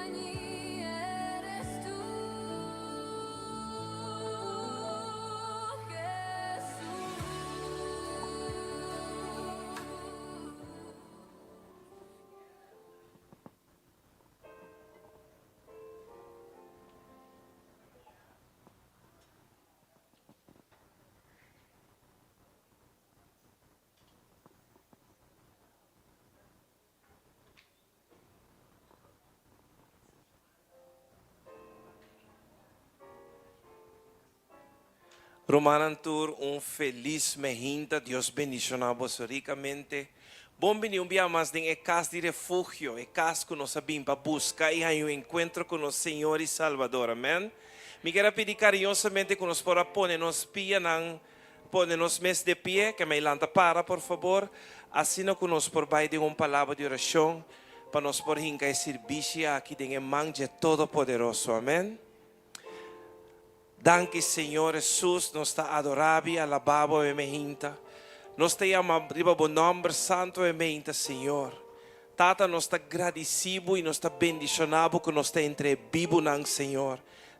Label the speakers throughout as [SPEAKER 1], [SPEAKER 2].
[SPEAKER 1] Compañía eres tú, Jesús.
[SPEAKER 2] Rumannan tur un felis mehinta Dios bendiciona boso ricamente. Bon bini un bia mas den e cas di refugio, e cas cu nos a bin pa busca y haña un encuentro cu nos Señor y Salvador. Amen. Mi kier a pidi cariñosamente cu nos por a pone nos pianan Pone nos mes de pie, ke mei lanta para por fabor, asina ku nos por bai den un palabra di orashon pa nos por hinka e sirbishi aki den e man dje Todopoderoso. Amen. Danki Señor Hesus, nos ta adorá bo i alabá bo awe meinta. Nos ta yama riba bo nòmber santu awe meinta, Señor. Tata, nos ta gradisí bo i nos ta bendishoná bo ku nos ta entre e bibunan, Señor.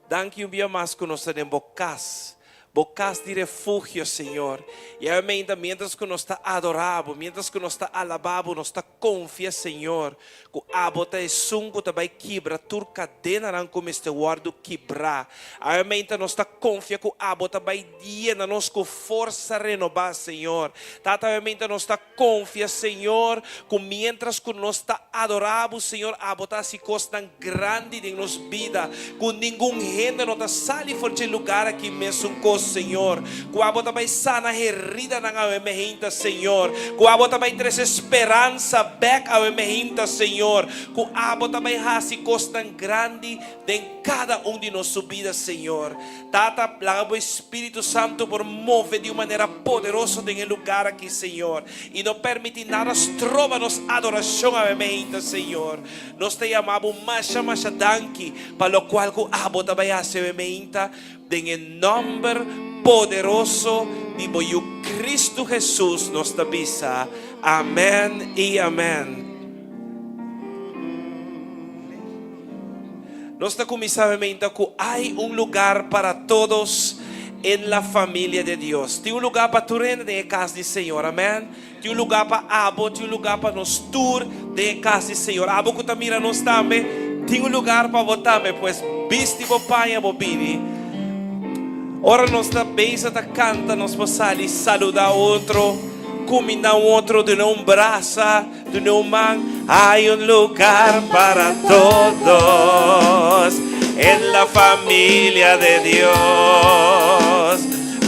[SPEAKER 2] Danki un bia mas ku nos ta den bo kas, bo kas di refugio, Señor. I awe meinta, miéntras ku nos ta adorá bo, miéntras ku nos ta alabá bo, nos ta konfia, Señor, ku abo ta esun ku ta bai kibra tur kadenanan ku mester wòrdu kibrá. Awe meinta nos ta konfia ku abo ta bai yena nos ku forsa renobá, Señor. Tata, awe meinta nos ta Konfia, Señor, ku miéntras ku nos ta adorá Bo, Señor, Abo ta hasi kosnan grandi den nos bida, ku ningun hende no ta sali for dje lugar aki mesun kos, Señor. Ku Abo ta bai sana heridanan awe meheinta, Señor. Ku Abo ta bai trese speransa bèk awe meheinta, Señor. Ku Abo ta bai hasi kosnan grandi den kada un di nos su bida, Señor. Tata, laga bo Espíritu Santo por move di un manera poderoso den e lugar aki, Señor, i no permití nada stroba nos adorashon awe meinta, Señor. Nos ta yama bo masha, masha danki pa lokual ku abo ta bai hasi awe meinta, den e nòmber poderoso di bo Yu Cristo Jesus nos ta bisa, Amèn i amèn. Nos ta kuminsá menta ku hay un lugar para todos en la familia de Dios. Tin un lugar pa tur hende den e kas di Señor. Amèn. Tin un lugar pa abo, tin un lugar pa nos tur den e kas di Señor. Abo ku ta mira nos tambe, tin un lugar pa bo tambe. Pues bisti bo paña bo bini. Ora nos ta bezig ta kanta nos por sali saludá otro, kumindá un otro, duna un brasa. Duna un man. Hay un lugar para todos en la familia de Dios.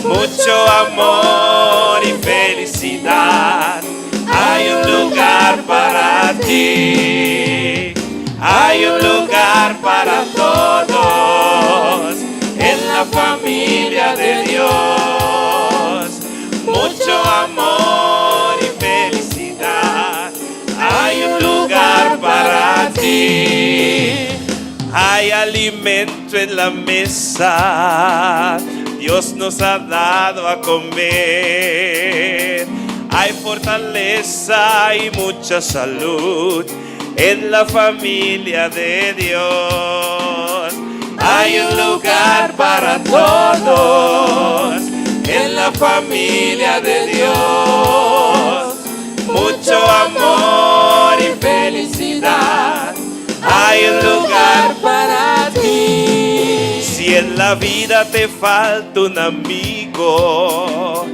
[SPEAKER 2] Mucho amor y felicidad. Hay un lugar para ti. Hay un lugar para todos en la familia de Dios. Mucho amor y felicidad. Hay un lugar para ti. Hay alimento en la mesa. Dios nos ha dado a comer. Hay fortaleza y mucha salud en la familia de Dios. Hay un lugar para todos en la familia de Dios. Mucho amor y felicidad. Hay un lugar para ti. Si en la vida te falta un amigo,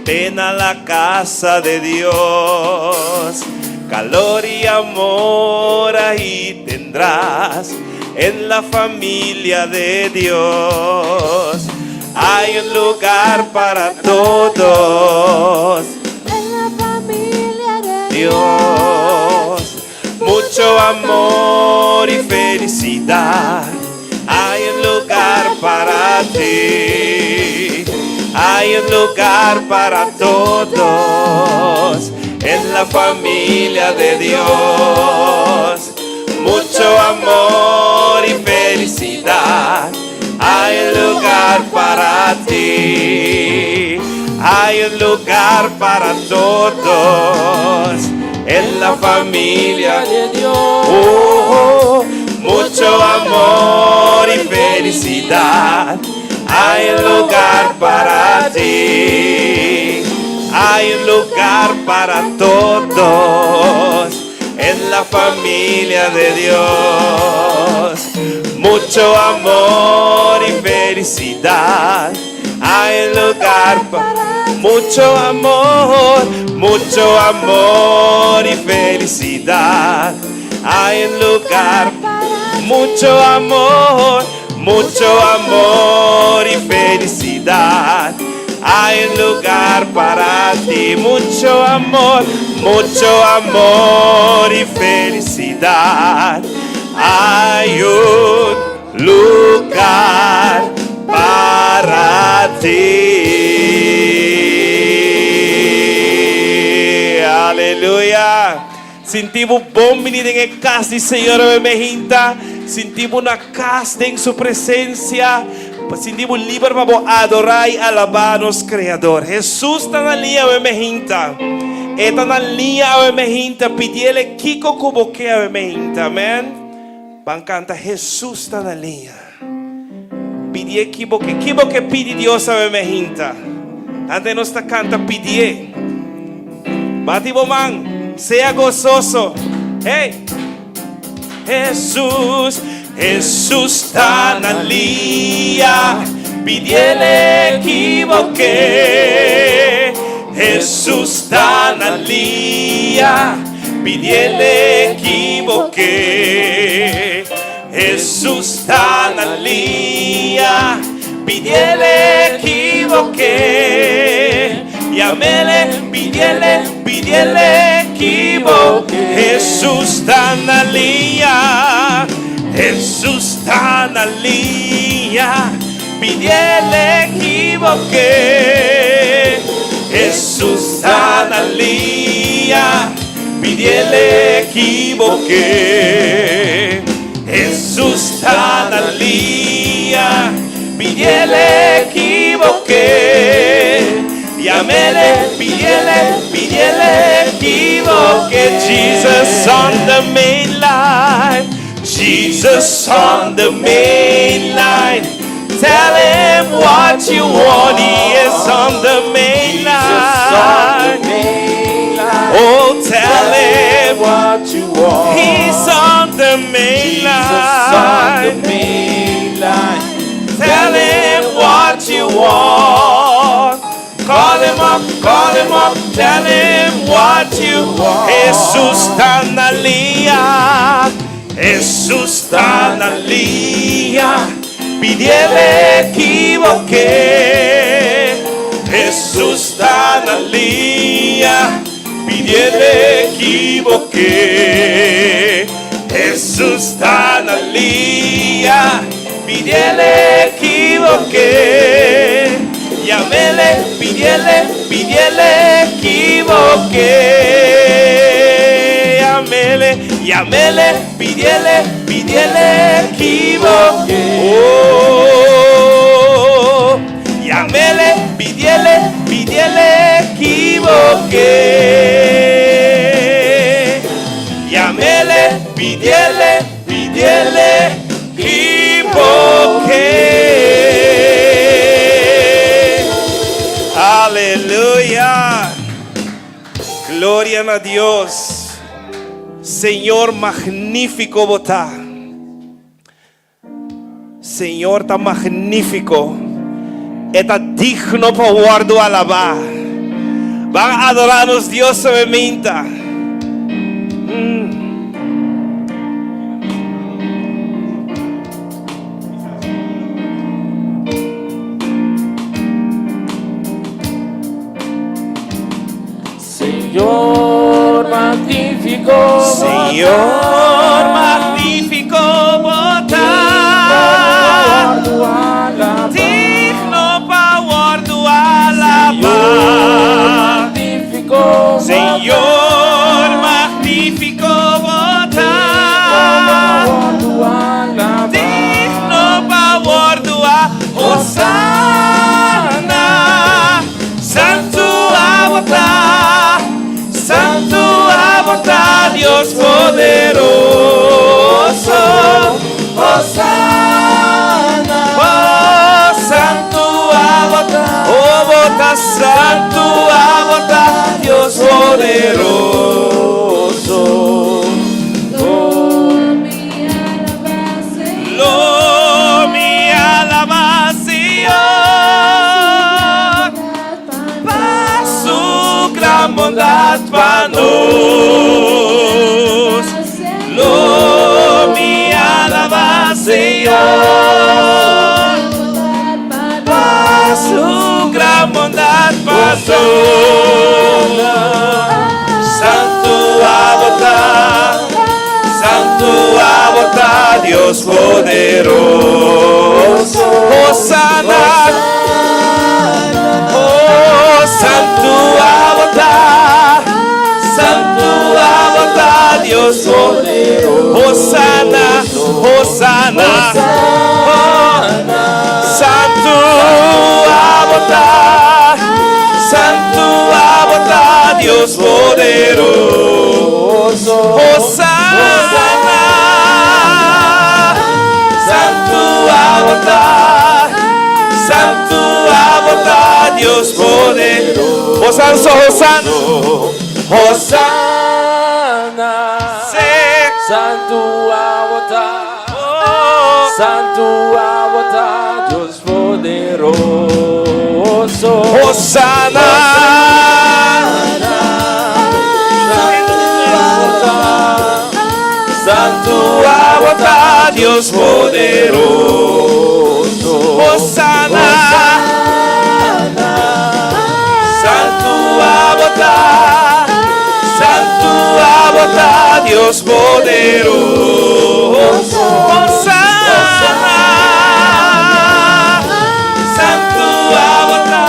[SPEAKER 2] ven a la casa de Dios. Calor y amor ahí tendrás en la familia de Dios. Hay un lugar para todos.
[SPEAKER 1] En la familia de
[SPEAKER 2] Dios. Mucho amor y felicidad. Hay un lugar para ti. Hay un lugar para todos en la familia de Dios. Mucho amor y felicidad. Hay un lugar para ti. Hay un lugar para todos en la familia
[SPEAKER 1] de Dios.
[SPEAKER 2] Oh, mucho amor y felicidad. Hay un lugar para ti. Hay un lugar para todos en la familia de Dios. Mucho amor y felicidad. Hay un lugar para mucho amor, mucho amor y felicidad. Hay un lugar mucho amor, mucho amor y felicidad. Hay un lugar para ti, mucho amor, mucho amor y felicidad. Hay un lugar para ti. Aleluya. Sinti bo bon bini den e kas di Señor awe meinta. Sinti bo na kas den su presensia. Sinti bo liber pa bo adorá i alabá nos Kreador. Hesus ta na liña awe meinta. E ta na liña awe meinta. Pidiele kiko ku bo ke awe meinta. Amèn. Ban kanta Hesus ta na liña. Pidié ki bo ke. Ki bo ke pidi Dios awe meinta? Ante nos ta kanta pidié. Bati bo man, sea gososo. Hey! Hesus, Hesus ta na lia, pidiele ki bo ke. Hesus ta na lia, pidiele ki bo ke. Hesus ta na lia, pidiele ki bo ke. Yamele, pidiele, pidiele ki bo ke. Hesus ta na lia, Hesus ta na lia, pidiele ki bo ke. Hesus ta na lia, pidiele ki bo ke. Hesus ta na lia, pidiele ki bo ke. Yamele, pidiele, pidiele ki bo ke. Jesus on the main line, Jesus on the main line. Tell him what you want, he is on the main
[SPEAKER 3] Jesus on the
[SPEAKER 2] line.
[SPEAKER 3] main line.
[SPEAKER 2] Oh, tell him
[SPEAKER 3] what you want.
[SPEAKER 2] he's on the main
[SPEAKER 3] Jesus on the
[SPEAKER 2] line.
[SPEAKER 3] main line.
[SPEAKER 2] Tell him what you want. Call him up, call him up, tell him what you want. Jesus ta na lia, Jesus ta na lia, pidiele ki bo ke. Jesus ta na lia, pidiele ki bo ke. Jesus ta na lia, pidiele ki bo ke. Yamele, pidiele, pidiele ki bo ke. Yamele, yamele, pidiele, pidiele ki bo ke. Oh, yamele, pidiele, pidiele ki bo ke. Yamele, pidiele, pidiele ki bo ke. Aleluya. Gloria na Dios. Señor magnífiko bo ta. Señor ta magnífiko. E ta digno pa wòrdu alabá. Ban adorá nos Dios awe meinta.
[SPEAKER 3] Señor magnífiko.
[SPEAKER 2] Señor magnífiko bo ta. Digno pa wòrdu alabá.
[SPEAKER 3] Magnífiko.
[SPEAKER 2] Señor magnífiko bo ta. Digno pa wòrdu a Hosana. Santu abo ta. Santu abo ta Dios poderoso. bondad pa nos. Lo mi alaba Señor pa su gran bondad pa nos. Santo abo ta, Santo abo ta, Dios poderoso. Hosana. Oh, Santo abo ta, Santo abo ta, Dios poderoso. Hosana, Hosana. Oh, Santo abo ta, Santo abo ta, Dios poderoso. Hosana, Santo abo ta, Santo abo ta, Dios poderoso. Hosana, Hosana,
[SPEAKER 3] Hosana.
[SPEAKER 2] Se.
[SPEAKER 3] Santo abo ta.
[SPEAKER 2] Oh.
[SPEAKER 3] Santo abo ta, Dios poderoso.
[SPEAKER 2] Hosana.
[SPEAKER 3] Santo abo ta.
[SPEAKER 2] Santo abo ta, Dios poderoso. Hosana. Santo abo ta. Santo abo ta, Dios poderoso. Hosana. Santo abo ta.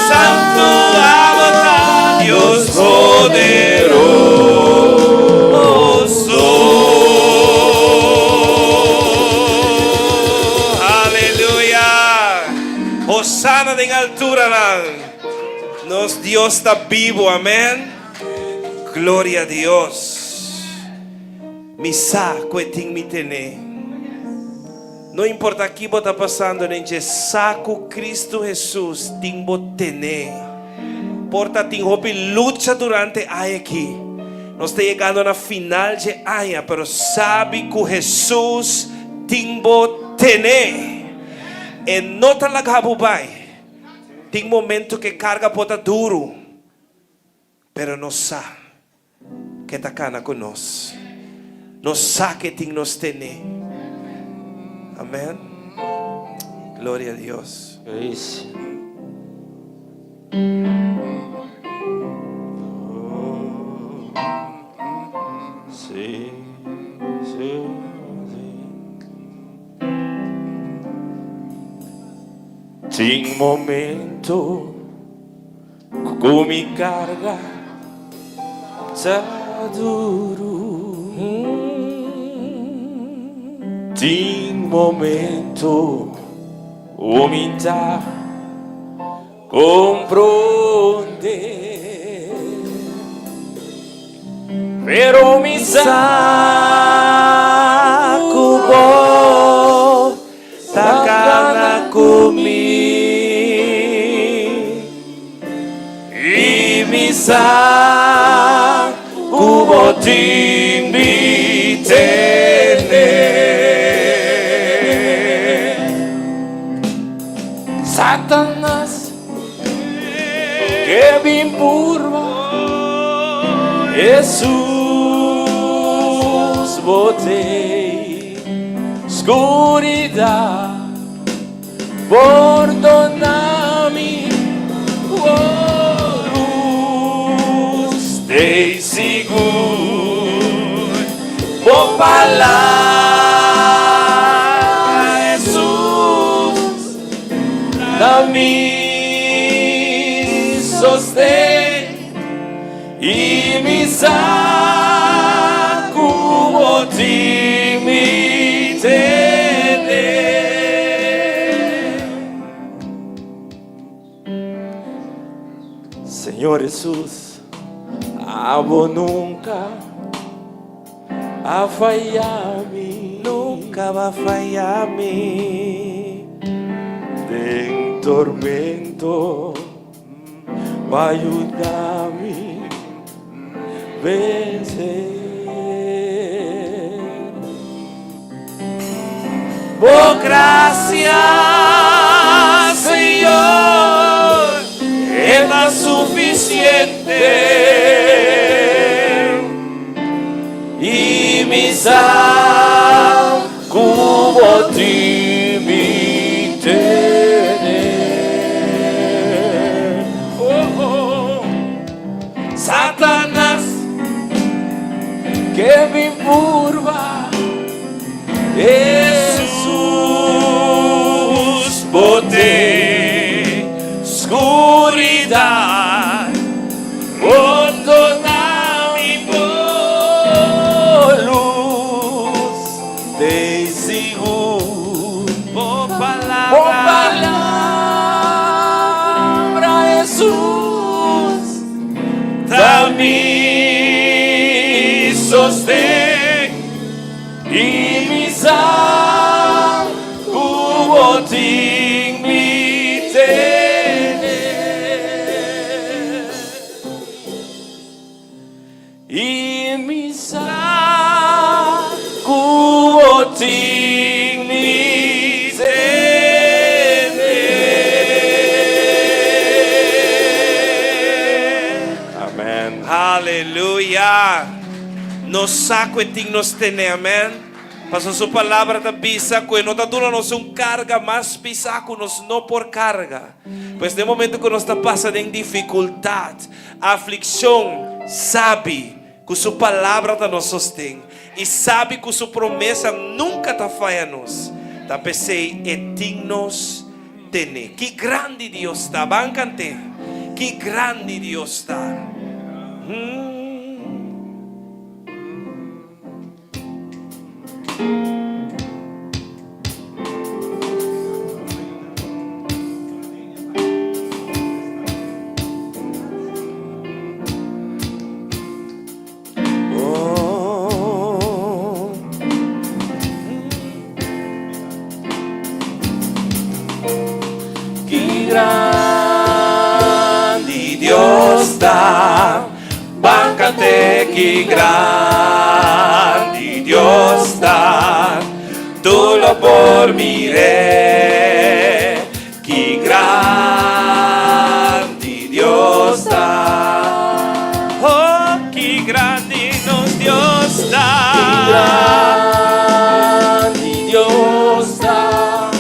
[SPEAKER 2] Santo abo ta, Dios poderoso. Aleluya. Hosana den altura. Nos Dios ta bibo, amèn. Gloria na Dios. Mi sa ku e tin mi tene. No importá kiko ta pasando, nen sa ku Kristu Hesus tin bo tene. Por ta tin hopi lucha durante aña aki. Nos ta yegando na final di aña, pero sabi ku Hesus tin bo tene. E no ta laga bo bai. Tin momento ku karga por ta duru, pero nos sa ku e ta kana ku nos. Nos sa ku e tin nos tene. Amèn. Gloria na Dios.
[SPEAKER 3] Grace. Sí. Tin momento ku mi karga ta duru. Tin momento ku mi n' ta komprondé. Pero mi sa
[SPEAKER 2] ku bo ta kana ku mi. I mi sa ku bo tin mi tene.
[SPEAKER 3] Satanas ke bin purba Hesus bo t'ei Skuridat Pordoná mi oh, lus
[SPEAKER 2] T'ei sigur Bo palabra Hesus
[SPEAKER 3] Ta mi sosten I mi sa ku bo tin mi tene. Señor Hesus, abo nunka a faya mi.
[SPEAKER 2] Nunka bo a faya mi.
[SPEAKER 3] Den tormento, bo a yuda mi vense.
[SPEAKER 2] Bo grasia, Señor, ta sufisiente.
[SPEAKER 3] I mi sa ku bo tin mi tene.
[SPEAKER 2] Oh, oh. Satanas
[SPEAKER 3] Ke bin purba
[SPEAKER 2] Jesus bo t'e skuridat rondoná mi bo
[SPEAKER 3] lus t'ei sigur.
[SPEAKER 2] Bo palabra.
[SPEAKER 3] Bo palabra Jesus
[SPEAKER 2] Ta mi sosten.
[SPEAKER 3] I mi sa ku bo tin mi tene. I mi sa ku bo tin mi tene.
[SPEAKER 2] Amen. Aleluya. Nos sa ku e tin nos tene, amen. Paso su palabra ta bisa ku e no ta duna nos un karga mas pisá ku nos no por karga. Pues den momento ku nos ta pasa den difikultat, aflikshon, sabi ku su palabra ta nos sosten i sabi ku su promesa nunka ta faya nos. Ta p'esei e tin nos tene. Ki grandi Dios ta! Ban kant'é. Ki grandi Dios ta!
[SPEAKER 3] Ki grandi Dios ta,
[SPEAKER 2] Ban kant'é ki grandi Dios ta, tur lo por mir'é. Ki grandi Dios ta. Oh, ki grandi nos Dios ta.
[SPEAKER 3] Ki grandi Dios ta.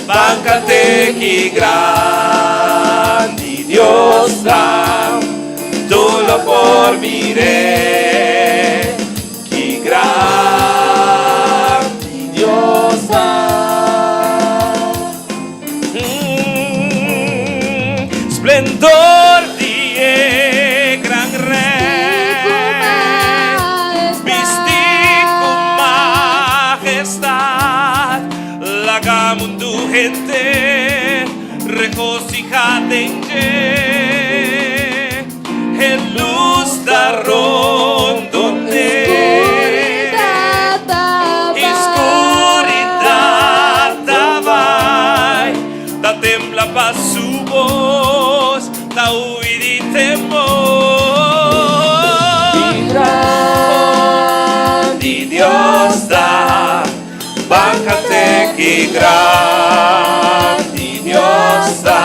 [SPEAKER 2] Ban kant'é ki grandi Dios ta, tur lo por mir'é. Ki grandi
[SPEAKER 3] Dios ta.
[SPEAKER 2] Splendor di e gran Rei, bistí ku mahestat, laga mundu henter regosihá den dje. E lus ta rondon'é. I skuridat ta bai. Ta tembla pa su bos, ta hui di temor.
[SPEAKER 3] Grandi
[SPEAKER 2] Dios ta, ban kant'é ki grandi Dios ta,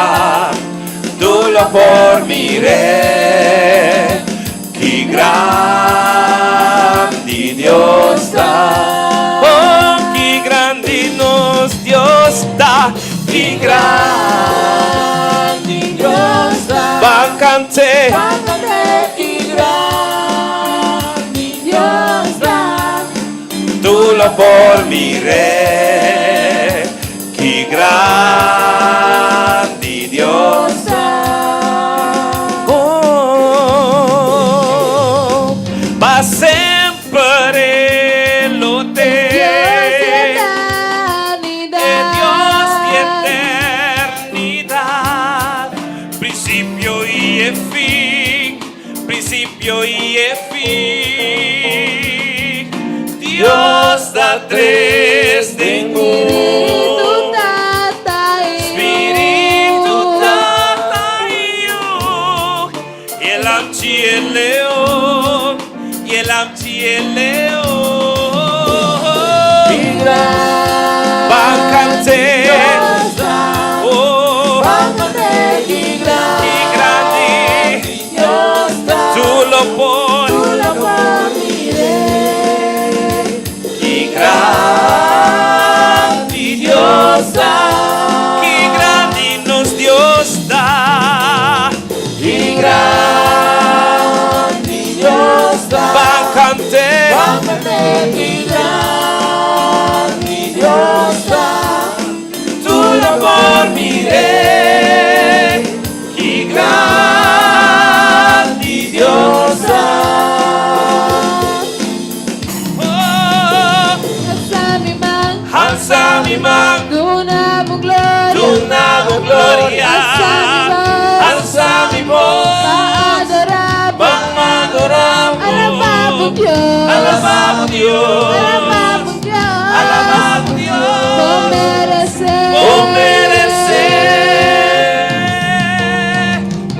[SPEAKER 2] tur lo por mir'é. Ki grandi Dios ta. Oh, ki grandi nos Dios ta, ki
[SPEAKER 3] Grandi Dios ta.
[SPEAKER 2] Ban kant'é.
[SPEAKER 1] Ban kant'é ki grandi Dios ta.
[SPEAKER 2] Tur lo por mir'é. Ki grandi Dios
[SPEAKER 1] ta.
[SPEAKER 2] Oh, pa semper e lo
[SPEAKER 1] Dios di
[SPEAKER 2] t'ei.
[SPEAKER 1] eternidat.
[SPEAKER 2] E Dios di eternidat, prinsipio i e fin, prinsipio i e fin. Dios ta tres den
[SPEAKER 1] Spiritu
[SPEAKER 2] un.
[SPEAKER 1] Tata i
[SPEAKER 2] Spiritu Tata i Yu. I e Lamchi e Leon, i e Lamchi e Leon. Ban kant'é. Oh,
[SPEAKER 1] Ban kant'é
[SPEAKER 2] ki grandi. mi man.
[SPEAKER 1] Duna bo gloria.
[SPEAKER 2] Duna bo gloria.
[SPEAKER 1] Alsa mi voz.
[SPEAKER 2] Alsa mi voz.
[SPEAKER 1] Pa adorá bo.
[SPEAKER 2] Pa adorá bo.
[SPEAKER 1] Alabá bo Dios.
[SPEAKER 2] Alabá bo Dios.
[SPEAKER 1] Alabá bo Dios.
[SPEAKER 2] Alabá bo Dios.
[SPEAKER 1] Bo meresé.
[SPEAKER 2] Bo meresé.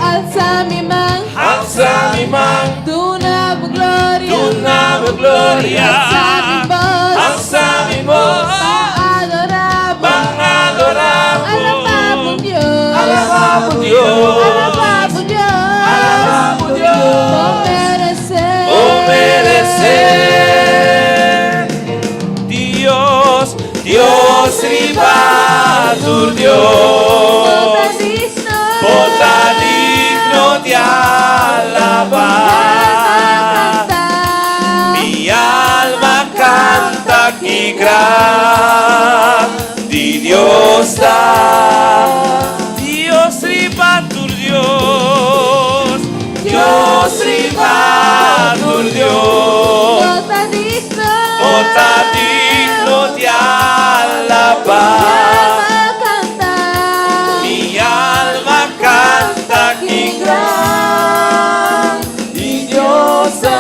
[SPEAKER 1] Alsa mi man.
[SPEAKER 2] Alsa mi man.
[SPEAKER 1] Duna bo gloria.
[SPEAKER 2] Duna bo gloria.
[SPEAKER 1] Alsa mi voz.
[SPEAKER 2] Alsa mi voz.
[SPEAKER 1] Pa adorá bo.
[SPEAKER 2] Pa adorá bo.
[SPEAKER 1] Alabá bo Dios.
[SPEAKER 2] Alabá bo Dios.
[SPEAKER 1] Alabá bo Dios.
[SPEAKER 2] Alabá bo Dios.
[SPEAKER 1] Bo meresé.
[SPEAKER 2] Bo meresé. Dios, Dios riba tur Dios.
[SPEAKER 1] Bo ta digno.
[SPEAKER 2] Bo ta digno di alabá.
[SPEAKER 1] Alma
[SPEAKER 2] Mi alma kanta ki grandi Dios ta. Dios riba tur Dios. Dios riba tur Dios.
[SPEAKER 1] Bo ta digno.
[SPEAKER 2] Bo ta digno di alabá.
[SPEAKER 1] Alma kanta.
[SPEAKER 2] Mi alma kanta ki grandi Dios ta.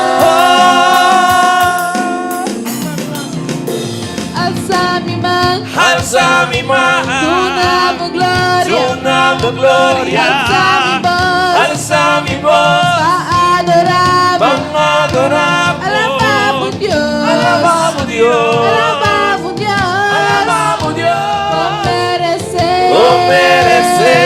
[SPEAKER 1] Alsa mi man.
[SPEAKER 2] Alsa mi man.
[SPEAKER 1] Duna bo gloria.
[SPEAKER 2] Duna bo gloria.
[SPEAKER 1] Alsa mi voz.
[SPEAKER 2] Alsa mi voz.
[SPEAKER 1] Pa adorá bo.
[SPEAKER 2] Pa adorá bo.
[SPEAKER 1] Alabá bo Dios.
[SPEAKER 2] Alabá bo Dios.
[SPEAKER 1] Alabá bo Dios.
[SPEAKER 2] Alabá bo Dios.
[SPEAKER 1] Bo meresé.
[SPEAKER 2] Bo meresé.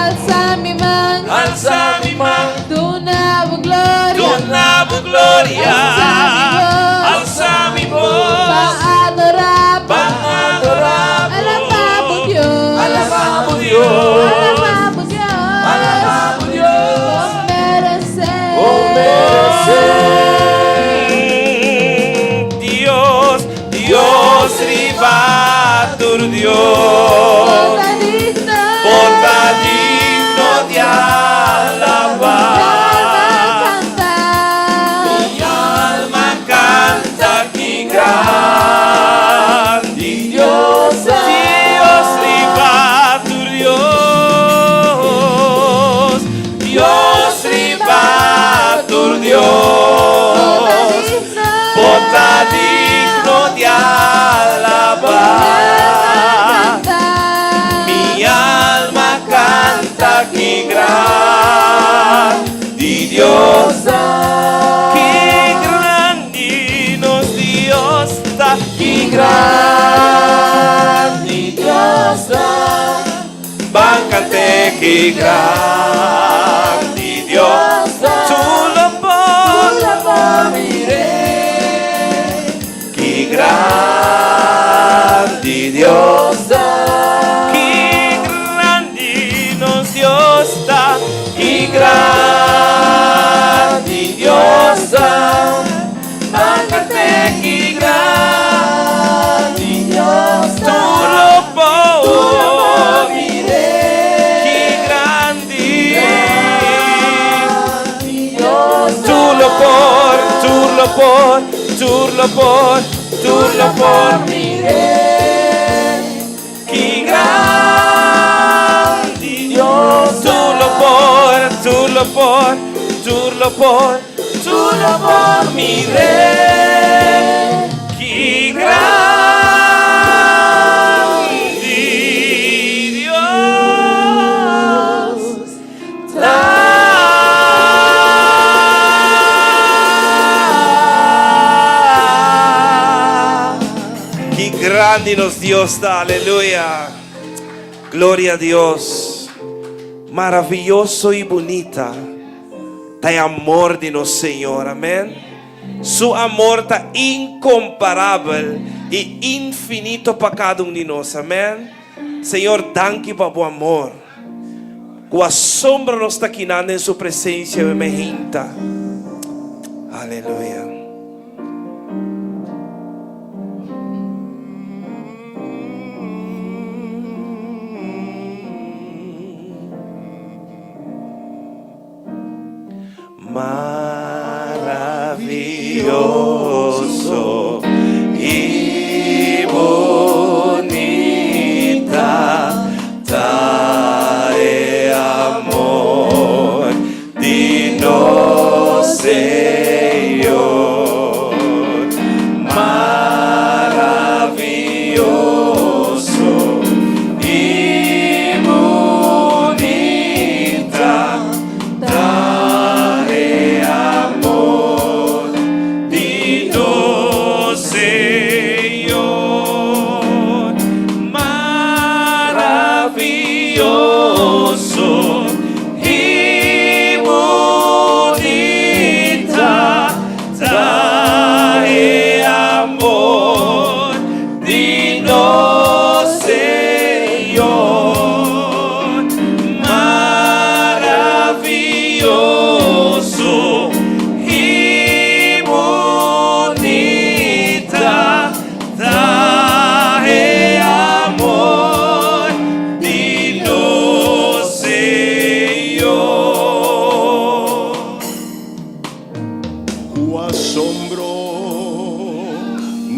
[SPEAKER 1] Alsa mi man.
[SPEAKER 2] Alsa mi man.
[SPEAKER 1] Duna bo gloria.
[SPEAKER 2] Duna bo gloria.
[SPEAKER 1] Alsa mi voz.
[SPEAKER 2] Alsa mi voz.
[SPEAKER 1] Pa adorá bo.
[SPEAKER 2] Pa adorá bo.
[SPEAKER 1] Alabá bo Dios.
[SPEAKER 2] Alabá bo Dios.
[SPEAKER 1] Alabá bo Dios.
[SPEAKER 2] Alabá bo Dios.
[SPEAKER 1] Bo meresé.
[SPEAKER 2] Bo meresé. Dios, Dios riba tur Dios.
[SPEAKER 1] Bo ta digno.
[SPEAKER 2] Bo ta digno di alabá.
[SPEAKER 1] Alma kanta.
[SPEAKER 2] Mi alma kanta ki grandi Dios ta. Dios riba tur Dios. Dios riba tur Dios.
[SPEAKER 1] Bo ta digno.
[SPEAKER 2] Bo ta digno di alabá.
[SPEAKER 1] Alma kanta.
[SPEAKER 2] Mi alma kanta ki grandi Dios ta. Ki grandi nos Dios ta. Ki grandi Dios ta. Ban kant'é ki grandi Dios ta. Tur lo por Ki grandi Dios ta. Ki grandi nos Dios ta. Ki grandi Dios ta. Ban kant'é ki grandi Dios ta. Tur lo por Ki grandi Tur lo por, tur lo por, tur lo por, tur lo por Ki grandi Dios. Tur lo por, tur lo por, tur lo por, tur lo por mir'é. Ki grandi Dios ta. Ki grandi nos Dios ta, aleluya. Gloria a Dios. Maravioso i bunita ta e amor di nos Señor, amèn. Su amor ta inkomparabel i infinito pa kada un di nos, amèn. Señor, danki pa bo amor. Ku asombro nos ta akinan den su presensia, mainta. Aleluya. Maravioso i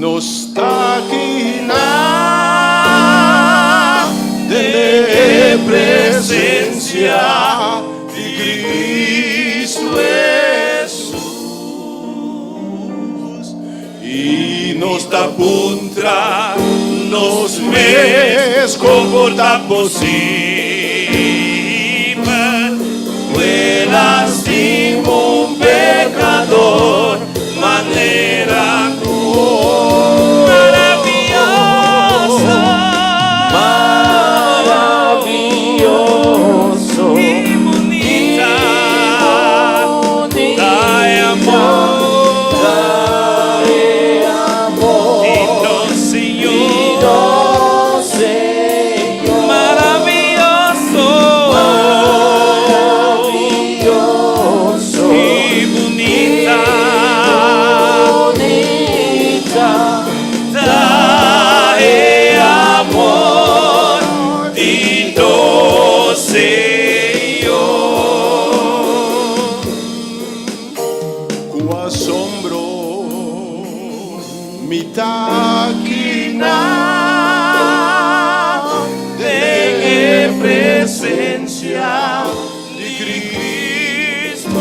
[SPEAKER 4] Nos ta akinan den e presencia di Cristo Hesus y nos ta puntra nos mes con por ta posibel cu el a stima un pecador manera cu
[SPEAKER 2] Maravilloso.
[SPEAKER 3] Maravilloso.
[SPEAKER 2] Y bunita. Ta e amor. Di nos Señor. Maravilloso.
[SPEAKER 3] Maravilloso.
[SPEAKER 2] Y bunita.
[SPEAKER 3] Bunita.
[SPEAKER 2] Ta e amor di nos Señor.
[SPEAKER 4] Cu asombro mi ta akinan
[SPEAKER 2] Den
[SPEAKER 4] den
[SPEAKER 2] presencia
[SPEAKER 4] di
[SPEAKER 2] Cristo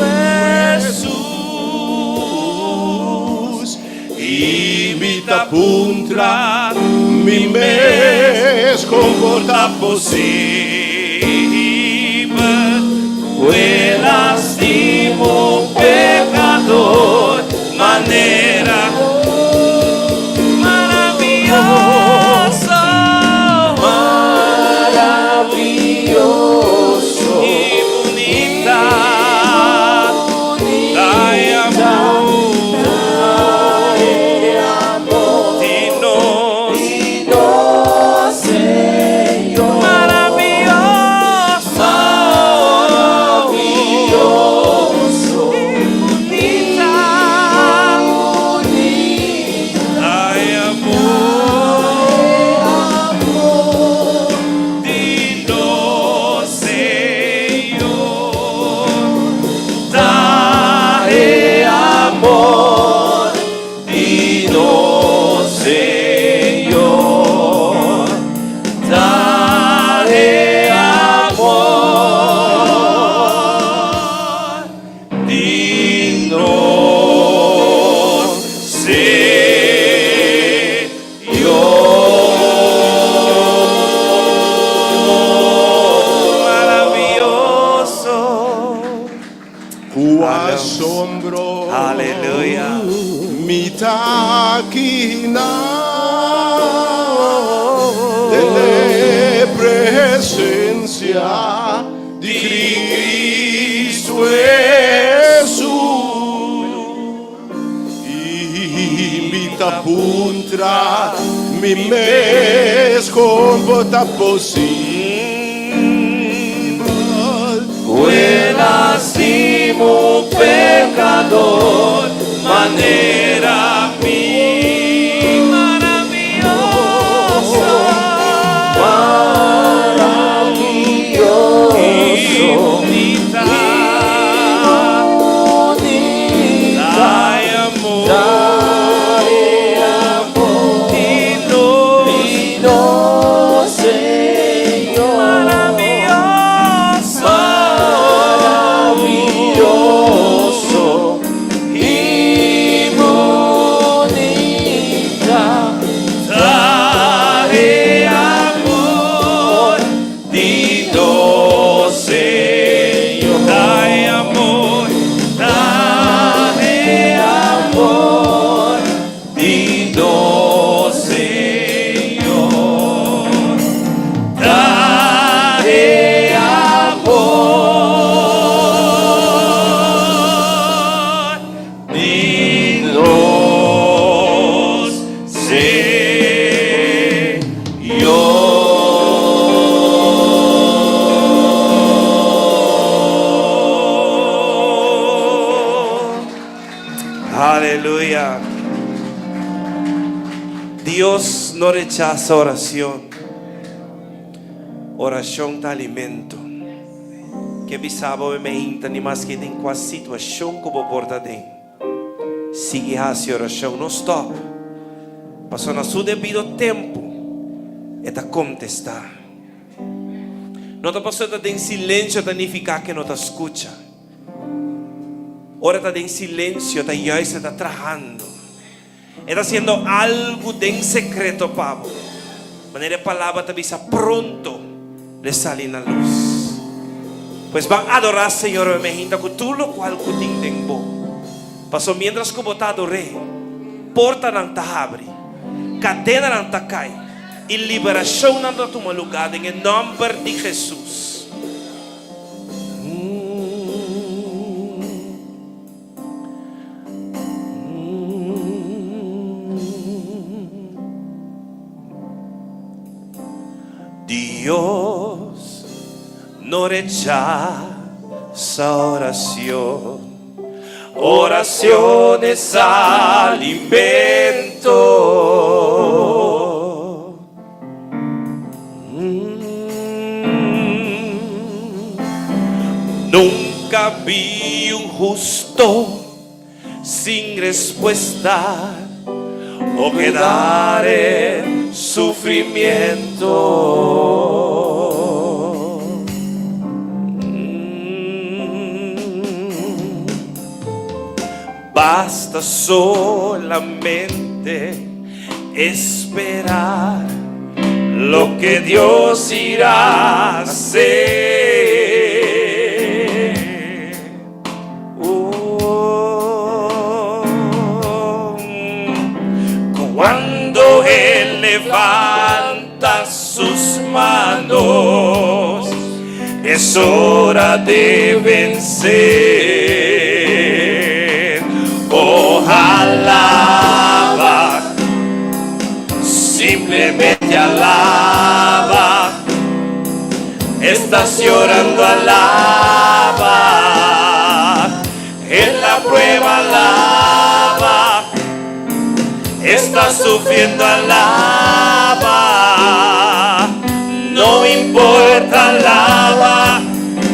[SPEAKER 2] Hesus.
[SPEAKER 4] Y mi ta puntra mi mes con por ta
[SPEAKER 2] posibel cu el a stima un pecador manera maravilloso.
[SPEAKER 3] Maravilloso.
[SPEAKER 2] Y bunita. Ta e amor di nos.
[SPEAKER 3] Nos Señor.
[SPEAKER 2] Maravilloso.
[SPEAKER 3] Maravilloso.
[SPEAKER 2] Y bunita. Ta e amor di nos Señor. Ta e amor di nos Señor. Ta e amor di nos Señor. Maravilloso.
[SPEAKER 4] Cu asombro
[SPEAKER 2] Aleluya.
[SPEAKER 4] mi ta akinan den e presencia di Cristo Hesus y mi ta puntra mi mes con por ta posibel
[SPEAKER 2] Cu el a stima un pecador manera mi. Maravilloso.
[SPEAKER 3] Maravilloso.
[SPEAKER 2] Y bunita.
[SPEAKER 3] Bunita.
[SPEAKER 2] Ta e amor.
[SPEAKER 3] Ta e amor.
[SPEAKER 2] Di nos.
[SPEAKER 3] Di nos Señor.
[SPEAKER 2] Maravilloso.
[SPEAKER 3] Maravilloso. Y bunita.
[SPEAKER 2] Ta e amor di nos Señor. Ta e amor, ta e amor di nos Señor. Ta e amor di nos Señor. Aleluya. Dios no rechasa oracion. Oracion ta alimento. Ke bisa bo mainta ni maske den cua situacion cu bo por ta den. Sigui haci oracion, no stop. Pasobra na su debido tempu e ta kontestá. No ta pasobra e ta den silensio ta nifiká ku e no ta skucha. Ora e ta den silensio ta juist e ta trahando. E ta hasiendo algu den sekreto pa bo. Manera e palabra ta bisa pronto lo e sali na lus. Pues ban adorá Señor awe mehinta ku tur lokual ku tin den bo. Pasobra miéntras ku bo ta ador'é, portanan ta habri, kadenanan ta kai i liberashonnan ta tuma lugá den e nòmber di Hesus. Dios no rechasa oracion, oracion es alimento. Nunca vi un husto sin respuesta o quedar en sufrimiento. Basta solamente esperar lo que Dios irá hacer. Oh, cuando Él levanta sus manos, es hora de vencer. Oh, alaba, simplemente alaba. Estás llorando, alaba. En la prueba, alaba. Estás sufriendo, alaba. No importa, alaba.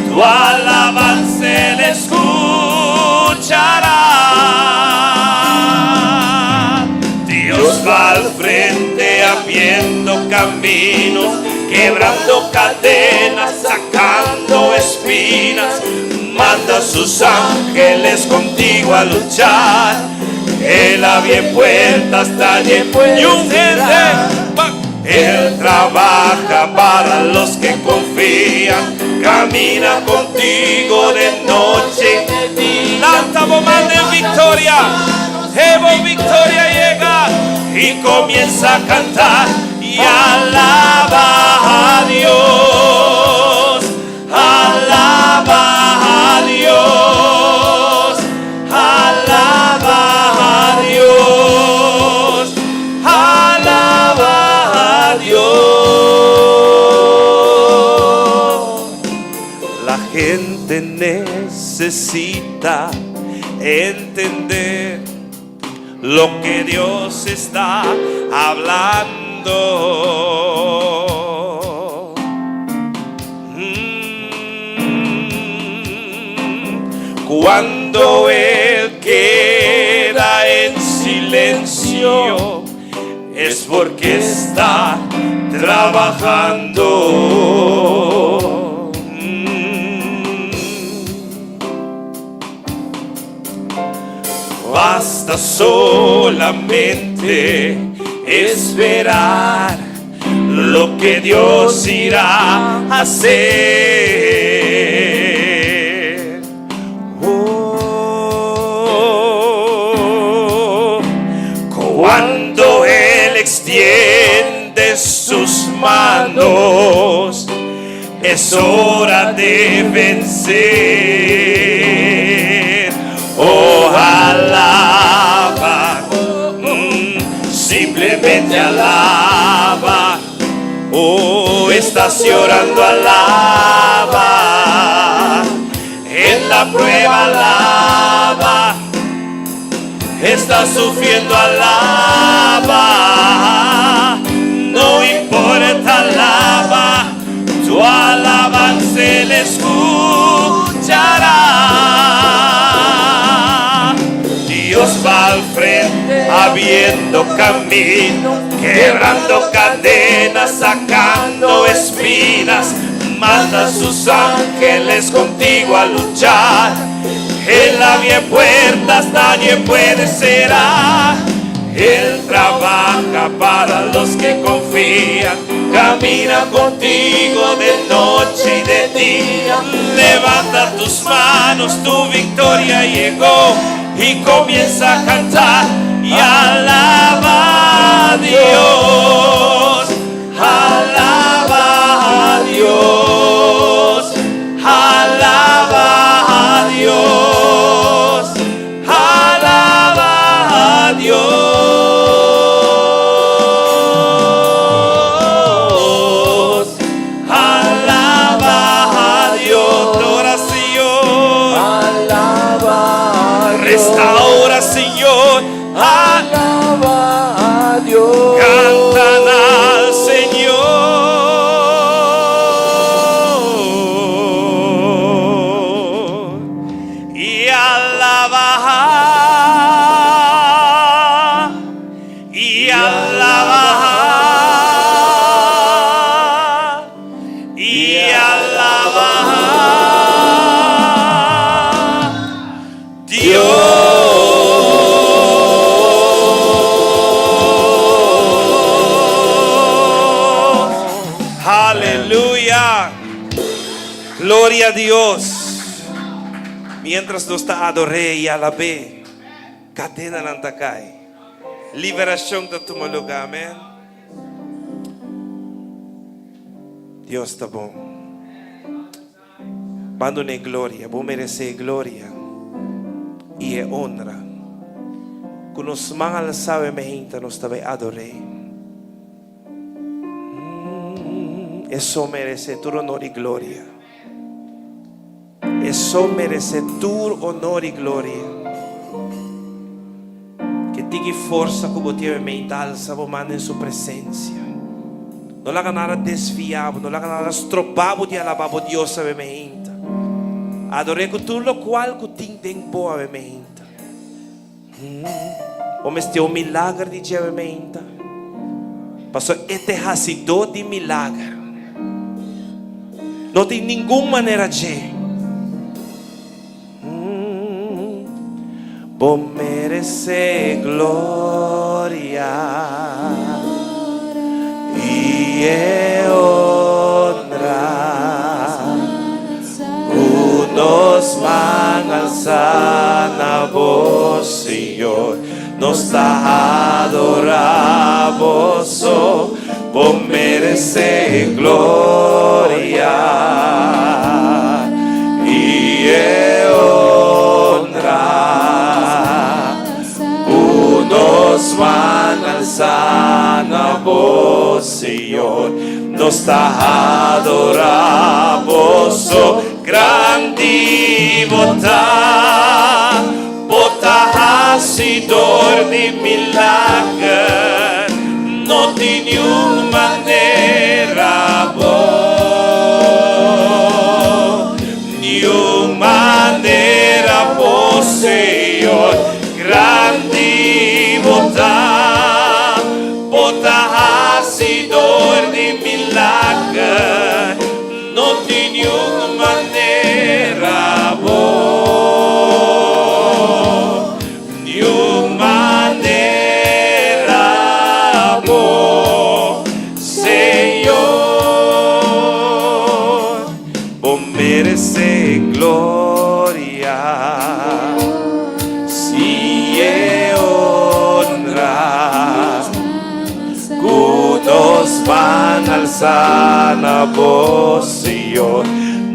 [SPEAKER 2] Tu alabanza Él escuchará. Dios va al frente abriendo caminos, quebrando cadenas, sacando espinas. Manda sus ángeles contigo a luchar. Él abre puertas, nadie puede cerrar. Él trabaja para los que confían. Camina contigo de noche. Lanta bo man den victoria. Hebo victoria yega y comienza a cantar y alaba a Dios. Alaba a Dios. Alaba a Dios. Alaba a Dios. La gente necesita entender lo que Dios está hablando. Cuando Él queda en silencio, es porque está trabajando. Basta solamente esperar lo que Dios irá a hacer. Oh, cuando Él extiende sus manos, es hora de vencer. Oh, alaba, simplemente alaba. Oh, estás llorando, alaba. En la prueba, alaba. Estás sufriendo, alaba. No importa, alaba. Tu alabanza Él escuchará. Dios va al frente, abriendo. Abriendo camino, quebrando cadenas, sacando espinas. Manda a sus ángeles contigo a luchar. Él abre puertas, nadie puede cerrar. Él trabaja para los que confían. Camina contigo de noche y de día. Levanta tus manos, tu victoria llegó. Y comienza a cantar y alaba a Dios. Alaba a Dios. Alaba a Dios. Alaba a Dios. Alaba a Dios. Adora, Señor.
[SPEAKER 3] Alaba a Dios.
[SPEAKER 2] Restaura, Señor.
[SPEAKER 3] Alaba a Dios.
[SPEAKER 2] Cantan al Señor y alaba y alaba y alaba Dios. Aleluya. Gloria a Dios. Mientras nos ta ador'é i alab'é, kadenanan ta kai. Liberashon ta tuma lugá, amèn. Dios ta bon. Ban dun'é gloria, bo meresé gloria i e honra. Ku nos man alsá e mehenta nos ta bai ador'é. E so meresé tur honor i gloria. E so meresé tur honor i gloria. Ke tiki forsa ku bo tin e mehenta alsa bo man den su presensia. No laga nada desviá bo, no laga nada strobá bo di alabá bo Dios awe mehenta. Ador'é ku tur lokual ku tin den bo awe mehenta. Bo mester un milager di dje awe mehenta. Pasobra e ta e hasidó di milager. No tin ningun manera dje. Bo meresé gloria i e honra. Ku nos man alsá na bo, Señor, nos ta adorá bo so. Bo meresé gloria i e honra. Ku nos man alsá na bo, Señor, nos ta adorá bo so. Grandi bo ta, bo ta hasidor di milager, no tin niun manera bo, niun manera bo, Señor. Grandi bo ta, bo ta hasidor di milager, no tin niun manera bo, niun manera bo, Señor. Bo meresé gloria i e honra. Ku nos man alsá na bo, Señor,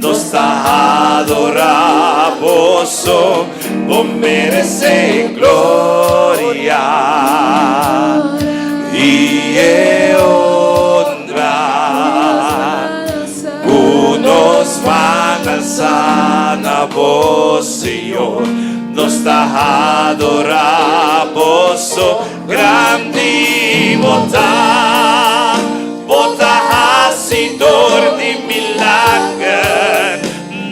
[SPEAKER 2] nos ta adorá bo so. Bo meresé gloria i e honra. Ku nos man alsá na bo, Señor, nos ta adorá bo so. Grandi bo ta, bo ta hasidor di milager,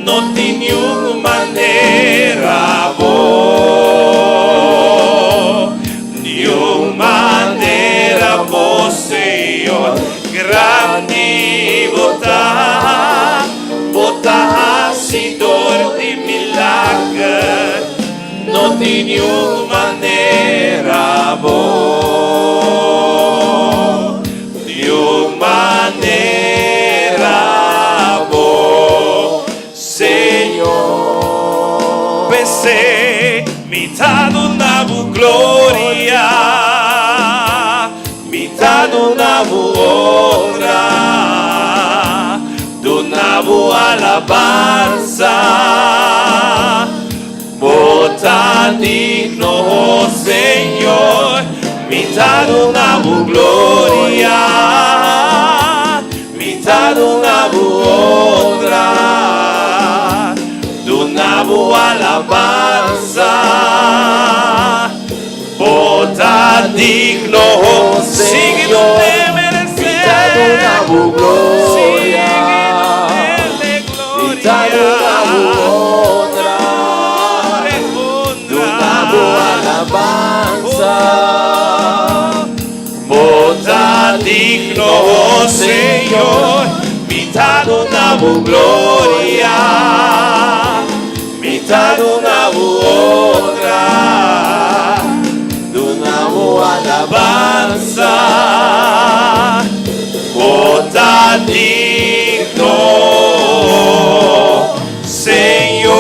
[SPEAKER 2] no tin niun manera bo, niun manera. tin niun manera bo, niun manera bo, Señor. P'esei mi ta duna bo gloria, mi ta duna bo honra, duna bo alabansa. Bo ta digno, Señor, mi ta duna bo gloria, mi ta duna bo honra, duna bo alabansa. Bo ta digno, Sigui
[SPEAKER 3] Señor,
[SPEAKER 2] meresé.
[SPEAKER 3] Mi ta duna bo gloria,
[SPEAKER 2] Sigui
[SPEAKER 3] mi ta duna bo honra, duna bo alabansa.
[SPEAKER 2] Bo ta digno, Señor, mi ta duna bo gloria, mi ta duna bo honra,
[SPEAKER 3] Duna bo
[SPEAKER 2] alabansa. Bo ta digno,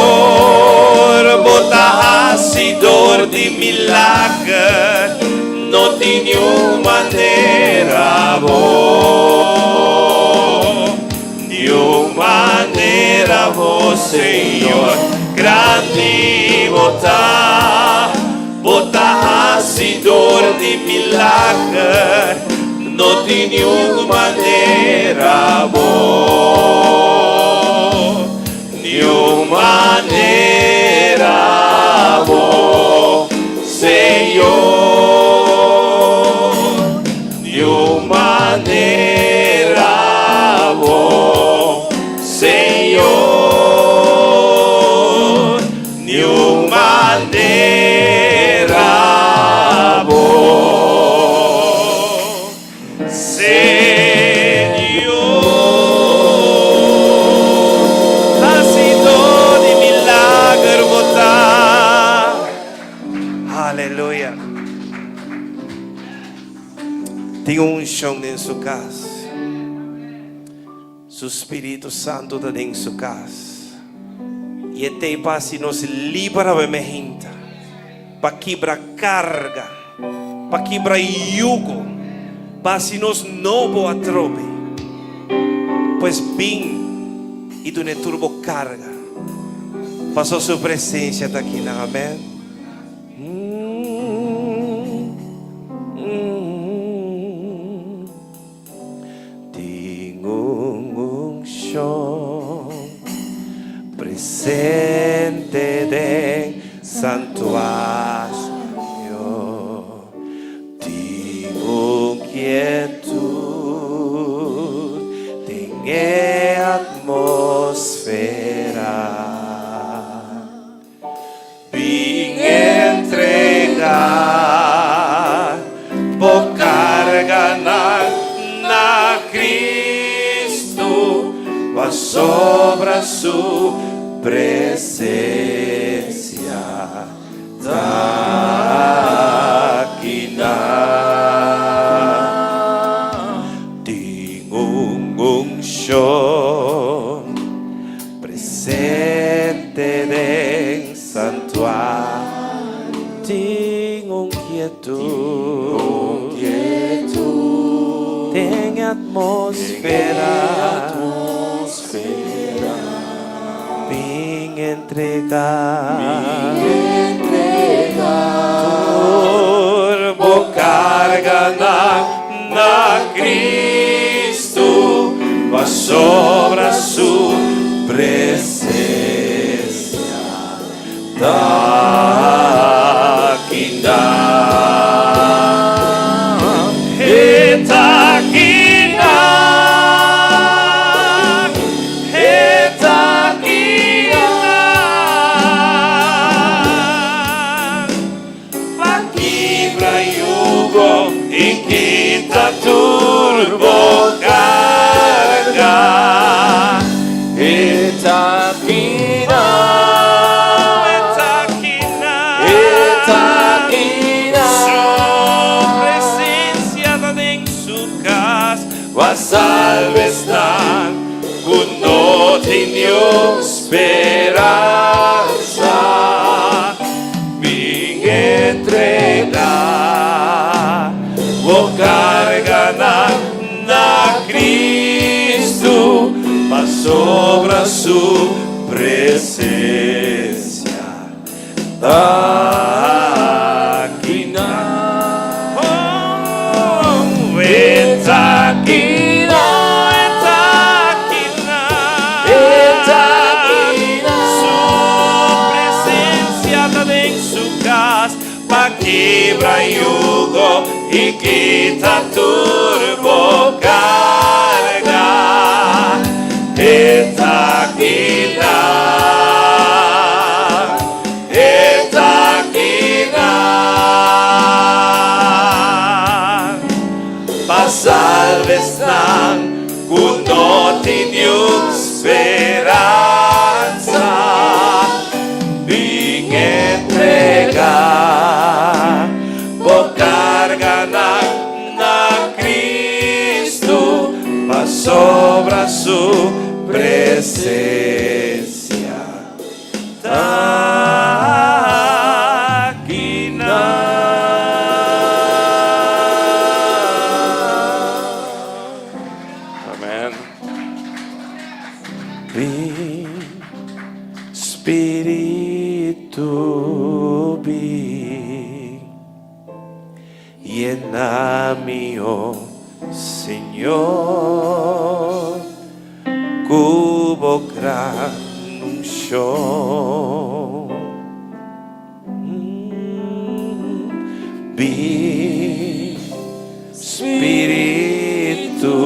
[SPEAKER 2] Señor, bo ta hasidor di milager, no tin niun manera bo, niun manera bo, Señor, grandi bo ta, bo ta hasidor di milager, no tin niun manera bo, niun manera bo, Señor, niun manera bo, Señor, niun manera bo, Señor, hasidor di milager bo ta. Aleluya. Tin un unshon den su kas. Su Spiritu Santu ta den su kas. I e t'ei pa hasi nos liber awe mainta. Pa kibra karga, pa kibra yugo, pa hasi nos nobo atrobe. Pues bin i dun'é tur bo karga. Paso su presensia ta aki nan. Amèn. Mm, mm. Tin un unshon presente den santuario. Tin un kietut den e atmósfera. Bin entregá bo karganan na Kristu, pasobra su presensia ta akinan. Tin un unshon presente den santuario. Tin un kietut den atmósfera. Bin entregá tur bo karganan na Kristu, pasobra su presensia ta akinan. E ta akinan, e ta akinan. Pa kibra yugo i kita tur bo karga.
[SPEAKER 3] E ta akinan,
[SPEAKER 2] E ta akinan,
[SPEAKER 3] e Pa salba esnan ku no tin niun speransa. Bin entregá bo karganan na Kristu, pasobra su presensia ta akinan. Oh, e ta akinan, e ta akinan. E ta akinan. Su presensia ta den su kas pa kibra yugo i kita tur bo karga. E ta akinan. E ta akinan. Pa salba esnan ku no tin niun speransa. Bin entregá bo karganan na Kristu, pasobra su presensia ta akinan. Amen. Bin, Spiritu, bin, yena mi, oh Señor, ku bo gran unshon. Bin, Spiritu,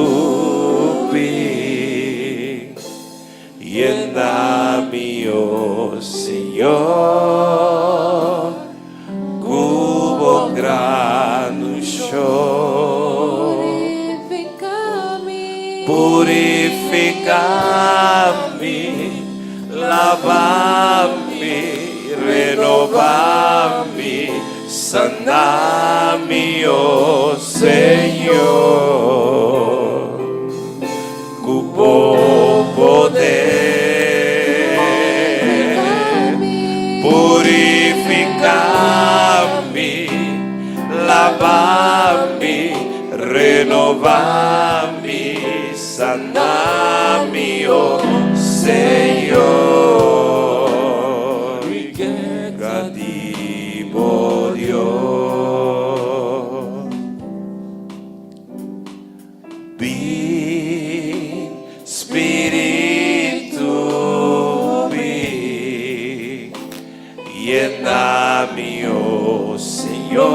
[SPEAKER 3] bin, yena mi, oh Señor, ku bo gran unshon.
[SPEAKER 1] Purifiká mi.
[SPEAKER 3] Purifiká mi, laba mi, renobá mi, sana mi, oh Señor. Ku bo poder. Purifiká mi, laba mi, renobá mi, sana mi, oh Señor. Ta di bo Dios. Bin, Spiritu, bin, yena mi, oh Señor,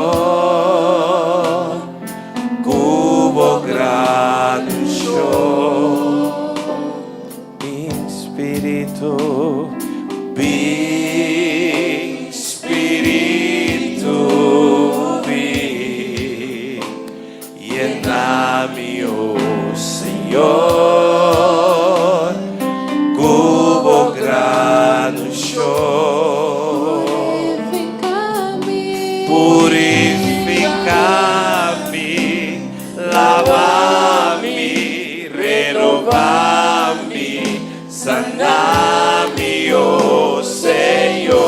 [SPEAKER 3] ku bo gran unshon. Bin, Spiritu, bin, Spiritu, bin, yena mi, oh Señor, ku bo gran unshon.
[SPEAKER 1] Purifiká mi.
[SPEAKER 3] Purifiká mi, laba mi, renobá mi, sana mi, oh Señor.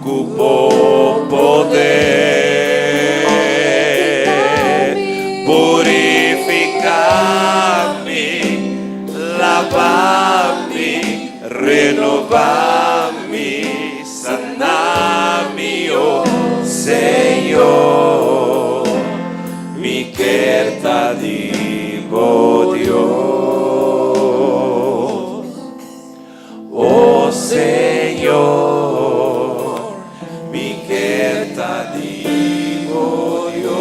[SPEAKER 3] Ku bo poder. Purifiká mi, laba mi, renobá mi, sana mi, oh Señor. Mi ke ta di bo Dios. Oh Señor, mi ke ta di bo Dios.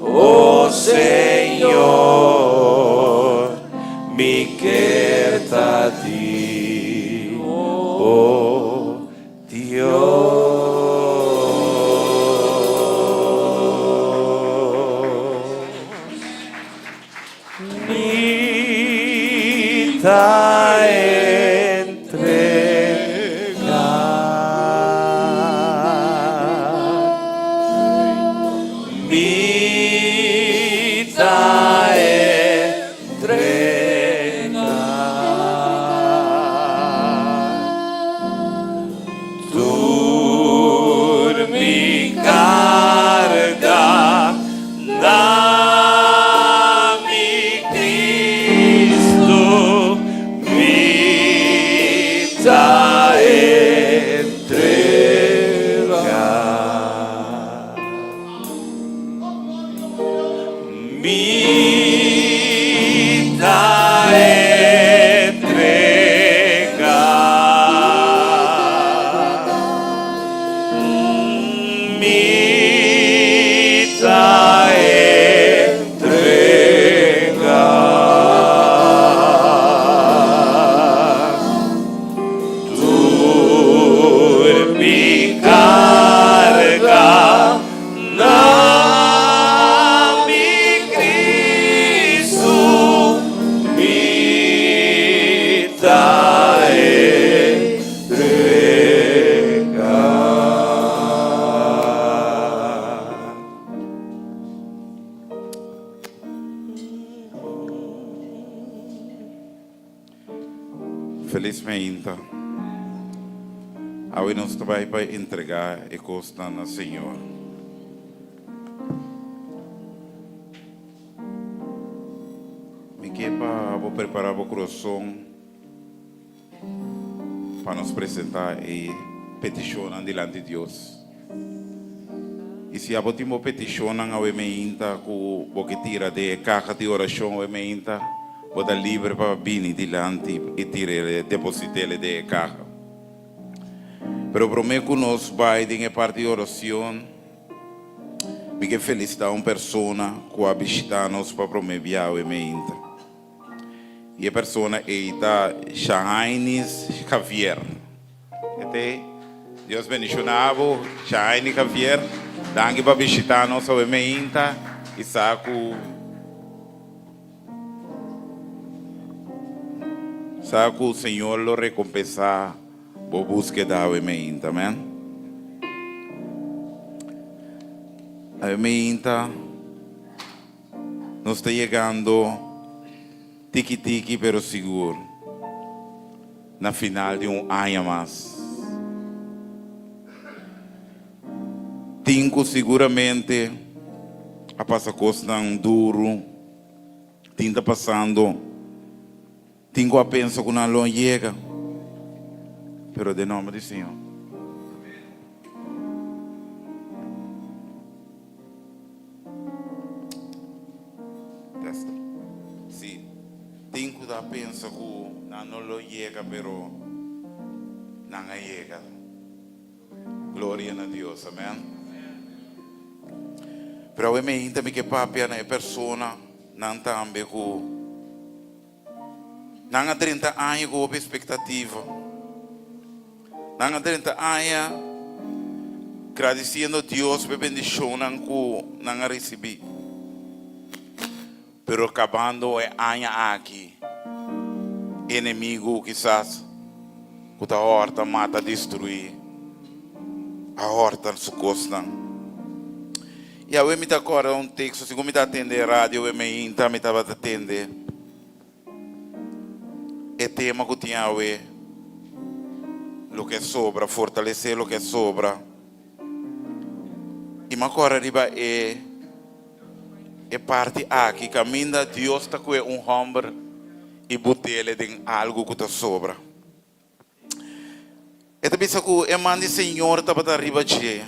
[SPEAKER 3] Oh Señor, mi ke ta di bo Dios. Mi ta entregá. Mi ta entrega. Tur mi carga na mi Cristo mi ta entrega.
[SPEAKER 5] Felis meinta. Awe nos ta bai pa entregá e kosnan na Señor. Mi ke pa bo prepará bo kurason pa nos presentá e petishonnan dilanti Dios. I si abo tin bo petishonnan awe meinta ku bo ke tira den e kaha di orashon awe meinta, bo ta libre pa bini dilanti i tir'e, deposit'e den e kaha. Pero promé ku nos bai den e parti di orashon, mi ke felisitá un persona ku a bishitá nos pa promé bia awe meinta. I e persona ei ta Shahainis Javier. Ete, Dios bendiciona bo, Shahaini Javier. Danki pa bishita nos awe meinta y sa cu sa cu Señor lo recompensa bo buskeda awe meinta. Amen. Awe meinta nos ta yegando Tiki tiki pero sigur, na final di un aña mas. Tin ku siguramente a pasa kosnan duru, tin ta pasando, tin ku a pensa ku nan lo a yega, pero den nomber di Señor. Testa. Si, tin ku ta pensa ku nan no lo yega pero nan a yega. Gloria na Dios. Amen. Pero awe mi ainda mi ke papia na e persona nan tambe ku nan a drenta aña ku hopi espektativa. Nan a drenta aña gradisiendo Dios pa e bendishonnan ku nan a risibí. Pero kabando e aña aki, enemigu kisas ku ta hòrta, mata, destruí, a hòrta su kosnan. I awe mi ta kòrda un teksto, segun mi ta atende e radio awe meinta mi tabata tende. E tema ku tin awe, Loke sobra, fortalesé loke sobra. I mi a kòrda riba e e parti aki kaminda Dios ta kue un hòmber i but'el den algu ku ta sobra. E ta bisa ku e man di Señor tabata riba dje,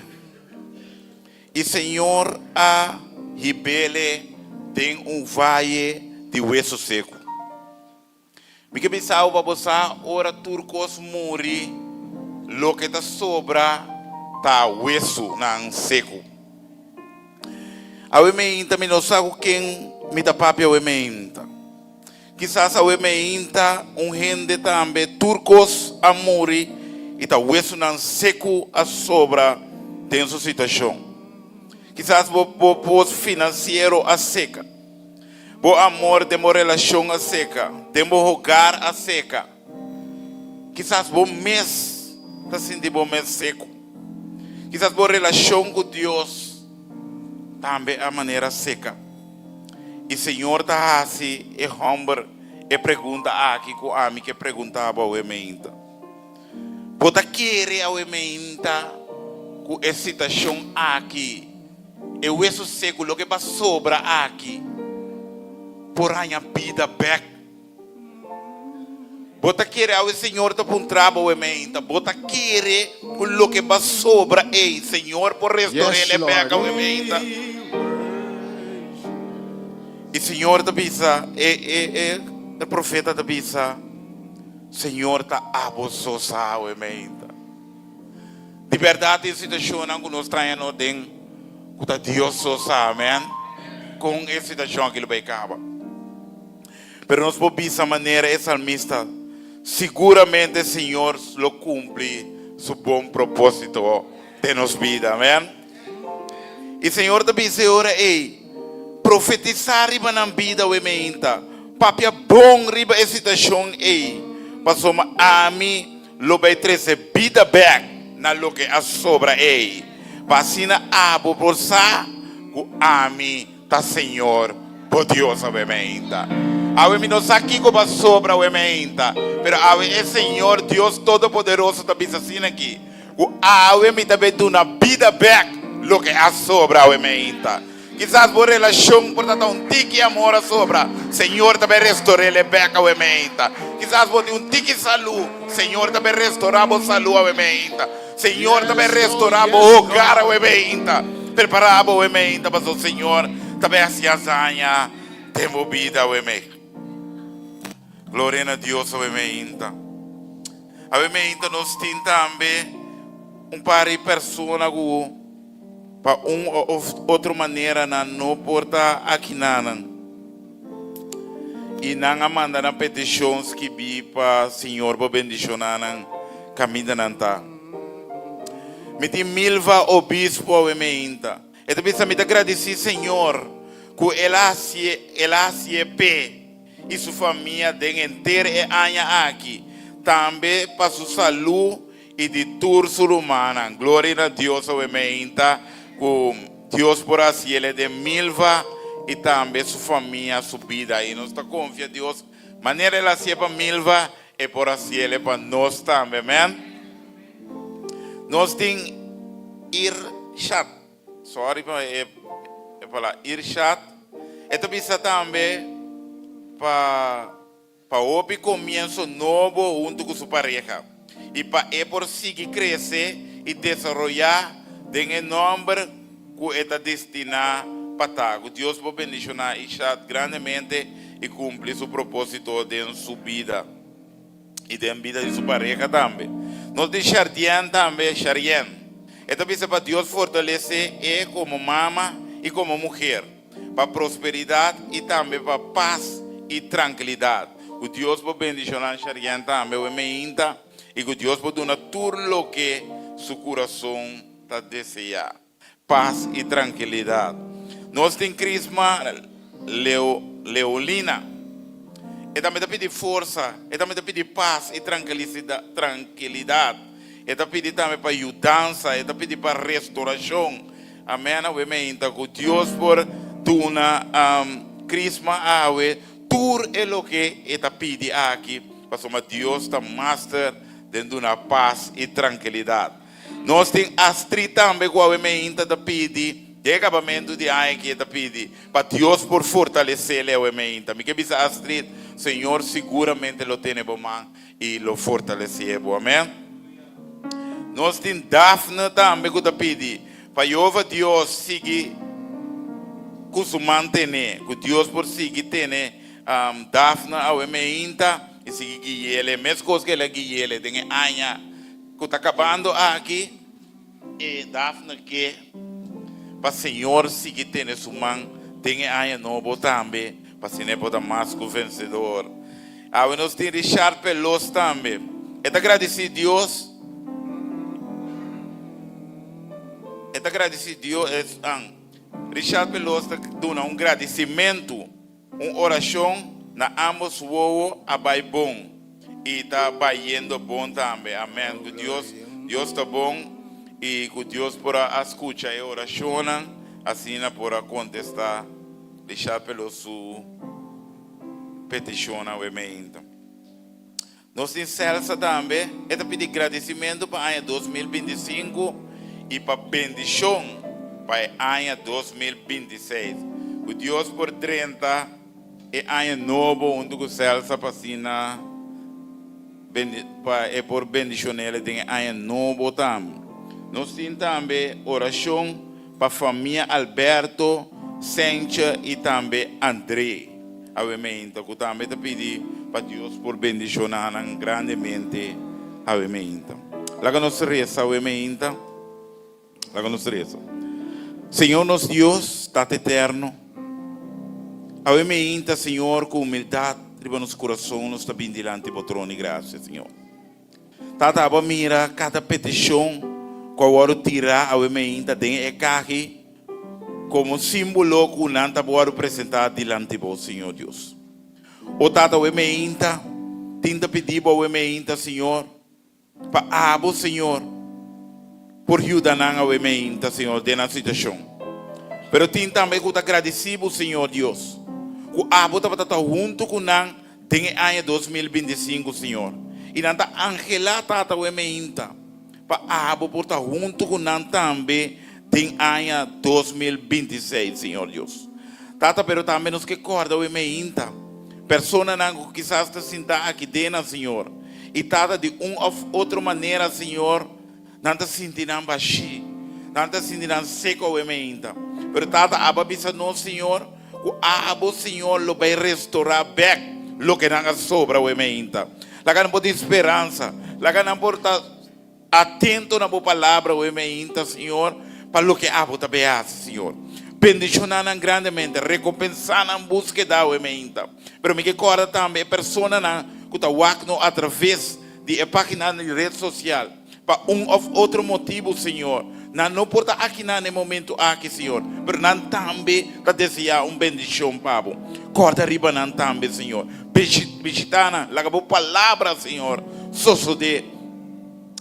[SPEAKER 5] i Señor a hib'ele den un vaye di weso seku. Mi ke bisa bo pa bo sa, ora tur kos muri, loke ta sobra ta wesunan seku. Awe meinta mi no sa ku ken mi ta papia awe meinta. Kisas awe meinta un hende tambe tur kos a muri i ta wesunan seku a sobra den su situashon. Kisas bo bo pos finansiero a seka, bo amor den bo relashon a seka, den bo hogar a seka. Kisas bo mes ta sinti bo mes seku. Kisas bo relashon ku Dios tambe a manera seka. I Señor ta hasi e hòmber e pregunta aki ku ami ke preguntá bo awe meinta. Bo ta kere awe meinta ku e situashon aki, e wesu seku, loke ba sobra aki, por haña bida bèk? Bo ta kere awe Señor ta puntra bo awe meinta? Bo ta kere ku loke ba sobra ei Señor por restor'el e bek awe meinta? I Señor ta bisa, e e e e profeta ta bisa, Señor ta abo so sa awe meinta. Di bèrdat tin situashonnan ku nos ta haña nos den ku ta Dios so sa, amèn, kon e situashon aki lo bai kaba. Pero nos por bisa manera e salmista, Siguramente Señor lo kumpli su bon propósito den nos bida, amèn. I Señor ta bisa e ora ei, Profetisá riba nan bida awe meinta, papia bon riba e situashon ei, pasobra ami lo bai trese bida bèk na loke a sobra ei, pa asina abo por sa ku ami ta Señor bo Dios awe meinta. Awe mi no sa kiko bo a sobra awe meinta, pero awe e Señor Dios Todopoderoso ta bisa asina aki, ku awe mi ta bai duna bida bèk loke a sobra awe meinta. Kisas bo relashon por ta ta un tiki amor a sobra, Señor ta bai restor'el e bèk awe meinta. Kisas bo tin un tiki salú, Señor ta bai restorá bo salú awe meinta. Señor ta bai restorá bo hogar awe meinta. Prepará bo awe meinta pasobra Señor ta bai hasi hazaña den bo bida awe mei. Gloria na Dios awe meinta. Awe meinta nos tin tambe un par di persona ku Pa un of otro manera nan no por ta akinanan. I nan a manda nan petishon skibí pa Señor por bendishoná nan kaminda nan ta. Mi tin Milva Obispo awe meinta. E ta bisa, Mi ta gradisí Señor ku El a hasié, El a hasié p'e i su famia den henter e aña aki, tambe pa su salú i di tur su rumannan. Gloria na Dios awe meinta ku Dios por hasi el den Milva i tambe su famia, su bida. I nos ta konfia Dios manera el hasié pa Milva, e por hasi el pa nos tambe. Amen. Nos tin Irshad. Sorry pa e palabra Irshad. E ta bisa tambe pa. Pa hopi komienso nobo huntu ku su pareha i pa e por sigui krese i desaroyá den e nòmber ku e ta destiná pa ta. Ku Dios por bendishoná Ishad grandemente i kumpli su propósito den su bida i den bida di su pareha tambe. Nos tin Shardien tambe, Sharien. E ta bisa pa Dios fortalesé e komo mama i komo muher. pa prosperidat i tambe pa pas i trankilidat. Ku Dios por bendishoná Sharien tambe awe meinta i ku Dios por duna tur loke su kurason ta deseá. Pas i trankilidat. Nos tin Crisma Leo Leolina. E tambe ta pidi forsa, e tambe ta pidi pas i trankilidat. E ta pidi tambe pa yudansa, e ta pidi pa restorashon. Amen awe meinta ku Dios por duna Crisma awe tur e loke e ta pidi aki pasobra Dios ta master den duna pas i trankilidat. Nos tin Astrid tambe ku awe meinta ta pidi den e kabamentu di aña aki e ta pidi pa Dios por fortalesele awe meinta. Mi ke bisa Astrid Señor siguramente lo tene bo man i lo fortalesé bo. Amen. Nos tin Daphne tambe ku ta pidi pa Yehova Dios sigui ku su man tene, ku Dios por sigui tene Daphne awe meinta i sigui gui'el, meskos ku el a gui'el den e aña ku ta kabando aki. E Daphne ke pa Señor sigui tene su man den e aña nobo tambe, pa asina e por ta mas ku vensedor. Awe nos tin Richard Pelos tambe. E ta gradisí Dios. E ta gradisí Dios. Richard Pelos ta duna un gradisimentu. Un orashon na ambos wowo a bai bon i ta bayendo bon tambe. Amen. Ku Dios, Dios ta bon i ku Dios por a skucha e orashonnan asina por a kontestá Richard Pelos su petishonnan awe meinta. Nos tin Celsa tambe, e ta pidi gradisimentu pa aña 2025 i pa bendishon pa e aña 2026. Ku Dios por drenta e aña nobo huntu ku Celsa pa asina pa e por bendishon'el den e aña nobo tambe. Nos tin tambe orashon pa famia Alberto, Senche i tambe André. Awe meinta ku tambe ta pidi pa Dios por bendishoná nan grandemente awe meinta. Laga nos resa awe meinta. Laga nos resa. Señor nos Dios, Tata Eterno, awe meinta, Señor, ku humildad riba nos kurason nos ta bin dilanti bo trono di grasia, Señor. Tata, abo a mira kada petishon ku a wòrdu tirá awe meinta den e kahi komo símbolo ku nan ta wòrdu presentá dilanti bo, Señor Dios. O Tata, awe meinta tin ta pidi bo awe meinta, Señor, pa abo, Señor, por yuda nan awe meinta, Señor, den nan situashon. Pero tin tambe ku ta gradisí bo, Señor Dios, ku abo tabata ta huntu ku nan Den e aña 2025, Señor, i nan ta anhelá, Tata, awe meinta, pa Abo por ta huntu ku nan tambe den aña 2026, Señor Dios. Tata, pero tambe nos ke kòrda awe meinta, personanan ku kisas ta sintá aki den nan, Señor, i Tata, di un òf otro manera, Señor, nan ta sinti nan bashí, nan ta sinti nan seko awe meinta. Pero Tata, Abo a bisa nos, Señor, Ku abo, Señor, lo bai restorá bèk loke nan a sobra awe meinta. Laga nan por tin speransa. Laga nan por ta atento na bo palabra awe meinta, Señor, pa loke abo ta bai hasi, Señor. Bendishoná nan grandemente. Rekompensá nan búskeda awe meinta. Pero mi ke kòrda tambe e personanan ku ta wak no atraves di e páginanan di ret sosial. Pa un of otro motibu, Señor, nan no por ta akinan na e momento aki, Señor, pero nan tambe ta deseá un bendicion pa Bo. Corda riba nan tambe, Señor. Bishita nan. Laga Bo palabra, Señor, sosodé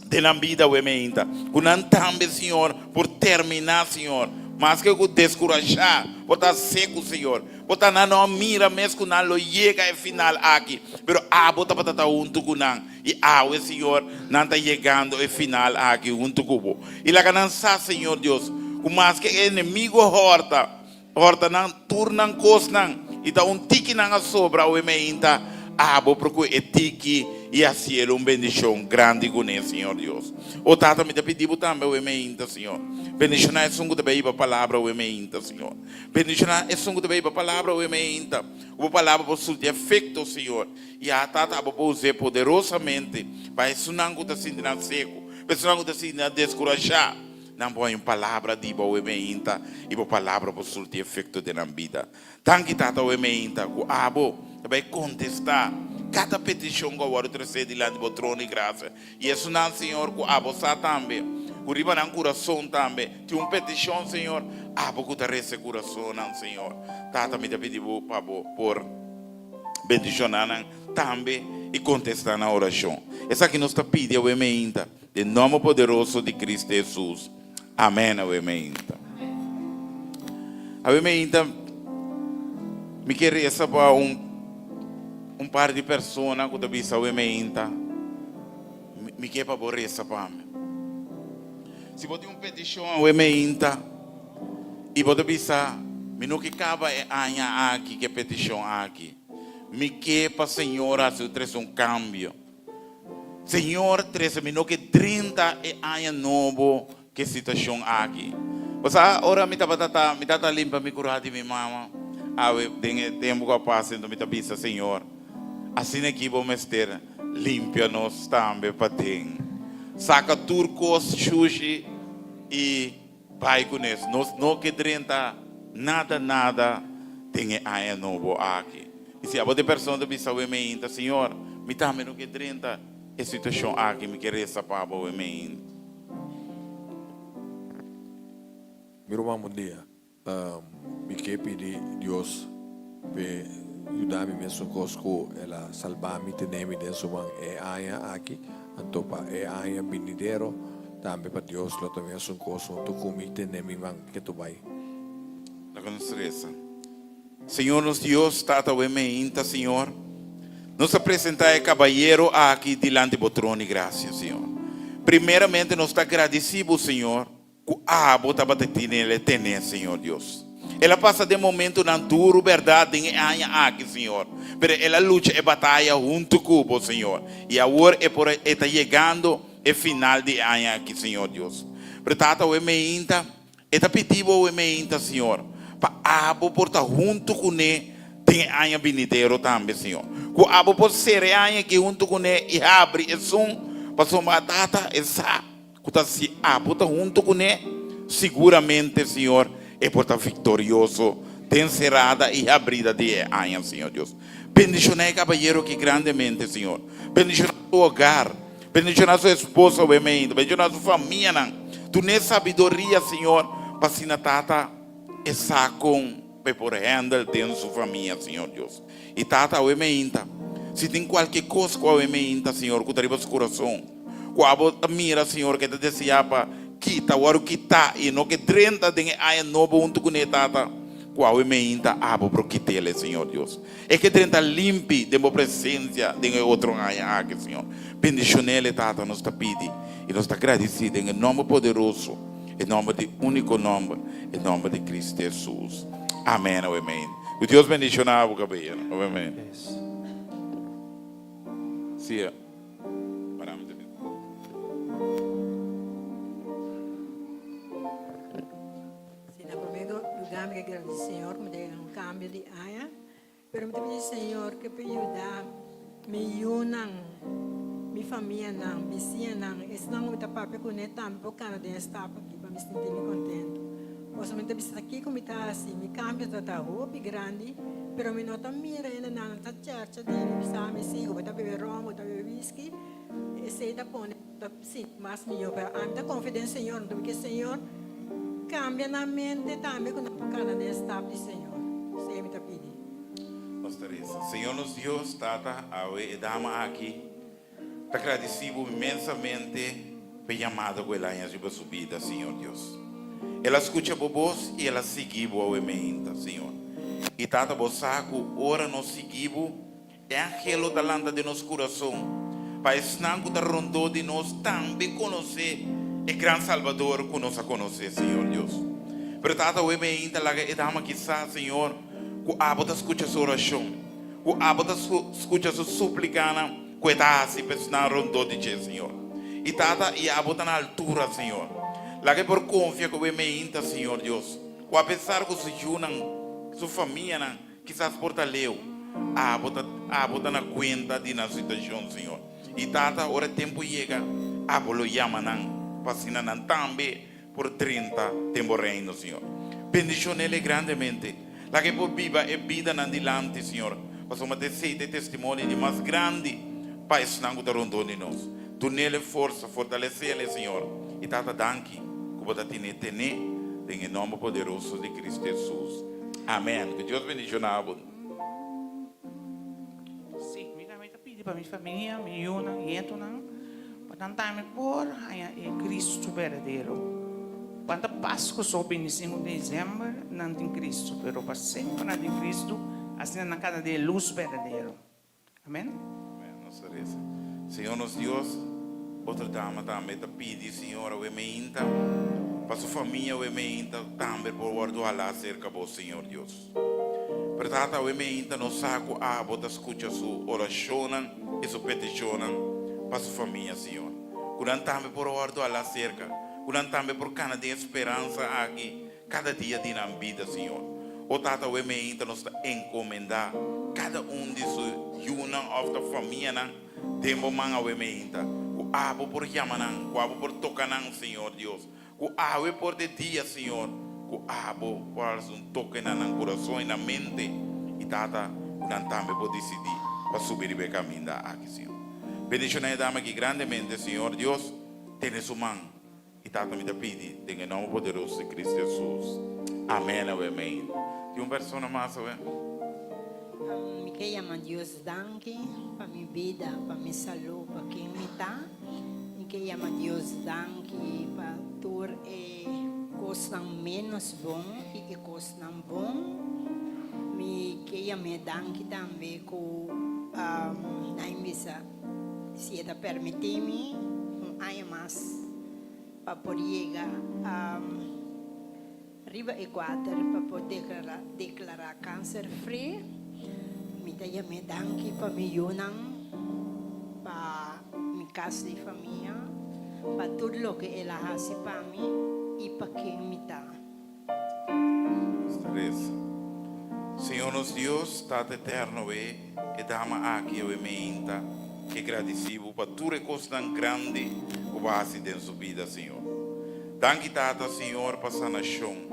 [SPEAKER 5] den nan bida awe meinta. Cu nan tambe, Señor, por terminá, Señor, maske cu descurashá, por ta secu, Señor. Bo ta nan no a mira mes cu nan lo yega e final aki, pero Abo tabata ta hunto cu nan. I awe, Señor, nan ta yegando e final aki huntu ku Bo. I laga nan sa, Señor Dios, ku maske e enemigo hòrta, hòrta nan tur nan kosnan, i ta un tiki nan a sobra awe meinta, Abo por ku e tiki i hasi el un bendishon grandi kuné, Señor Dios. O Tata, mi ta pidi Bo tambe awe meinta, Señor, bendishoná esun ku ta bai hiba palabra awe meinta, Señor. Bendishoná esun ku ta bai hiba palabra awe meinta, ku Bo palabra por surti efekto, Señor. Ya, Tata, abo por us'é poderosamente pa esunnan ku ta sinti nan seku, pa esunnan ku ta sinti nan deskurashá. Nan por haña un palabra di bo awe meinta, i bo palabra por surti efekto den nan bida. Danki, Tata, awe meinta, ku abo ta bai kontestá kada petishon ku a wòrdu tresé dilanti bo trono di grasia. I esunnan, Señor, ku abo sa tambe, ku riba nan kurason tambe tin un petishon, Señor, abo ku ta resa e kurasonnan, Señor. Tata, mi ta pidi bo pa bo por. Bendishoná nan tambe i kontestá nan orashon. Esaki nos ta pidi awe meinta, den nòmber poderoso di Cristo Hesus. Amèn awe meinta. Awe meinta mi ke resa pa un un par di persona ku ta bisa awe meinta, mi ke pa bo resa pa mi. Si bo tin un petishon awe meinta i bo ta bisa, Mi no ke kaba e aña aki ku e petishon aki. Mi ke pa Señor hasi trese un kambio. Señor trese, mi no ke drenta e aña nobo ku e situashon aki. Bo sa, ora mi tabata ta, mi tabata limpia mi kurá di mi mama awe den e tempu ku a pasa, enton mi ta bisa, Señor, asina aki bo mester limpia nos tambe paden. Saka tur kos shushi i bai ku nes. Nos no ke drenta nada nada den e aña nobo aki. I si abo ta e persona ta bisa awe meinta, Señor, mi tambe no ke drenta e situashon aki, mi ke resa pa bo awe meinta.
[SPEAKER 6] Mi ruman bon dia. Mi ke pidi Dios p'e yuda mi mesun kos ku el a salba mi, tene mi den su man e aña aki, anto pa e aña binidero tambe pa Dios lo ta mesun kos huntu ku mi, tene mi man ketu bai.
[SPEAKER 5] Laga nos resa. Señor nos Dios, Tata awe meinta, Señor, nos ta presenta e cabayero aki dilanti bo trono di gracia, Señor. Primeramente nos ta gradici bo, Señor, Ku abo tabata tinel e tené, Señor Dios. El a pasa den momentunan duru, bèrdat, den e aña aki, Señor. Pero el a lucha e bataya huntu ku Bo, Señor. I awor e por e ta yegando e final di e aña aki, Señor Dios. Pero Tata, awe meinta, e ta pidi Bo awe meinta, Señor, pa abo por ta huntu kuné den e aña binidero tambe, Señor. Ku abo por sera e aña aki huntu kuné i habri esun. Pasobra Tata, e sa ku ta si abo ta huntu kuné, siguramente, Señor, e por ta viktorioso den serada i habrida di e aña, Señor Dios. Bendishoná e kabayero aki grandemente, Señor. Bendishoná su hogar. Bendishoná su esposa obviamente. Bendishoná su famianan. Dun'é sabiduria, Señor, pa asina Tata e sa kon pa e por handle den su famia, Señor Dios. I Tata, awe meinta, si tin kualke kos ku awe meinta, Señor, ku ta riba su kurason, ku abo ta mira, Señor, ku e ta deseá pa kita, wòrdu kitá i no ke drenta den e aña nobo huntu kuné, Tata, ku awe meinta abo por kit'el, Señor Dios. E ke drenta limpi den bo presensia den e otro aña aki, Señor. Bendishon'el, Tata, nos ta pidi i nos ta gradisí den e nòmber poderoso, e nòmber di úniko nòmber, e nòmber di Cristo Hesus. Amèn, awe meinta. Ku Dios bendishoná bo, kabeyero. Awe meinta. Sí, para mi también.
[SPEAKER 7] Sí, na promé lugá mi ke gradisí Señor ku mi ta yega na un kambio di aña. Pero mi ta pidi Señor ke por yuda mi yunan, mi famianan, bisiñanan, esnan ku mi ta papia kuné tambe por kana den e stap aki pa mi sinti mi kontentu. Pasobra mi ta bisa ta kiko mi ta hasi, mi kambio ta ta hopi grandi, pero mi no ta mira hendenan ta chercha di mi bisa mi si ku bo ta bebe rom, bo ta bebe whisky, esei ta pone mi ta sinti mas mihó. Pero ami ta konfia den Señor, mi ta pidi Señor kambia nan mente tambe ku nan por kana den e stap di Señor. Esei mi ta pidi.
[SPEAKER 5] Nos ta resa. Señor nos Dios, Tata, awe e dama aki ta gradisí Bo inmensamente pa e yamada ku el a haña riba su bida, Señor Dios. El a skucha Bo bos i el a sigui Bo awe meinta, Señor. I Tata, Bo sa ku ora nos sigui Bo, E anhelo ta lanta den nos kurason pa esnan ku ta rondó di nos tambe konosé e gran Salbador ku nos a konosé, Señor Dios. Pero Tata, awe meinta laga e dama kisá, Señor, ku Abo ta skucha su orashon, ku Abo ta skucha su súplikanan ku e ta hasi pa esnan rondó di dje, Señor. I Tata, i Abo ta na altura, Señor. Laga e por konfia ku awe meinta, Señor Dios, ku apesar ku su yunan, su famianan, Kisas por ta leu. Abo ta, abo ta na kuenta di nan situashon, Señor. I Tata, ora e tempu yega, abo lo yama nan, pa asina nan tambe por drenta den bo Reino, Señor. Bendishon'el grandemente. Laga e por biba e bidanan dilanti, Señor, pasobra ta esei ta e testimonio di mas grandi pa esnan ku ta rondó di nos. Dun'el e forsa, fortalese'el, Señor. I Tata, danki ku bo ta tene tené den e nòmber poderoso di Cristo Hesus. Amen. Ku Dios bendiciona bo.
[SPEAKER 8] Sí, mi tambe ta pidi pa mi famia, mi yunan, nietonan, pa nan tambe por haña e Cristo berdadero. Pa ta Pascu so 25 di december nan tin Cristo, pero pa semper nan tin Cristo, asina nan kana den e luz berdadero. Amen.
[SPEAKER 5] Amen. Nos ta reza. Señor nos Dios, otro dama tambe ta pidi, Señor, awe meinta, pa su famia awe meinta tambe por wordo hala cerca bo, Señor Dios. Pero Tata, awe meinta nos sa cu abo ta scucha su oracionnan y su peticionnan pa su famia, Señor. Cu nan tambe por wordo hala cerca, cu nan tambe por cana den e speransa aki Kada dia di nan bida, Señor. O Tata, awe meinta nos ta encomenda cada un di su yunan of ta famianan den Bo man awe meinta. Cu Abo por yama nan, cu Abo por toca nan, Señor Dios. Cu awe por de dia, Señor, cu Abo por haci un toke na nan curason y nan mente. Y Tata, cu nan tambe por dicidi pa subi riba e caminda aki, Señor. Bendiciona e dama aki grandemente, Señor Dios. Tene su man. I Tata mi ta pidi den e nomber poderoso di Cristo Jesus. Amen awe amen. Tin un persona mas awe?
[SPEAKER 9] Mi ke yama Dios danki pa mi bida, pa mi salú, pa ken mi ta. Mi ke yama Dios danki pa tur e kosnan ménos bon i e kosnan bon. Mi ke yam'é danki tambe ku nan a bisa. Si e ta permití mi un aña mas pa por yega riba e kuater pa por deklará kanser free, mi ta yam'é danki pa mi yunan, pa mi kas di famia, pa tur loke el a hasi pa mi i pa ken mi ta.
[SPEAKER 5] Tres. Señor nos Dios, Tata Eterno, we e dama aki awe meinta. Ke gradisí Bo pa tur e kosnan grandi ku Bo a hasi den su bida, Señor. Danki, Tata, Señor, pa sanashon.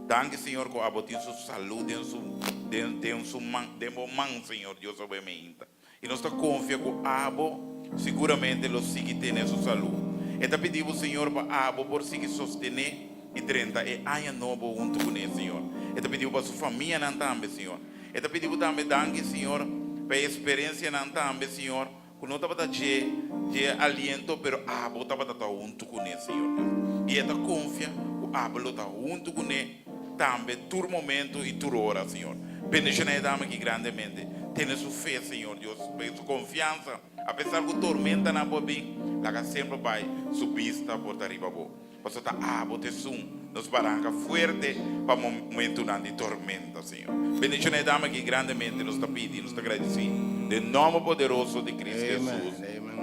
[SPEAKER 5] Danki, Señor, ku Abo tin su salú den su, den, den su man, den Bo man, Señor Dios, awe meinta. I nos ta konfia ku Abo siguramente lo sigui tene su salú. E ta pidi Bo, Señor, pa Abo por sigui sostené i drenta e aña nobo huntu kuné, Señor. E ta pidi Bo pa su famianan tambe, Señor. E ta pidi Bo tambe danki, Señor, pa e eksperensianan tambe, Señor, ku no tabata dje dje aliento, pero Abo tabata ta huntu kuné, Señor Dios. I e ta konfia ku Abo lo ta huntu kuné tambe tur momento i tur ora, Señor. Bendishoná e dama aki grandemente. Tene su fe, Señor Dios, su konfiansa, apesar ku tormentanan por bin, laga semper bai su bista por ta riba Bo. Pasobra ta abo ta esun nos baranka fuerte pa momentunan di tormenta, Señor. Bendiciona e dama aki grandemente, nos ta pidi, nos ta gradeci den nomber poderoso di Cristo Jesus.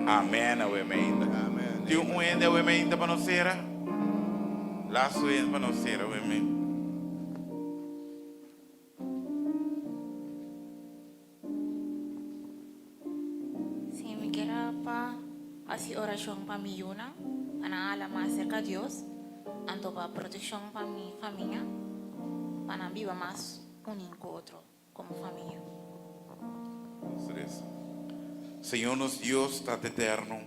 [SPEAKER 5] Amen. Awe meinta. Tin un hende awe meinta pa nos cera? Lasto hende pa nos cera awe meinta.
[SPEAKER 10] Sí, mi kier a pa hasi orashon pa mi yunan, pa nan hala mas serka Dios, anto pa protekshon pa mi famia, pa nan biba mas uní ku otro komo famia.
[SPEAKER 5] Nos resa. Señor nos Dios, Tata Eterno,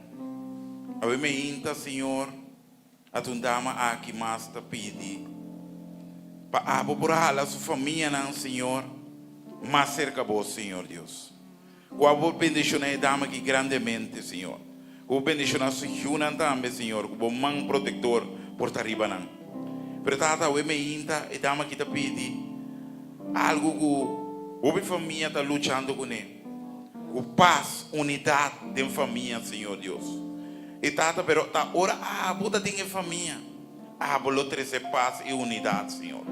[SPEAKER 5] awe meinta, Señor, Ata un dama aki mas ta pidi pa abo por hala su famianan, Señor, mas serka bo, Señor Dios. Ku abo por bendiciona e dama aki grandemente, Señor. Ku bo bendiciona su yunan tambe, Señor, ku bo man protector por ta riba nan. Pero Tata, awe meinta e dama aki ta pidi algo ku hopi famia ta luchando kuné, ku pas, unidad den famia, Señor Dios. E tata, pero ta ora abo ta den e famia, abo lo trece paz y unidad, Señor.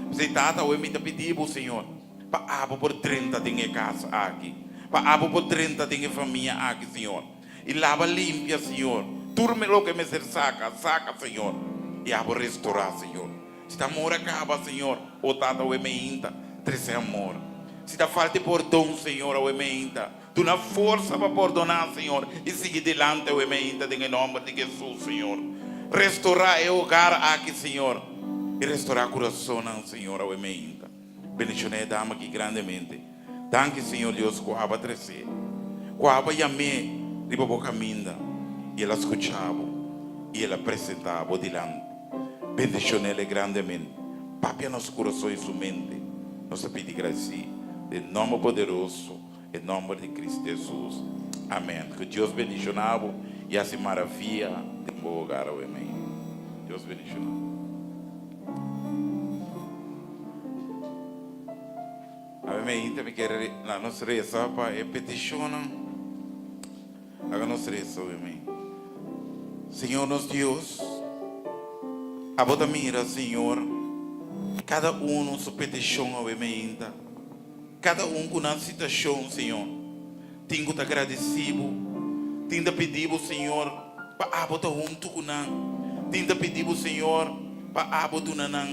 [SPEAKER 5] P'esei, Tata, awe mi ta pidi Bo, Señor, pa abo por drenta den e cas aki, pa abo por drenta den e famia aki, Señor, y laba limpia, Señor, tur loke mester saca, saca, Señor, y abo restora, Señor. Si ta amor a caba, Señor, o Tata, awe meinta, trece amor. Si ta falta e pordon, Señor, awe meinta, Duna forsa pa pordoná, Señor, i sigui dilanti awe meinta den e nòmber di Hesus, Señor. Restorá e hogar aki, Señor, i restorá kurasonnan, Señor, awe meinta. Bendishoná e dama aki grandemente. Danki, Señor Dios, ku abo a tres'é, ku abo a yam'é riba bo kaminda, i el a skuchá bo, i el a presentá bo dilanti. Bendishon'é grandemente. Papia na su kurason i su mente. Nos ta pidi grasí den nòmber poderoso. E nomber di Cristo Jesus. Amen. Cu Dios bendiciona bo y haci maravilla den bo hogar awe mei. Dios bendiciona. Awe mei mi kier laga nos reza pa e peticionnan. Laga nos reza awe mei. Señor nos Dios, abo ta mira, Señor, cada uno su peticion awe meinta. Kada un ku nan situashon, Señor. Tin ku ta gradisí Bo. Tin ta pidi Bo, Señor, pa Abo ta huntu ku nan. Tin ta pidi Bo, Señor, pa Abo duna nan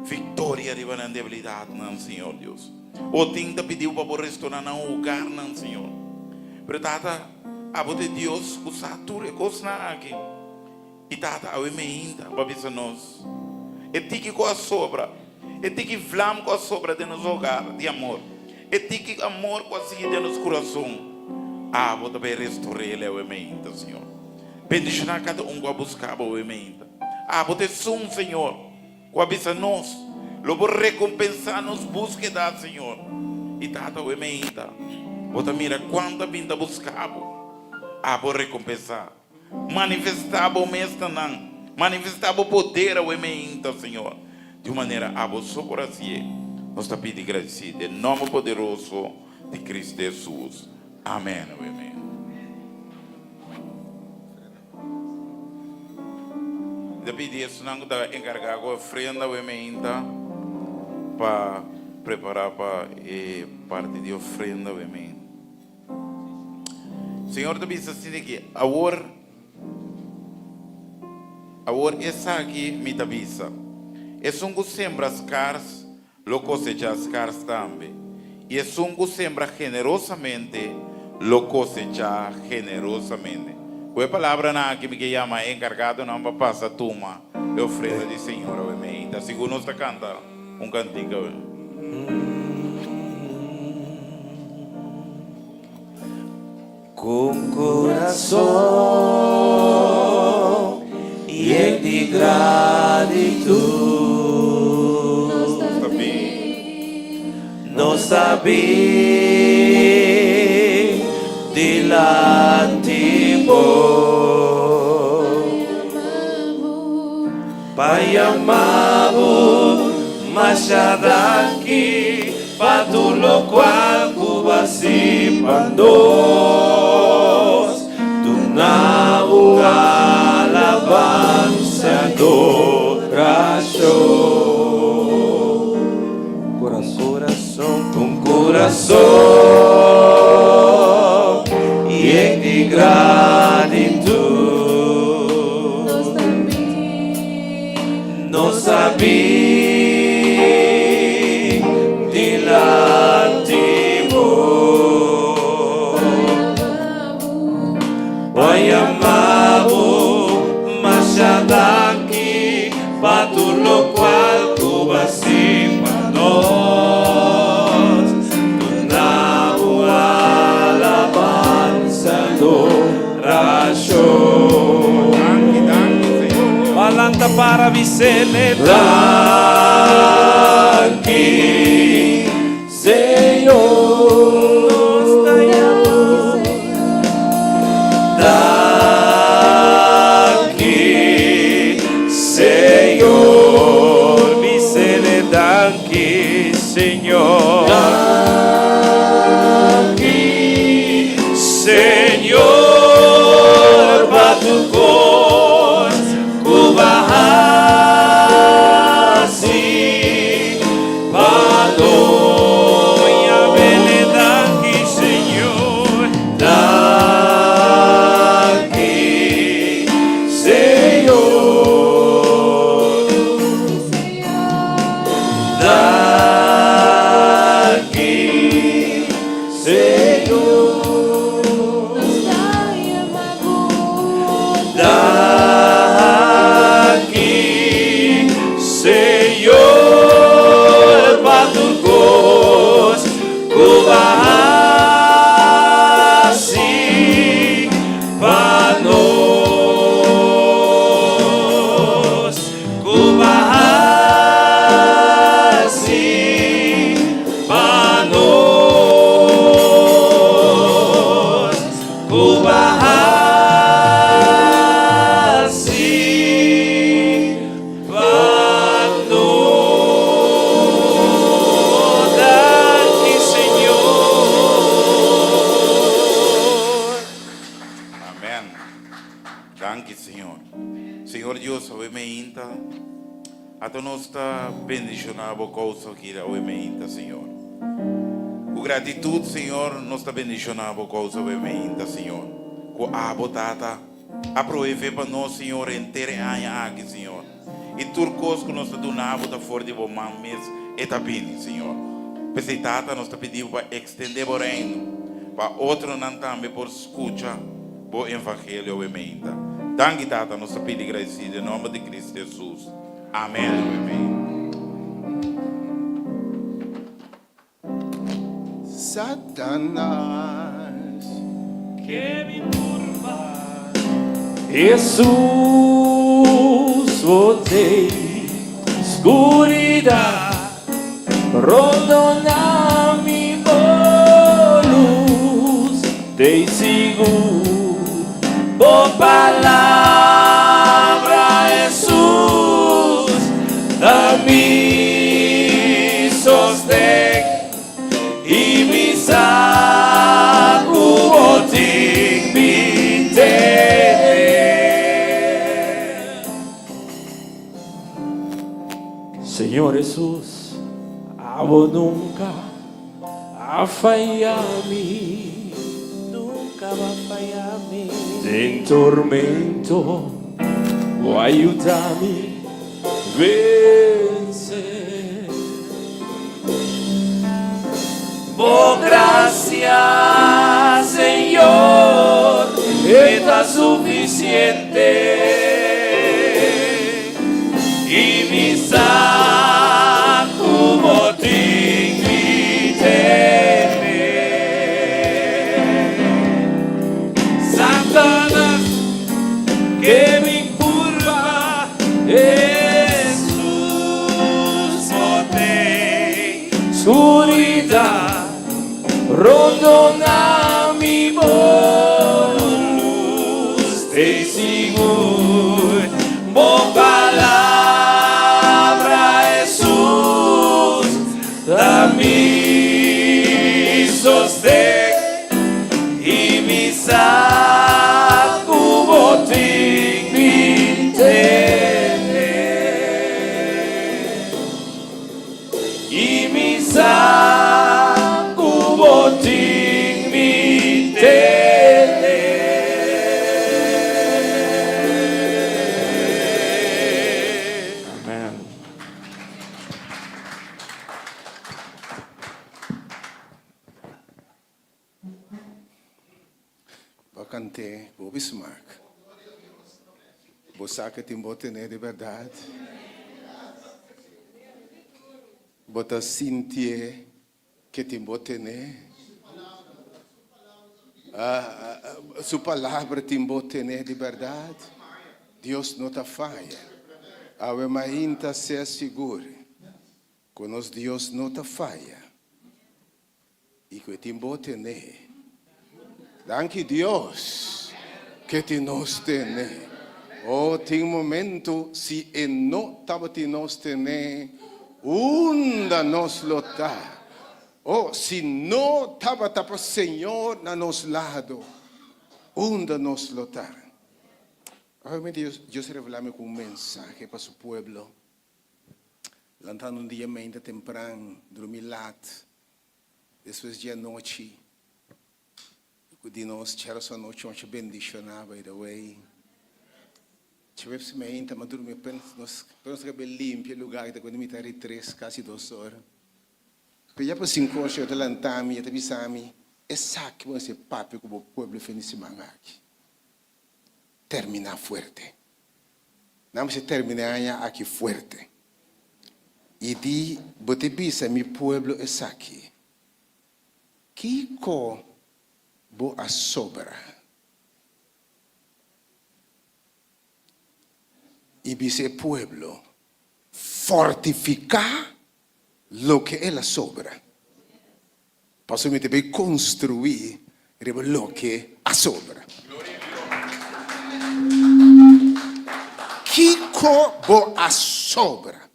[SPEAKER 5] viktoria riba nan debilidatnan, Señor Dios. O tin ta pidi Bo pa Bo restorá nan hogarnan, Señor. Pero, Tata, Abo ta e Dios ku sa tur e kosnan aki. I Tata awe meinta pa bisa nos, E tiki ku a sobra, e tiki vlam ku a sobra den nos hogar di amor, e tiki amor ku a sigui den nos kurason, abo ta bai restor'el awe meinta, Señor. Bendishoná kada un ku a buska bo awe meinta. Abo ta esun, Señor, ku a bisa nos, Lo bo rekompensá nos búskeda, Señor. I Tata awe meinta, bo ta mira kuantu a bin ta buska bo, abo rekompensá. Manifestá bo mes na nan. Manifestá bo poder awe meinta, Señor. Di un manera abo so por hacié. Nos ta pidi gradisí den nomber poderoso di Cristo Jesus. Amen awe meinta. Mi ta pidi esunnan ku ta enkargá ku ofrenda awe meinta pa prepará pa e parti di ofrenda awe meinta. Señor ta bisa asina aki, Awor, awor esaki mi ta bisa, Esun ku sembra skars lo kosechá skars tambe, i esun ku sembra generosamente lo kosechá generosamente. Ku e palabranan aki mi ke yama e enkargadonan pa pasa tuma e ofrenda di Señor awe meinta. Sigur nos ta kanta un kantika awe.
[SPEAKER 3] Ku un kurason yen di gratitut. Nos ta bin dilanti bo. Pa yama bo masha danki pa tur lokual ku bo a hasi pa nos. Duna bo alabansa i adorashon. Un kurason yen di gratitut. Nos ta bin dilanti bo. Pa yama bo masha danki pa tur lokual ku bo a hasi pa nos. Duna bo alabansa adorashon.
[SPEAKER 2] Balanta para bisele
[SPEAKER 3] Danki, Señor. Danki, Señor.
[SPEAKER 2] Bisele danki, Señor.
[SPEAKER 3] Danki, Señor, pa tur kos ku bo a hasi pa nos.
[SPEAKER 2] Yam'é danki, Señor.
[SPEAKER 3] Danki, Señor. Danki, Señor. Danki, Señor, pa tur kos ku bo a hasi pa nos. Ku bo a hasi pa nos. Ku bo a hasi pa nos.
[SPEAKER 2] Danki, Señor.
[SPEAKER 5] Amèn. Danki, Señor. Señor Dios, awe meinta, ata nos ta bendishoná bo kousa aki awe meinta, Señor. Ku gratitut, Señor, nos ta bendishoná bo kousa awe meinta, Señor. Ku abo, Tata, a proveé pa nos, Señor, henter e aña aki, Señor. I tur kos ku nos ta duna bo ta for di bo man mes e ta bini, Señor. P'esei, Tata, nos ta pidi bo pa ekstendé bo reino, pa otronan tambe por skucha bo evangelio awe meinta. Danki, Tata, nos ta pidi gradisido den nòmber di Kristu Hesus. Amèn. Awe meinta.
[SPEAKER 4] Satanas.
[SPEAKER 3] Ke mi turba. Hesus bo t'ei skuridat rondona mi bo lus t'ei sigur bo palabra Hesus ta mi sosten i mi sa ku bo tin mi tene.
[SPEAKER 2] Señor Hesus, abo nunka a faya mi.
[SPEAKER 3] Nunka bo a faya mi.
[SPEAKER 2] Den tormento, bo a yuda mi vense.
[SPEAKER 3] Bo grasia, Señor. ta sufisiente. I mi sa ku bo tin mi tene. Satanas ke mi purba, Hesus bo t'ei. Skuridat rondona mi bo lus t'ei sigur. Bo palabra Hesus ta mi sosten i mi sa ku bo tin mi tene. I mi sa ku bo tin mi tene. Amen.
[SPEAKER 4] Bo kant'é ku hopi smak. Bo sa ke tin bo ten'é di bèrdat. Bo ta sintié ke tin bo ten'é. Su palabra tin bo ten'é di bèrdat. Dios no ta faya. Awe mainta sea sigur ku nos Dios no ta faya. I ku e tin bo tene. Danki Dios ke tin nos tene. Oh, tin momento si e no tabatin nos tene, unda nos lo ta? Oh, si no tabata pa Señor na nos lado, unda nos lo ta? Obviamente Dios a revela mi ku un mensahe pa su pueblo. Lantando un dia mainta tempran, drumi lat, despues dje anochi, ku di nos chera su anochi masha bendishoná, by the way. Djaweps mainta mi a drumi apenas nos apenas a kaba limpia e lugar ta kuando mi ta ri tres kasi dos ora. Pero ya pa sinku ora Señor ta lanta mi, e ta bisa mi, Esaki bo mester papia ku bo pueblo e fin di siman aki. Terminá fuerte. Nan mester terminá e aña aki fuerte. I di, Bo ta bisa mi pueblo esaki, Kiko bo a sobra? I bisa e pueblo, Fortifiká loke el a sobra. Pasobra mi ta bay construi riba loke a sobra. Kico bo a sobra?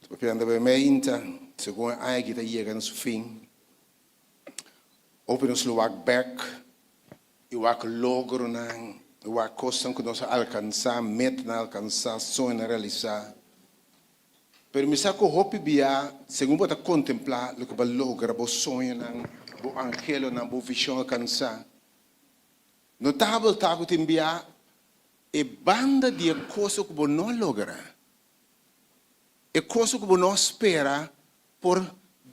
[SPEAKER 4] Papiando bay meinta, segun e aña aki ta yega na su fin, hopi nos lo wak bek i wak logronan, i wak kosnan ku nos a alkansá, metanan alkansá, soñonan realisá. Pero mi sa ku hopi bia, segun bo ta kontemplá loke bo a logra, bo soñonan, bo anhelonan, bo vishon alkansá, notabel ta ku tin bia e banda di e kos ku bo no a logra, e kos ku bo no a spera por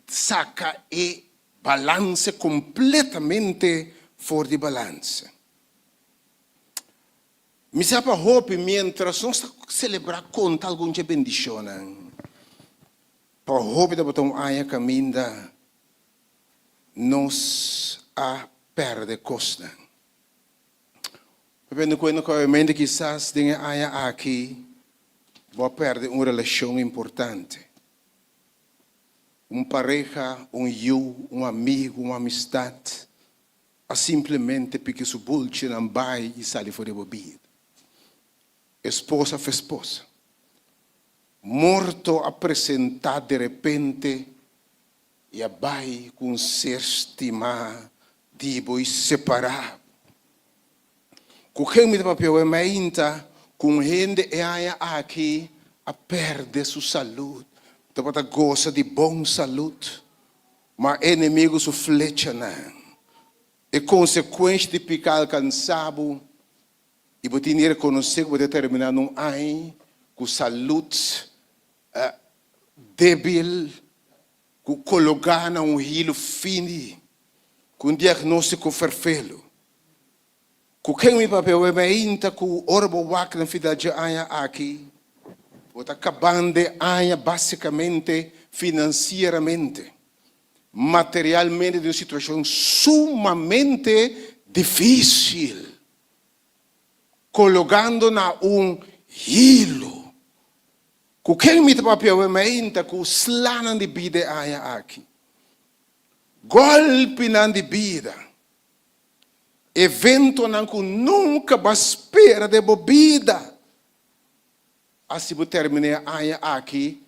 [SPEAKER 4] saka e balanse kompletamente for di balanse. Mi sa pa hopi miéntras nos ta selebrá konta algun dje bendishonnan. Pa hopi tabata un aña kaminda nos a pèrdè kosnan. Papiando kuenta ku obviamente kisas den e aña aki bo a pèrdè un relashon importante. Un pareha, un yu, un amigu, un amistat a simplemente piki su bulchinan bai i sali for di bo bida. Esposa of esposa. Morto a presentá derepente i a bai ku un ser stimá di bo i separá bo. Ku ken mi ta papia awe mainta? Ku un hende e aña aki a perde su salud. Tabata gosa di bon salud, ma e enemigu su flechanan. E konsekuensha di pika alkansa bo i bo tin di rekonosé ku bo ta terminá na un aña ku salud debil. Ku kologá na un hilu fini, ku un diagnóstiko ferfelu. Ku ken mi papia awe mainta ku ora bo wak na final dje aña aki, bo ta kabando e aña básikamente finansieramente, materialmente den un situashon sumamente difísil. Kologando na un hilu. Ku ken mi ta papia awe mainta ku slanan di bida e aña aki? Gòlpinan di bida, eventonan ku nunka bo a spera den bo bida. Asi bo terminá e aña aki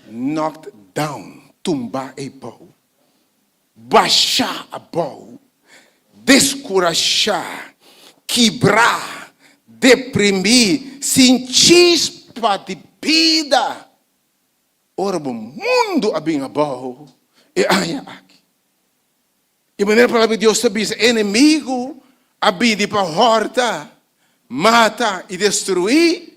[SPEAKER 4] knocked down, tumbá eibou, bashá abou, deskurashá, kibrá, deprimí, sin chispa di bida. Ora bo mundu a bin abou e aña aki. E manera Palabra di Dios ta bisa, e enemigu a bini pa hòrta, mata i destruí,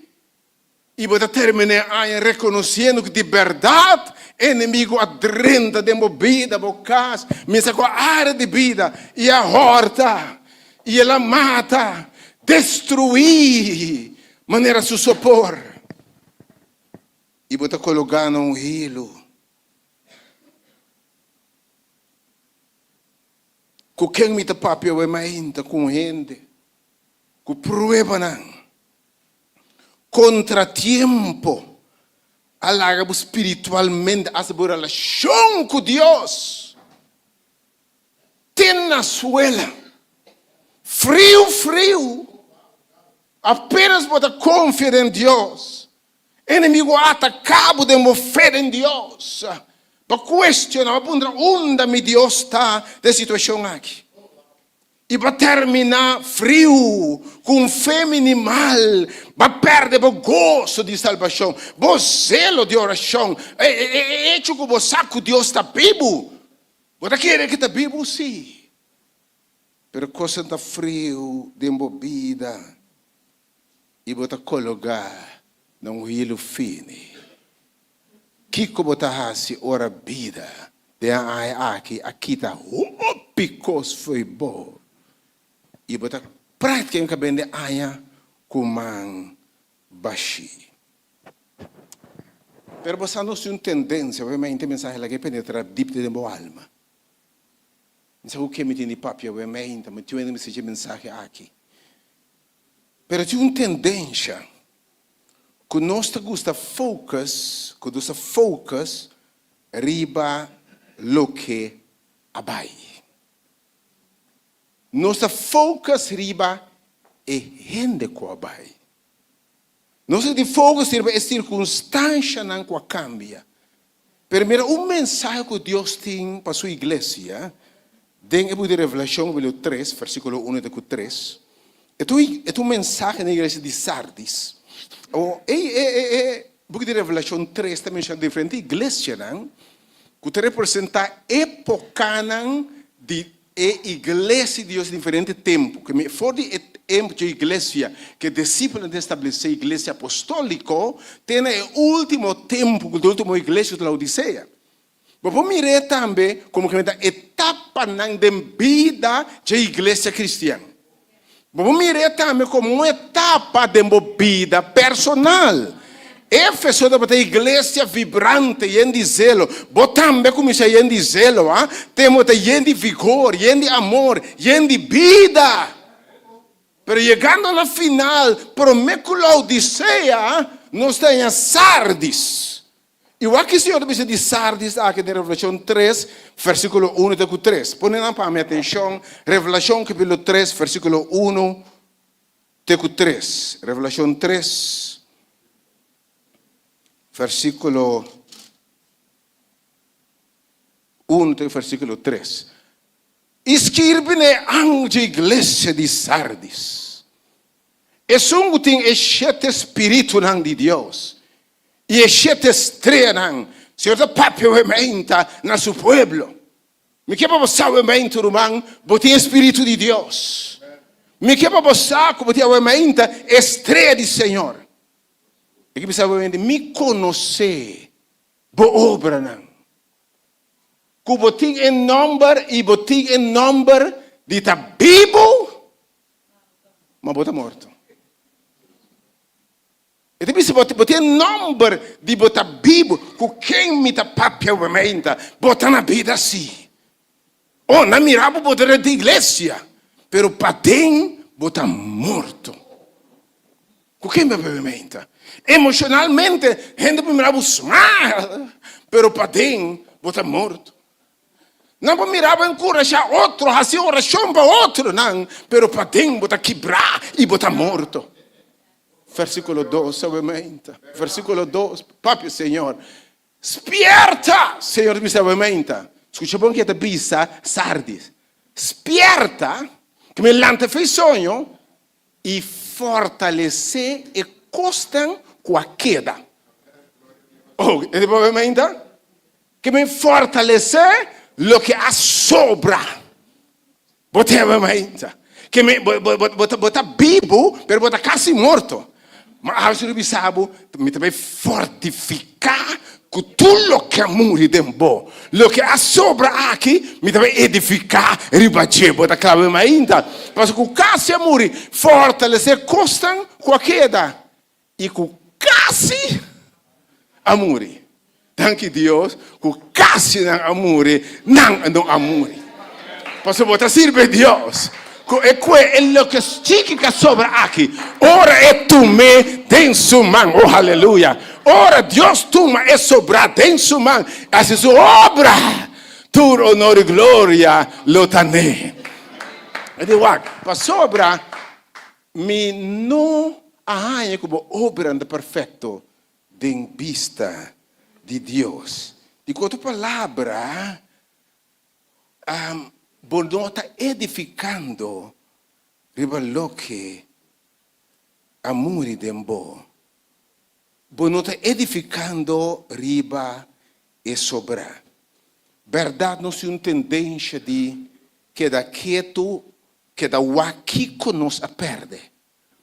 [SPEAKER 4] i bo ta terminá e aña rekonosiendo ku di bèrdat e enemigu a drenta den bo bida, bo kas, mester ku área di bida, i a hòrta, i el a mata, destruí manera su sopor. I bo ta kologá na un hilu. Ku ken mi ta papia awe mainta? Ku un hende ku pruebanan kontratiempo a laga bo spiritualmente hasta bo relashon ku Dios te na suela. Friu friu, apenas bo ta konfia den Dios, Enemigu a ataká bo den bo fe den Dios. Bo a kuestioná, bo a puntra, Unda mi Dios ta den e situashon aki? I bo a terminá friu, ku un fe minimal. Bo a pèrdè bo goso di salbashon, bo zelo di orashon, e echo ku bo sa ku Dios ta bibu. Bo ta kere ku e ta bibu? Sí. Pero kosnan ta friu den bo bida. I bo ta kologá na un hilu fini. Kiko bo ta hasi ora bida den e aña aki a kita hopi kos fo'i bo i bo ta práktikamente ka bende aña ku man bashí? Pero bo sa nos tin un tendensia, obviamente e mensahe laga e penetrá dip den bo alma. Mi sa ku ke mi tin di papia obviamente, mi tin wende mi sichi e mensahe aki. Pero tin un tendensha ku nos ta gusta focus, ku nos ta focus riba loke a bai. Nos ta focus riba e hende ku a bai. Nos ta tin focus riba e sirkunstanshanan ku a kambia. Pero mira un mensahe ku Dios tin pa su iglesia den e buki di Revelashon kapitulo tres versíkulo uno te ku tres. E ta un e ta un mensahe na e iglesia di Sardis. Awor e e e e buki di Revelashon tres ta menshona diferente iglesianan ku ta representá épokanan di E iglesia di Dios diferente tempu. Ke mi for di e tempu dje iglesia ke e disipelnan ta establesé iglesia apostóliko te na e último tempu ku ta último iglesia ku ta Laodisea. Bo por mir'é tambe komo ke mi ta etapanan den bida dje iglesia kristian. Bo por mir'é tambe komo un etapa den bo bida personal. Éfeso tabata e iglesia vibrante, yen di zelo. Bo tambe a kuminsá yen di zelo, a? Te bo ta yen di vigor, yen di amor, yen di bida. Pero yegando na final, promé ku Laodisea, nos ta haña Sardis. I wak ki Señor ta bisa di Sardis aki den Revelashon tres, versíkulo unu te ku tres. Pone nan pa mi atenshon, Revelashon kapítulo tres, versíkulo unu te ku tres. Revelashon tres, versíkulo unu te versíkulo tres. I skirbi na e anjo dje iglesia di Sardis, Esun ku tin e shete spiritunan di Dios i e shete streanan, Señor ta papia wemeinta na su pueblo. Mi ke pa bo sa wemeinta, ruman, bo tin e spiritu di Dios. Mi ke pa bo sa ku bo tin awemeinta e strea di Señor. Mi ke bisa awemeinta, mi konosé bo obranan. Ku bo tin e nòmber i bo tin e nòmber di ta bibu, ma bo ta morto. E ta bisa bo, bo tin e nòmber di bo ta bibu, ku ken mi ta papia awe-meinta, bo ta na bida sí. Oh, nan mira bo, bo ta den iglesia, pero paden bo ta morto. Ku ken mi ta papia awe-meinta? Emoshonalmente, hende por mira bo smile, pero paden bo ta morto. Nan por mira bo enkurashá otro, hasi orashon pa otronan, pero paden bo ta kibrá i bo ta morto. Versíkulo dos, awe-meinta. Versíkulo dos, papia Señor. Spierta! Señor ta bisa awe-meinta. Skucha bon ke ta bisa Sardis. Spierta, ke mi lanta fei soño i fortalesé e kosnan ku a keda. Oh, e ta awe-meinta? Ke mi fortalesé loke a sobra. Bo ta heba mainta. Ke mi, bo, bo, bo, bo ta, bo ta bibu, pero bo ta kasi morto. Ma awe si bisa bo, mi ta bai fortifiká ku tur loke a muri den bo. Loke a sobra aki, mi ta bai edifiká riba dje. Bo ta klaba mainta. Pasobra ku kasi a muri, fortalesé kosnan ku a keda i ku kasi a muri. Danki Dios ku kasi nan a muri, nan no a muri. Pasobra bo ta sirbi Dios ku e kue e loke chiki ka sobra aki, ora e tum'é den su man. Oh, haleluya! Ora Dios tuma e sobrá den su man, hasi su obra, tur honor i gloria lo ta n'e. E di wak, pasobra Mi no a haña ku bo obranan ta perfekto den bista di Dios. Di ku otro palabra, bo no ta edifikando riba loke a muri den bo. Bo no ta edifikando riba e sobrá. Bèrdat nos tin un tendensha di keda ketu Keda wak kiko nos a perde,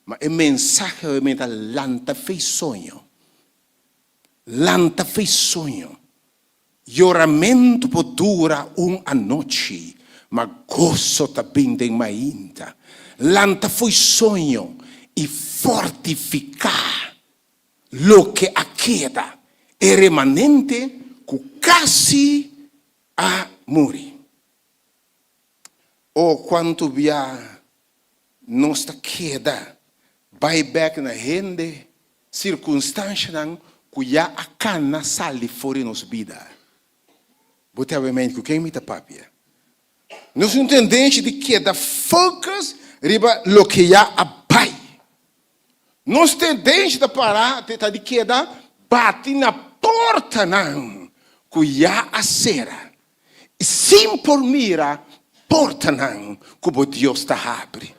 [SPEAKER 4] ma e mensahe awe mi ta lanta fei soño. Lanta fei soño. Yoramentu por dura un anochi, ma goso ta bin den mainta. Lanta fo'i soño i fortifiká loke a keda, e remanente ku kasi a muri. O kuantu bia nos ta keda bai bek na hende, sirkunstanshanan ku ya a kana sali for di nos bida. Bo ta wè ku ken mi ta papia? Nos tin un tendensha di keda focus riba loke ya a bai. Nos tendensha ta para ta di keda bati na portanan ku ya a sera. Sin por mira portanan ku bo Dios ta habri.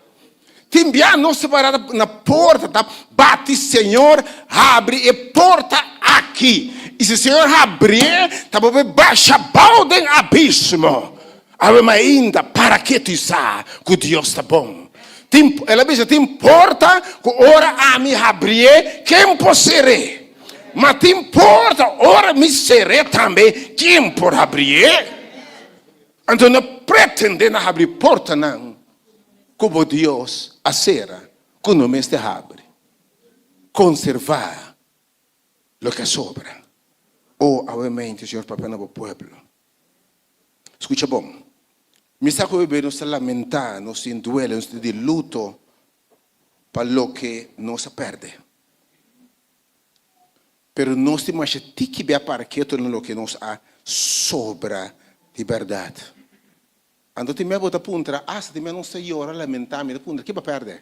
[SPEAKER 4] Tin bia nos ta para na porta ta bati, Señor, habri e porta aki. I si Señor habrié, ta bo por basha bou den abismo. Awe mainda para ketu i sa ku Dios ta bon. Tin, el a bisa, tin porta ku ora ami habrié, ken por ser'é? Ma tin porta ora mi ser'é tambe, ken por habrié? Anto no pretendé na habri portanan ku bo Dios a sera, ku no mester habri. Konservá loke a sobra. O, awe mente, Señor, papia na bo pueblo. Skucha bon. Mi sa ku bebé nos ta lamentá, nos tin duele, nos tin di luto pa loke nos a pèrdè. Pero nos tin masha tiki bia para ketu na loke nos a sobra di bèrdat. Anto tin bia bo ta puntra, asta tin bia nos ta yora, lamentá, mi ta puntra, ke bo a pèrdè?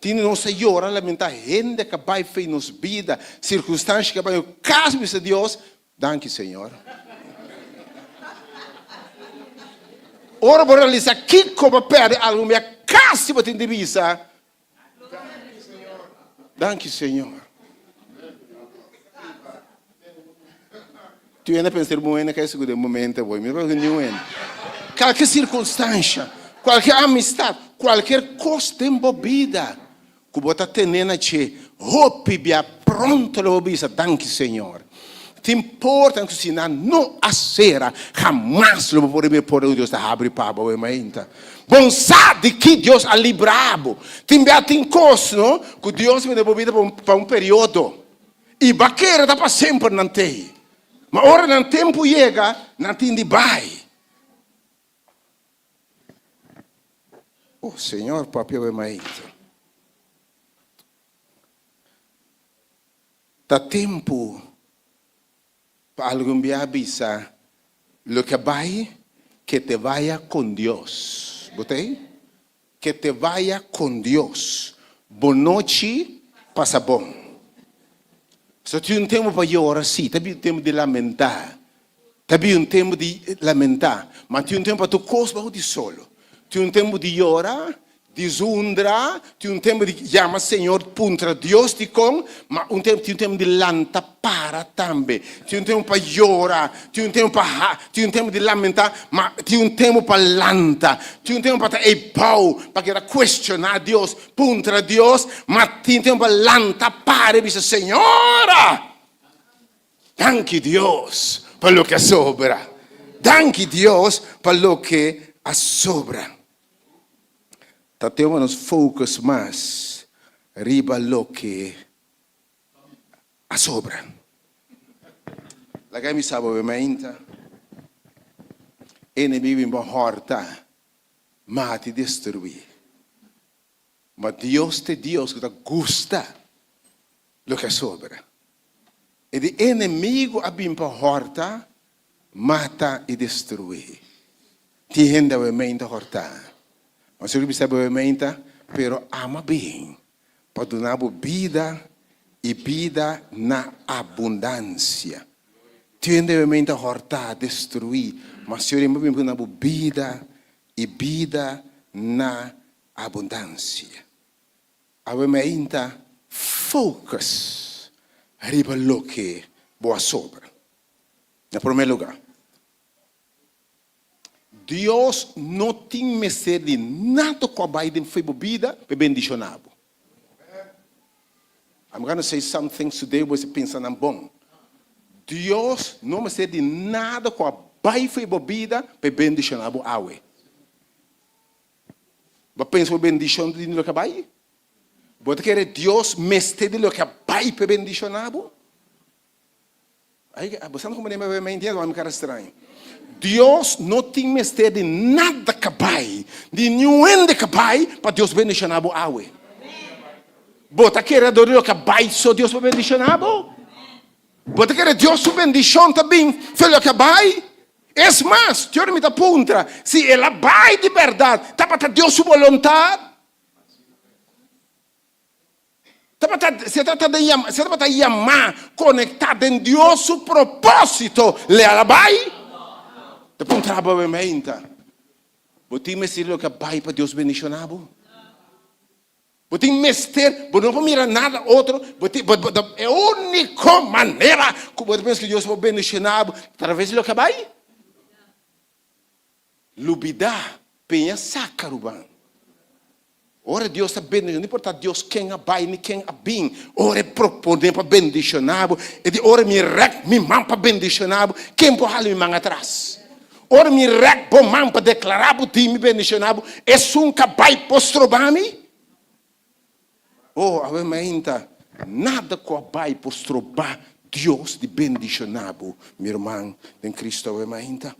[SPEAKER 4] Tin di nos ta yora, lamentá hende ka bai fei nos bida, sirkunstansha ka bai, kasi bisa Dios, Danki Señor. Ora bo realisa kiko bo pèrdè algun bia, kasi bo tin di bisa, Danki Señor. Tin hende a pensa riba un hende ka esaki den momento awor. Mi no papia ku niun hende. Kalke sirkunstansha, kualke amistat, kualker kos den bo bida ku bo ta tene na dje, hopi bia pronto lo bo bisa, Danki Señor. Tin portanan ku si nan no a sera, hamas lo bo por mira porta ku Dios ta habri pa bo mainta. Bon sa di ki Dios a libra bo. Tin bia tin kos no ku Dios manda bo bida pa un periodo i bo a kere ta pa semper nan tei. Ma ora nan tempu yega, nan tin di bai. Oh Señor, papia bo mainta. Ta tempu pa algun bia bisa loke a bai ke te vaya con Dios. Bo ta ei? Ke te vaya con Dios. Bo nochi pasa bon. So tin un tempu pa yora si, ta bin un tempu di lamentá. Ta bin un tempu di lamentá, ma tin un tempu pa tur kos bou di solo. Tin un tempu di yora, Di zundra, tin un tempu di yama Señor, puntra Dios dikon, ma un tempu tin un tempu di lanta para tambe. Tin un tempu pa yora, tin un tempu pa ha, tin un tempu di lamentá, ma tin un tempu pa lanta. Tin un tempu pa ta ei bou, pa keda kuestioná Dios, puntra Dios, ma tin un tempu pa lanta para i bisa, Señor, danki Dios pa loke a sobra. Danki Dios pa loke a sobra. Ta tema nos focus mas riba loke a sobra. Laga mi sa bo mainta, enemigo bin bo horta, mata i destrui. Ma Dios ta e Dios ku ta gusta loke a sobra. E di enemigo a bin pa horta, mata i destruí. Tin hende awe meinta hortá. Ma si bo bisa awe meinta, pero ama bin pa duna bo bida i bida na abundansia. Tin hende awe meinta hortá, destruí, ma si bo bin pa duna bo bida i bida na abundansia. Awe meinta focus riba loke bo a sobra. Na prome luga, Dios no tin mester di nada cu a bay den fe bo bida pa e bendiciona bo. I'm gonna say some things today bo mester pensa nan bon. Dios no mester di nada cu a bay fe bo bida pa e bendiciona bo awe. Bo a pensa bo bendishon ta di loke a bai? Bo ta kere Dios mester di loke a bai pa e bendishoná bo? Ai, bo sa no komprende mi entiende, mi kara straño. Dios no tin mester di nada ka bai, di niun hende ka bai pa Dios bendishoná bo awe. Bo ta kere dor di loke a bai so Dios por bendishoná bo? Bo ta kere Dios su bendishon ta bin fe loke a bai? Es mas, Dios mi ta puntra, si el a bai di bèrdat, tabata Dios su boluntat? Tabata, si e tabata den yama, si e tabata yamá, konektá den Dios su propósito, le a bai? Ta puntra bo awe-meinta, bo tin mester di loke a bai pa Dios bendishoná bo? Bo tin mester, bo no por mira nada otro, bo tin, bo, bo, e úniko manera ku bo ta pensa ku Dios por bendishoná bo, traves di loke a bai. Lubidá, peña saka ruman. Ora Dios ta bendishoná, no importá Dios ken a bai ni ken a bin, ora e proponé pa bendishoná bo, e di ora mi rèk mi man pa bendishoná bo, ken por hala mi man atras? Ora mi rèk bo man pa deklará bo di mi bendishoná bo, esun ka bai por stroba mi? Oh, awe mainta, nada ku a bai por stroba Dios di bendishoná bo, mi ruman den Cristo awe mainta.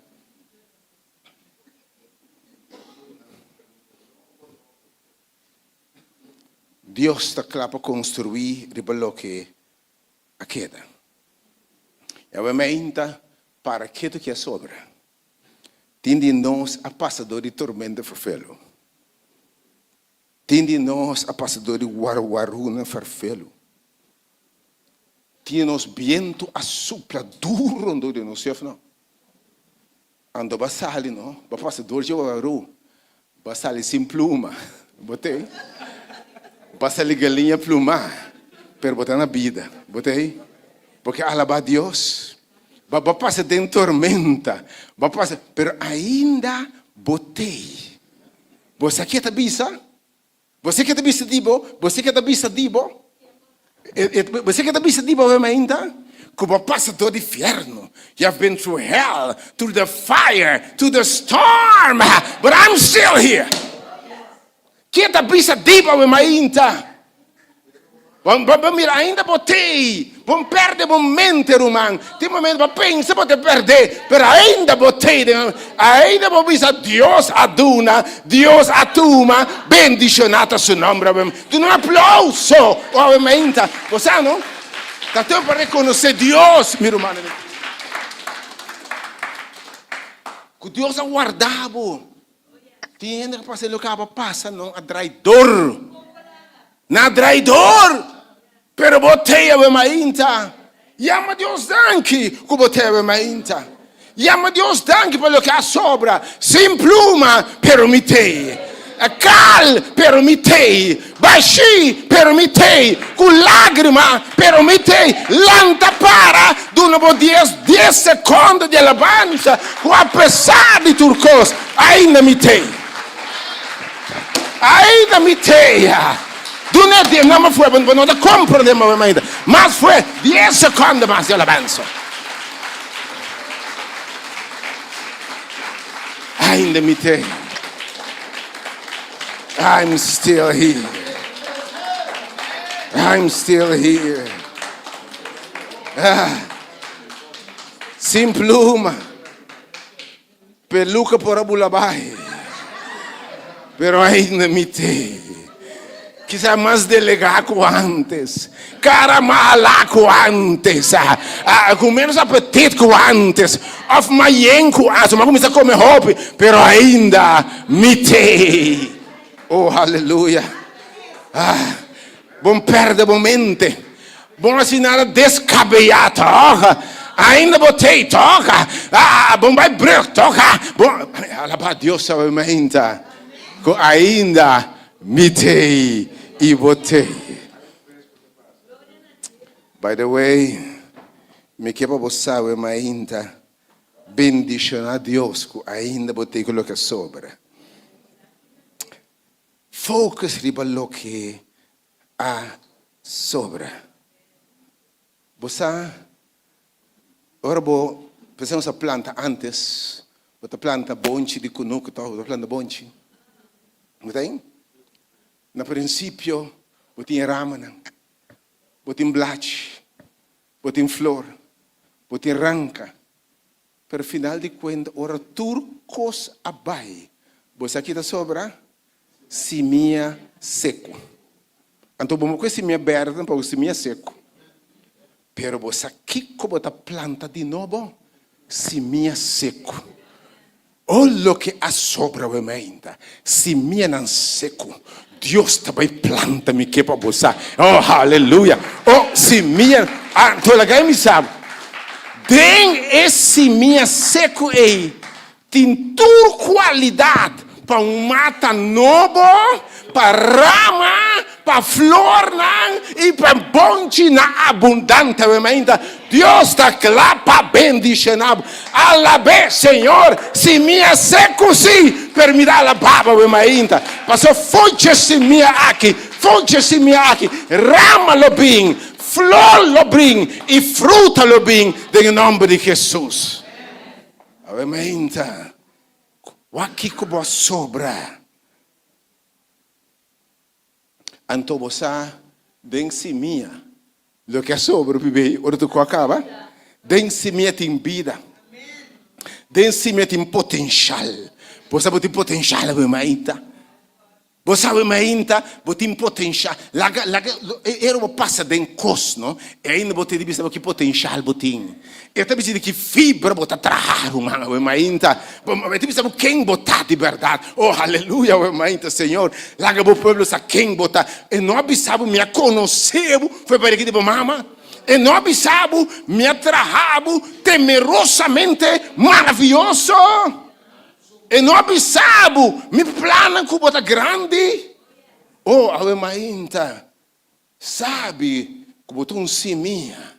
[SPEAKER 4] Dios ta kla pa konstruí riba loke a keda. I awe mainta, para ketu ki a sobra. Tin di nos a pasa dor di tormenta ferfelu. Tin di nos a pasa dor di warwaruna ferfelu. Tin di nos bientu a supla duru rondó di nos, sí òf no? Anto bo a sali no, bo a pasa dor dje warwarú, bo a sali sin pluma, bo t'ei? Bo a sali galiña plumá, pero bo ta na bida, bo t'ei? Bo ke alabá Dios? Bo a pasa den tormenta, bo a pasa, pero ainda bo t'ei. Bo sa ke ta bisa? Bo sa ke ta bisa di bo? Bo sa ke ta bisa di bo? Bo sa ke ta bisa di bo ainda? ku bo a pasa dor di fierno, you have been through hell, through the fire, through the storm, but I'm still here. Ke ta bisa di bo mainta? Bo bo mira ainda bo tei, bo perde bo mente ruman. Tin momento bo pensa bo te perde, pero ainda bo tei den ainda bo bisa Dios a duna, Dios a tuma, bendiciona ta su nomber. Duna un aplauso awe mainta. Bo sa no? Ta tempo pa reconoce Dios, mi rumannan. Cu Dios a warda bo. Tin hende ku pasa e loke abo pasa no a drai dor. Na drai dor. Pero bo tei awe mainta. Yama Dios danki ku bo tei awe mainta. Yama Dios danki pa loke a sobra. Sin pluma, pero mi tei. Kal, pero mi tei. Bashí, pero mi tei. Ku lágrima, pero mi tei. Lanta para, duna bo dies dies sekondo di alabansa, ku apesar di tur kos, ainda mi tei. Ainda mi tei. Duna e dies, no mas fue, bo no ta komprondé mi ainda. Mas fue, dies sekondo mas di alabansa. Ainda mi tei. I'm still here. I'm still here. Ah. Sin pluma. Peluca por a bula bai. Pero ainda mi tei. Kisas mas delegá ku antes. Kara mala ku antes. Ah, ku menos apetit ku antes. Of mayen ku antes. Mi a kuminsá kome hopi, pero ainda mi t'ei. Oh, haleluya. Ah, bon pèrdè bo mente. Bon hasi nada deskabeyá, tòg? Ainda bo t'ei, tòg? Ah, bon bai brùg, tòg? Bon, alabá Dios awe mainta ku ainda Mi t'ei i bo t'ei. By the way, mi ke pa bo sabe mainta bendiciona Dios cu ainda bo t'ei cu loke a sobra. Focus riba loke a sobra. Bo sa, ora bo pensa nos a planta antes, bo ta planta bonchi di kunuku tòg, bo ta planta bonchi. Bo ta ein? Na prinsipio bo tin e ramanan, bo tin blachi, bo tin flor, bo tin ranka. Pero final di kuenta ora tur kos a bai, bo sa ki ta sobra? Simia seku. Anto bo ku e simia berde tampoco, simia seku. Pero bo sa kiko bo ta planta di nobo? Simia seku. O loke a sobra bo mainta, simianan seku. Dios ta bai planta mi ke pa bo sa. Oh, haleluya! Oh, simia, anto laga mi sa, den e simia seku ei tin tur kualidat pa un mata nobo, pa rama, pa flornan i pa bonchi na abundante mainta. Dios ta kla pa bendishoná bo. Alab'é, Señor, simia seku sí, pero mi ta alabá bo mainta. Pasobra for dje simia aki, for dje simia aki, rama lo bin, flor lo bin i fruta lo bin den e nòmber di Hesus. Awe mainta, wak kiko bo a sobra. Anto bo sa den simia loke a sobra pibei ora tur ku a kaba? Den simia tin bida. Den simia tin potenshal. Bo sa bo tin potenshal awe mainta. Bo sa awe mainta bo tin potenshal. Laga laga e ora bo pasa den kos no e ainda bo tin di bisa bo ki potenshal bo tin. E ta bisa di ki fibra bo ta traha, ruman, awe mainta. E ta bisa bo ken bo ta di bèrdat. Oh, aleluya, awe mainta, Señor. Laga bo pueblo sa ken bo ta. E no a bisa bo, mi a konosé bo for e barriga di bo mama. E no a bisa bo, mi a traha bo temerosamente maravioso. E no a bisa bo, mi plannan ku bo ta grandi. Oh, awe mainta, sabi ku bo ta un simia.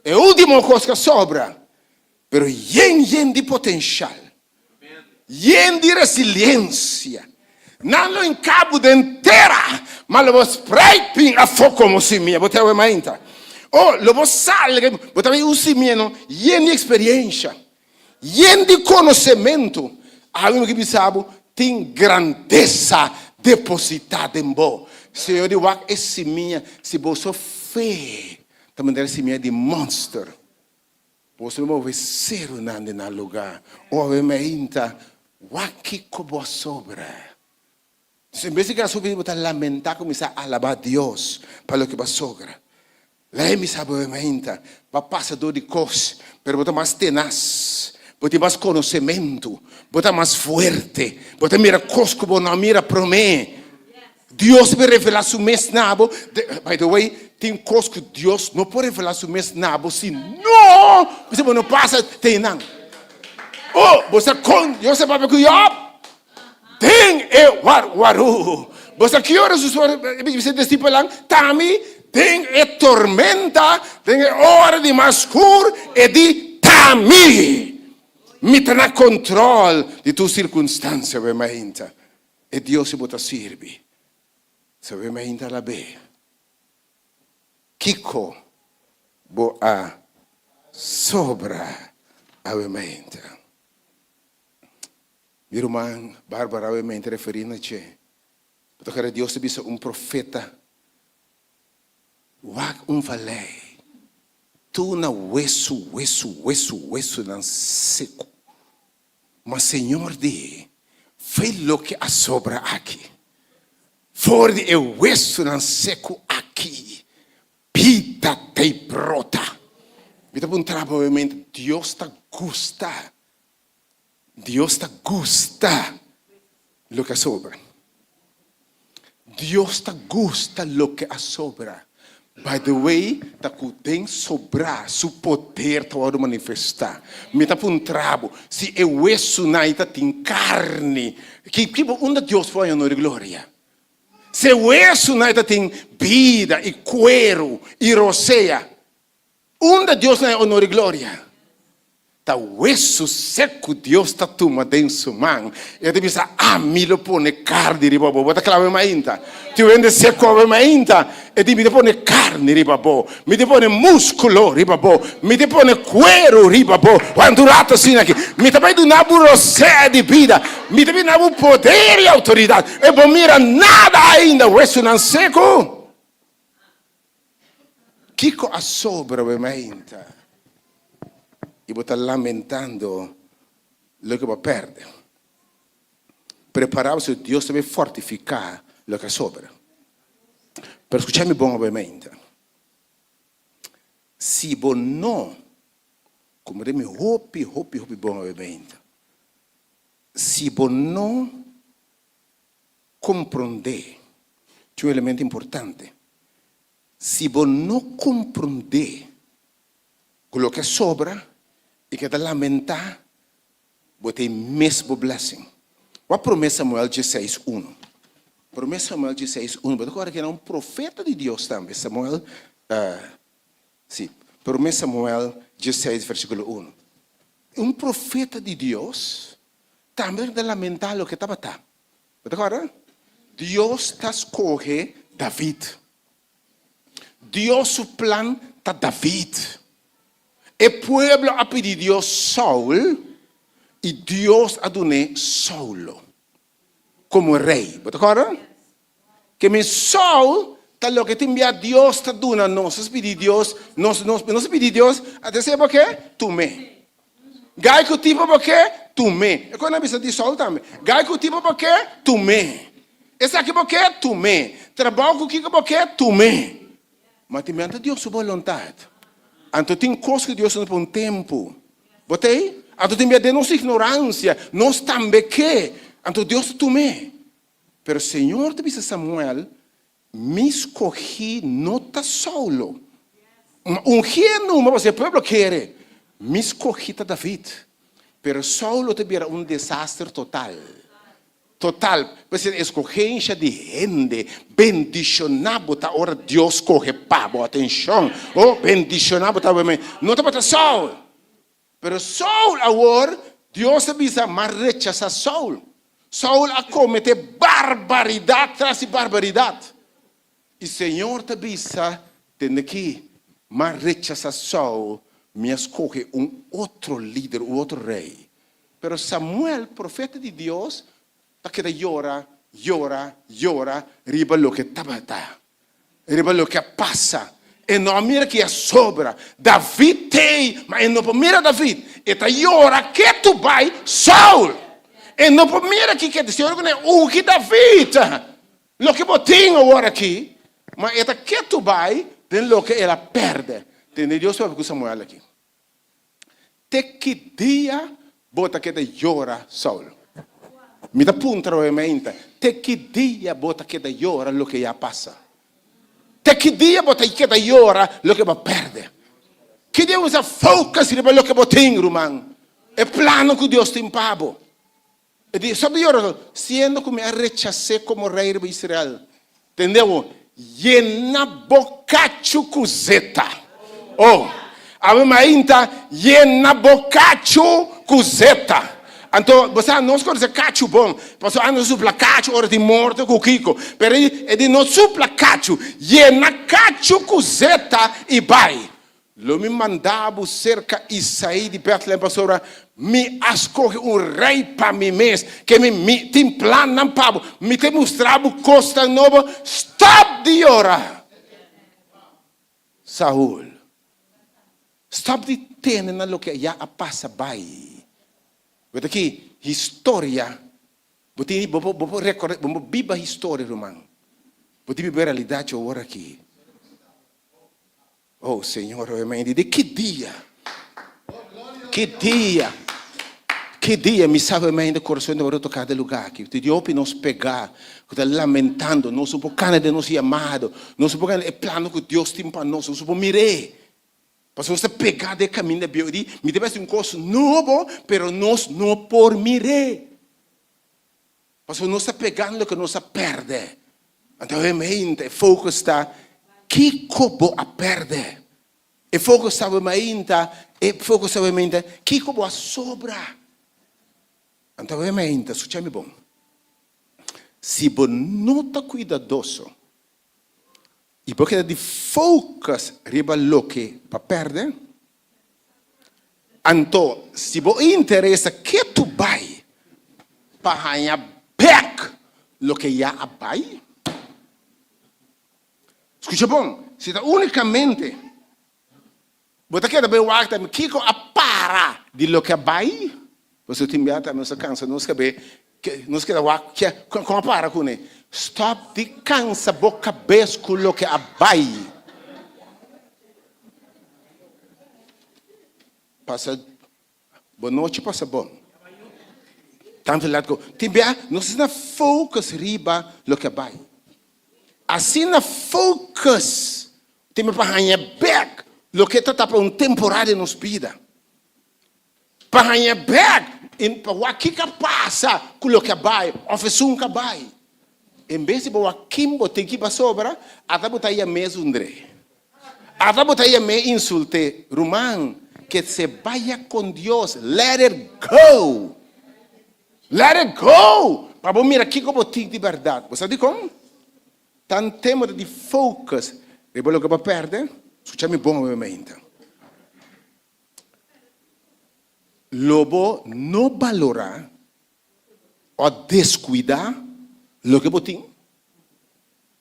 [SPEAKER 4] E ultimo kos ka sobra, pero yen yen di potenshal, yen di resiliensia. Nan lo hinka bo den tera, ma lo bo spreit bin afó komo simia. Bo ta wak mainta. Oh, lo bo salga, bo ta bai un simia no, yen di experiencia, yen di konosementu. Awe mi ke bisa bo, tin grandesa depositá den bo. Señor di wak e simia, si boso fe ta manera simia di monster, boso lo move serunan di nan lugá. Oh, awe mainta, wak kiko bo a sobra. En bes di keda sufri bo ta lamentá kuminsá alabá Dios pa loke bo a sogra. Lei mi sa bo mainta bo a pasa dor di kos, pero bo ta mas tenas, bo tin mas konosementu, bo ta mas fuerte, bo ta mira kos ku bo no a mira promé. Dios por revelá su mes na bo. By the way, tin kos ku Dios no por revelá su mes na bo si no bo no pasa te einan. Oh, bo sa kon Dios a papia ku Job? Den e warwaru. Bo sa ki ora Jesús a bisa e disipelnan? Tami den e tormenta, den e ora di mas skur, e di, Tami! Mi ta na kontrol di tur sirkunstansia, we mainta. E Dios ku bo ta sirbi, sa we mainta alab'é. Kiko bo a sobra awe mainta? Mi ruman Barbara awe mente referí na dje. Bo ta kere Dios ta bisa un profeta, Wak un valei, tur na wesu, wesu, wesu, wesunan seku. Ma Señor di, Fe loke a sobra aki, for di e wesunan seku aki, bida ta brota. Mi ta puntra bo awe mente, Dios ta gusta Dios ta gusta loke a sobra. Dios ta gusta loke a sobra. By the way, ta ku den sobrá su poder ta wòrdu manifestá. Mi ta puntra bo, si e wesunan ta tin karni, ki ki bo unda Dios por haña honor i gloria? Si e wesunan ta tin bida i kueru i rosea, Unda Dios na e honor i gloria? Ta wesu seku Dios ta tuma den su man. E ta bisa, Ami lo pone karni riba bo. Bo ta kla awe mainta? Tin hende seku awe mainta. E di, Mi ta pone karni riba bo. Mi ta pone muskulo riba bo. Mi ta pone kueru riba bo. Wanta un rato asina aki. Mi ta bai duna bo rosea di bida. Mi ta bina bo poder i outoridat. E bo mira nada ainda, wesunan seku. Kiko a sobra bo mainta i bo ta lamentando loke bo a perde? Prepara bo si Dios ta bay fortifica loke a sobra. Pero scucha mi bon awe mainta. Si bo no, como den mi hopi hopi hopi bon awe mainta, si bo no Komprondé tin un elemento importante. Si bo no komprondé ku loke a sobra i ke ta lamentá, bo ta e mes bo blessing. Wak Promé Samuel dieseis unu. Promé Samuel dieseis unu. Bo ta kòrda ku era un profeta di Dios tambe, Samuel, sí, Promé Samuel dieseis versíkulo unu. Un profeta di Dios Tambe nan ta lamentá loke tabata. Bo ta kòrda? Dios ta skohe David. Dios su plan ta David. E pueblo a pidi Dios Saul i Dios a dun'é Saulo komo rei. Bo ta kòrda? Ke men Saul ta loke tin bia Dios ta duna nos. Nos pidi Dios, nos, nos, nos pidi Dios, a te bo ke? Tum'é. Gai ku tipo bo ke? Tum'é. E kon a bisa di Saul tambe. Gai ku tipo bo ke? Tum'é. Esaki bo ke? Tum'é. Trabou ku kiko bo ke? Tum'é. Ma tin bia ta Dios su boluntat. Anto tin kos ku Dios ta duna pa un tempu. Bo ta ei? Anto tin bia den nos ignoransia, nos tambe ke. Anto Dios ta tum'é. Pero Señor ta bisa Samuel, Mi skohí no ta Saulo. Ma ungié numa pasobra e pueblo kere. Mi skohí ta David. Pero Saulo ta bira un desaster total. Total. P'esei eskohensha di hende, bendishoná bo ta ora Dios skohe pa bo. Atenshon! Oh, bendishoná bo ta. No tabata Saul. Pero Saul awor, Dios a bisa, M'a rechasá Saul. Saul a kometé barbaridat tras di barbaridat. I Señor ta bisa, Tende aki, M'a rechasá Saul, mi a skohe un otro lider, un otro rei. Pero Samuel, profeta di Dios, ta keda yora, yora, yora riba loke tabata, riba loke a pasa. E no a mira ki a sobra. David t'ei, ma e no por mira David. E ta yora ketu bai Saul. E no por mira ki keda. Señor ku ne ungi David. Loke bo tin awor aki, ma e ta ketu bai den loke el a pèrdè. Tende Dios papia ku Samuel aki. Te ki dia bo ta keda yora, Saul? Mi ta puntra bo mainta, te ki dia bo ta keda yora loke ya pasa? Te ki dia bo ta keda yora loke bo a pèrdè? Ki dia bo sa focus riba loke bo tin, ruman? E plano ku Dios tin pa bo. E di, Stop di yora, siendo ku mi a rechas'é komo rei riba Israel. Tende awor, yena bo kachu ku zeta. Oh, awe mainta, yena bo kachu ku zeta. Anto, bo sa, nos konosé kachu bon, pasobra nos supla kachu ora tin morto ku kiko. Pero e di, no supla kachu, yena kachu ku zeta i bai. Lo mi manda bo serka Isaí di Bètlehèm pasobra mi a skohe un rei pa mi mes, ke mi mi tin plannan pa bo, mi ta mustra bo kosnan nobo. Stòp di yora, Saul. Stòp di tene na loke ya a pasa bai. Bo ta ki historia, bo tin bo por bo por rekòrda, bo por biba historia, ruman. Bo tin biba e realidat awor aki. Oh Señor, oe mi di ki dia, ki dia, ki dia mi sabe mi ainda corazon ta worde toca den lugar aki. Di hopi nos pega cu ta lamentando, nos no por cana den nos yamado, nos no por cana e plano cu Dios tin pa nos, nos no por mir'é. Pasobra nos ta pega den e caminda bieu. Di mi ta bisa un cos nobo, pero nos no por mir'é. Pasobra nos ta pegando loke nos a pèrdè. Anto e mainta e focus ta kiko bo a pèrdè. E focus ta mainta, e focus ta mainta kiko bo a sobra. Anto e mainta, skucha mi bon. Si bo no ta kuidadoso i bo keda di focus riba loke bo a pèrdè, Anto, si bo interesa ketu bai pa haña bek loke ya a bai? Skucha bon, si ta únikamente bo ta keda bai wak tambe kiko a para di loke a bai, pasobra tin bia tambe nos ta kansa nos kabe, nos keda wak kon a para kuné. Stòp di kansa bo kabes ku loke a bai. Pasa bo nochi pasa bon. Tantu let go. Tin bia nos asina focus riba loke a bai. Asina focus tin bia pa haña bek loke ta tapa un temporada den nos bida. Pa haña bek pa wak kiko a pasa ku loke a bai of esun ku a bai. En bes di bo wak kin bo tin ki pasobra ata bo ta yam'é zundré. Ata bo ta yam'é insult'é, Ruman, que se vaya con Dios, let it go! Let it go! Pa bo mira kiko bo tin di bèrdat. Bo sa dikon? Tan tempo ta di focus riba loke bo a pèrdè. Skucha mi bon awe mainta. Lo bo no balorá o deskuidá loke bo tin.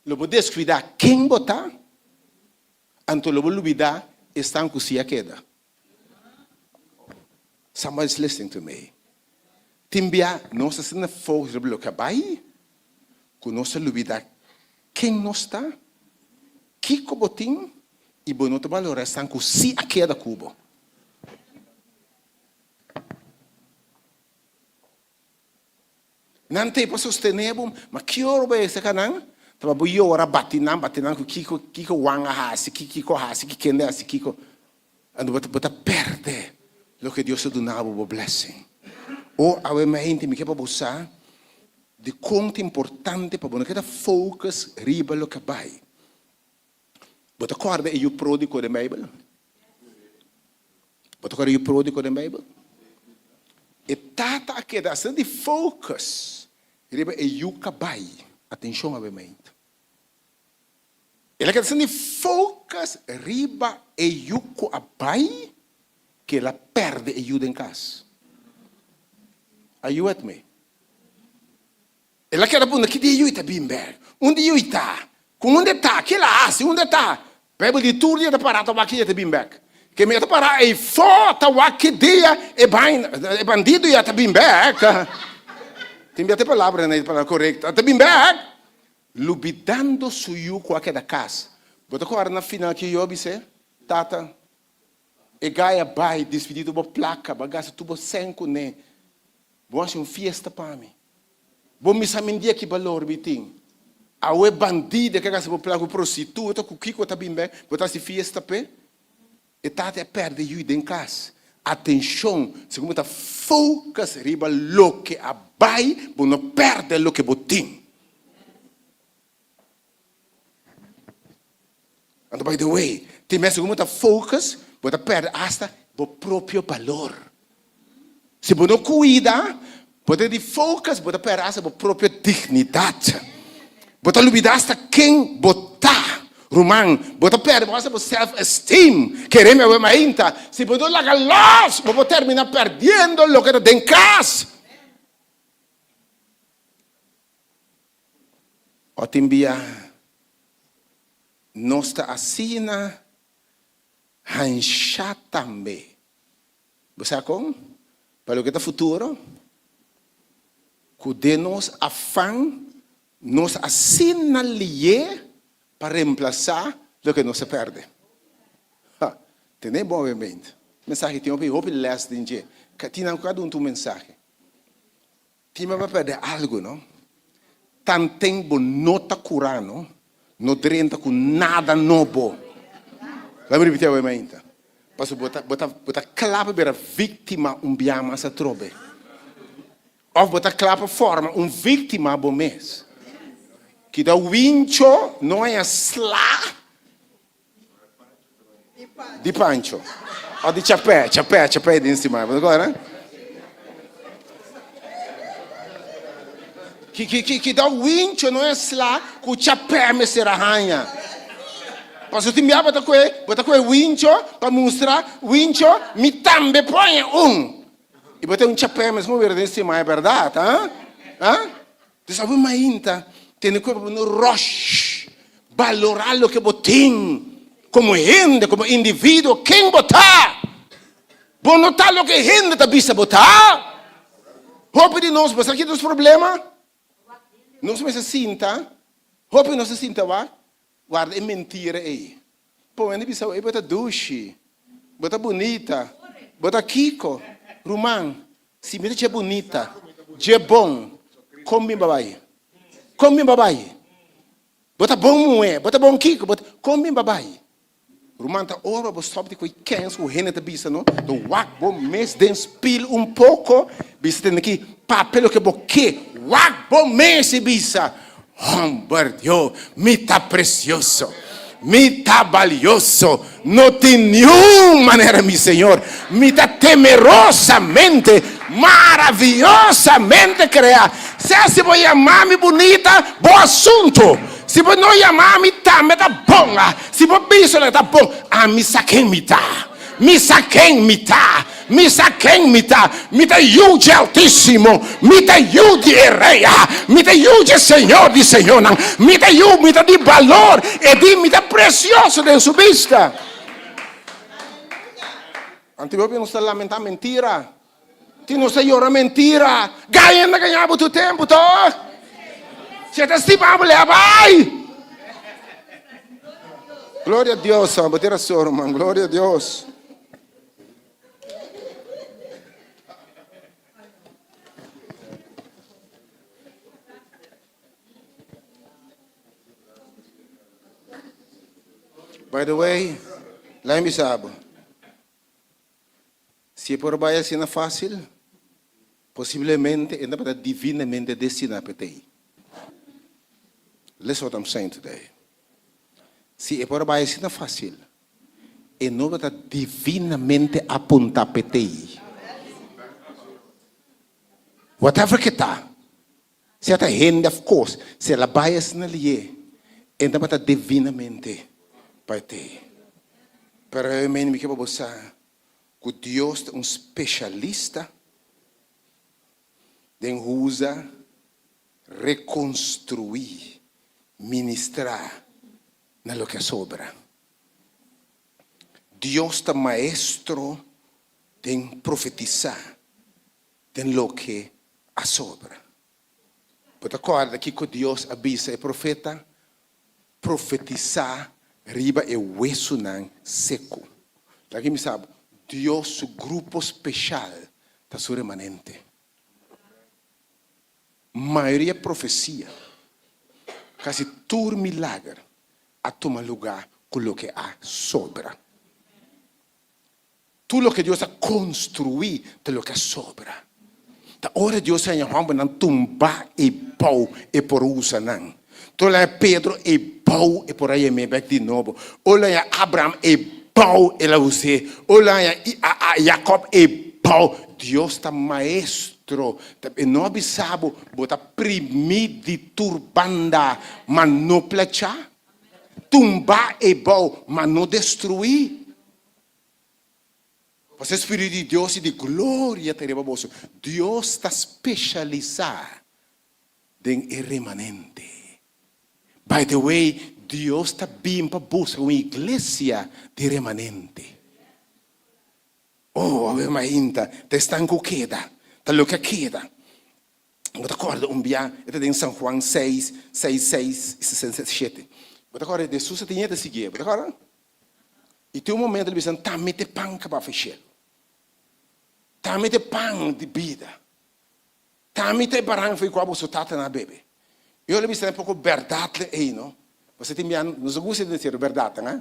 [SPEAKER 4] Lo bo deskuidá ken bo ta, anto lo bo lubidá esnan ku sí a keda. Somebody is listening to me. Tin bia nos ta asina focus riba loke a bai, ku nos ta lubidá ken nos ta, kiko bo tin, i bo no ta balorá esnan ku sí a keda ku bo. Nan t'ei pa sostené bo, ma ki ora bo esta ka nan? Ta pa bo yora, bati nan, bati nan ku kiko, kiko Juan a hasi, ki kiko a hasi, ki kende a hasi kiko. Anto bo ta, bo ta pèrdè loke Dios a duna bo, bo blessing. O awe mente mi ke pa bo sa dikon ta importante pa bo no keda focus riba loke a bai. Bo ta kòrda e yu pródigo den Beibel? Bo ta kòrda e yu pródigo den Beibel? E tata a keda asina di focus riba e yu kabai. Atenshon awe mente. El a keda sin di focus riba e yu ku a bai ku el a pèrdè e yu den kas. Are you with me? El a keda puntra ki dia e yu ta bin bèk? Unda e yu ta? Ku unda e ta? Ke el a hasi? Unda e ta? Bijbel di tur dia ta pará ta wak ki dia e ta bin bèk. Ke mi a ta pará eifó ta wak ki dia e baina, e bandido ya ta bin bèk. Tin bia ta e palabra na e palabra korekto. A ta bin bèk. Lubidando su yu ku a keda kas. Bo ta kòrda na final ki yu a bis'é, Tata, e gai a bai dispidí tur bo plaka, bo a gasta tur bo sèn kuné. Bo hasi un fiesta pa mi. Bo misa mi dia ki balor mi tin. Awe bandido ke gasta bo plaka ku prostituta ku kiko ta bin bek, bo ta hasi fiesta p'e. E tata a perde yui den kas. Atenshon, segun bo ta focus riba loke a bai, bo no perde loke bo tin. Anto by the way, tin bes segun bo ta focus, bo ta perde hasta bo propio balor. Si bo no cuida, bo ta di focus, bo ta perde hasta bo propio dignidad. Bo ta lubida hasta ken bo ta. Ruman, bo ta perde hasta bo self esteem. Kere mi awe mainta, si bo no laga los, bo por termina perdiendo loke ta den cas. O tin bia nos ta asina hansha tambe. Bo sa kon? Pa loke ta futuro, ku den nos afan nos asina lié pa remplasá loke nos a pèrdè. Ha! Tene bon obviamente. Mensahe tin hopi hopi lès den dje. Tin nan ku a dunta un mensahe. Tin bo a pèrdè algu, no? Tanten bo no ta kurá, no? No drenta ku nada nobo. Laat mi ripití awe mainta. Pasobra bo ta, bo ta, bo ta kla pa bira víktima un bia mas atrobe. Òf bo ta kla pa forma un víktima bo mes. Kita wincho no haña sla di Pancho. Òf di Chapè, Chapè, Chapè den stima. Bo ta kòrda? Ki, ki, ki, kita wincho no haña sla ku Chapè mester a haña. Pasobra tin bia bo ta kohe, bo ta kohe wincho pa mustra, wincho, mi tambe por haña un. I bo ta un chapé mes como den stima e berdad, ha? Ha? Dus awe mainta tene cuerpo bo no rush balora loke bo tin como hende, como individuo, ken bo ta? Bo no ta loke hende ta bisa bo ta. Hopi di nos, bo sa ki nos problema? Nos mester sinta, hopi nos ta sinta wak, Warda e mentira ei. Pon hende bisa bo, ey bo ta dushi, bo ta bunita, bo ta kiko. Ruman, si mi ta dje bunita, dje bon, kon mi babai? Kon mi babai? Bo ta bon muhé, bo ta bon kiko, bo ta, kon mi babai? Ruman, ta ora bo stop di koe kens ku hende ta bisa no, ta wak bo mes den spil un poko, bisa tende ki papia loke bo ke, wak bo mes i bisa, Homber Dios, mi ta precioso, mi ta balioso, no tin niun manera mi Señor, mi ta temerosamente, maraviosamente crea. Sea si bo yama mi bunita, bo asunto. Si bo no yama mi tambe ta bon. Si bo bisa lo ta bon, ami sa ken mi ta. Mi sa ken mi ta. Mi sa ken mi ta. Mi ta yu dje Altísimo. Mi ta yu di e Rey. Mi ta yu dje Señor di señornan. Mi ta yu, mi ta di balor. E di mi ta precioso den su bista. Anto hopi nos ta lamenta mentira. Tin nos ta yora mentira. Gaña ta gaña bo tur tempu, toch? Si e ta stima bo, lea bai. Gloria a Dios, bo tin razon, ruman. Gloria a Dios. By the way, laat me bisa bo. Si e por bai asina fácil, posiblemente e tabata divinamente destiná p'e tei. Listen what I'm saying today. Si e por bai asina fácil, e no tabata divinamente apuntá p'e tei. Whatever ke ta, sea ta hende of kos, si el a bai asina lié. E tabata divinamente pa e t'ei. Pero e meen mi ke pa bo sa ku Dios ta un speshalista den usa, rekonstruí, ministrá na loke a sobra. Dios ta maestro den profetisá den loke a sobra. Bo ta kòrda kiko Dios a bisa e profeta? Profetisá riba e wesunan seku. Laga mi sa bo, Dios su grupo speshal ta su remanente. Mayoria profesia, kasi tur milager a tuma lugá ku loke a sobra. Tur loke Dios a konstruí ta loke a sobra. Ta ora Dios a haña hòmbernan tumbá ei bou, e por usa nan. Ta ora haña Pedro ei bou, e por a yam'é bèk di nobo. Ora haña Abraham ei bou, el a us'é. Ora haña Jakòb ei bou. Dios ta maestro. E no a bisa bo, bo ta primí di tur banda, ma no plechá. Tumbá ei bou, ma no destruí. Pasobra e Spiritu di Dios i di gloria ta riba boso. Dios ta speshalisá den e remanente. By the way, Dios ta bin pa buska un iglesia di remanente. Oh, awe mainta, ta esnan ku keda, ta loke a keda. Bo ta kòrda un bia, e ta den San Juan seis, seis, seis i 67. Bo ta kòrda Jesus a tin e ta siguié, bo ta kòrda? I tin un momento el bisa, Ta mi te pan kaba for shelu. Ta mi te pan di bida. Ta mi ta e baranka for kua boso tatanan a bebe. I ora el bisa nan poko bèrdat ei, no? Boso tin bia, nos a gusta tende sierto bèrdatnan, a?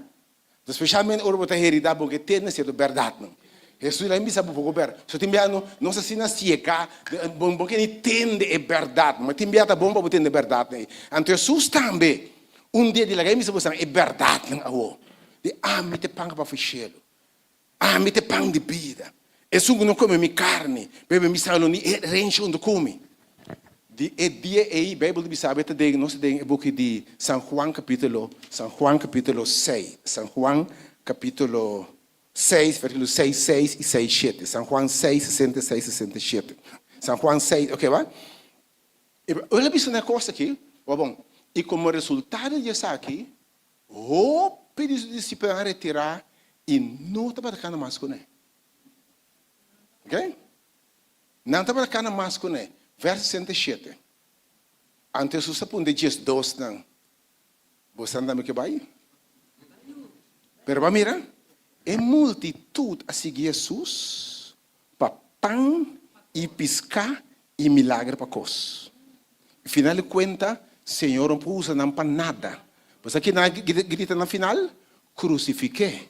[SPEAKER 4] Spesialmente ora bo ta heridá bo ke tende sierto bèrdatnan. Hesus a bisa bo poko bèrdat. So tin bia no, nos asina siegá, bo bo ke ni tende e bèrdat. Ma tin bia ta bon pa bo tende e bèrdatnan ei. Anto Hesus tambe Un dia di laga e misa bosan e bèrdatnan awor, di ami ta e pan ku a baha for shelu, ami ta e pan di bida, esun ku no kome mi karni, bebe mi sanger lo ni e herensia huntu ku mi. Di e dia ei, Beibel ta bisa bo, e ta den, nos ta den e buki di San Juan kapitulo, San Juan kapitulo seis, San Juan kapitulo seis, versíkulo seis, seis i seis shete, San Juan seis, 66, 67, San Juan seis, oke ba? El a bisa na e kos aki, Wak bon, i komo resultado di esaki, hopi di su disipelnan a retirá i no tabata kana mas kuné. Oke? Nan tabata kana mas kuné. Vèrso 67. Anto Hesus a puntra e diesdosnan, Bosan tambe ke bai? Pero bo a mira, e multitut a sigui Hesus pa pan i piská i milager pa kos. Final di kuenta, Señor no por usa nan pa nada. Bo sa ki nan a grita na final? Krusifik'é!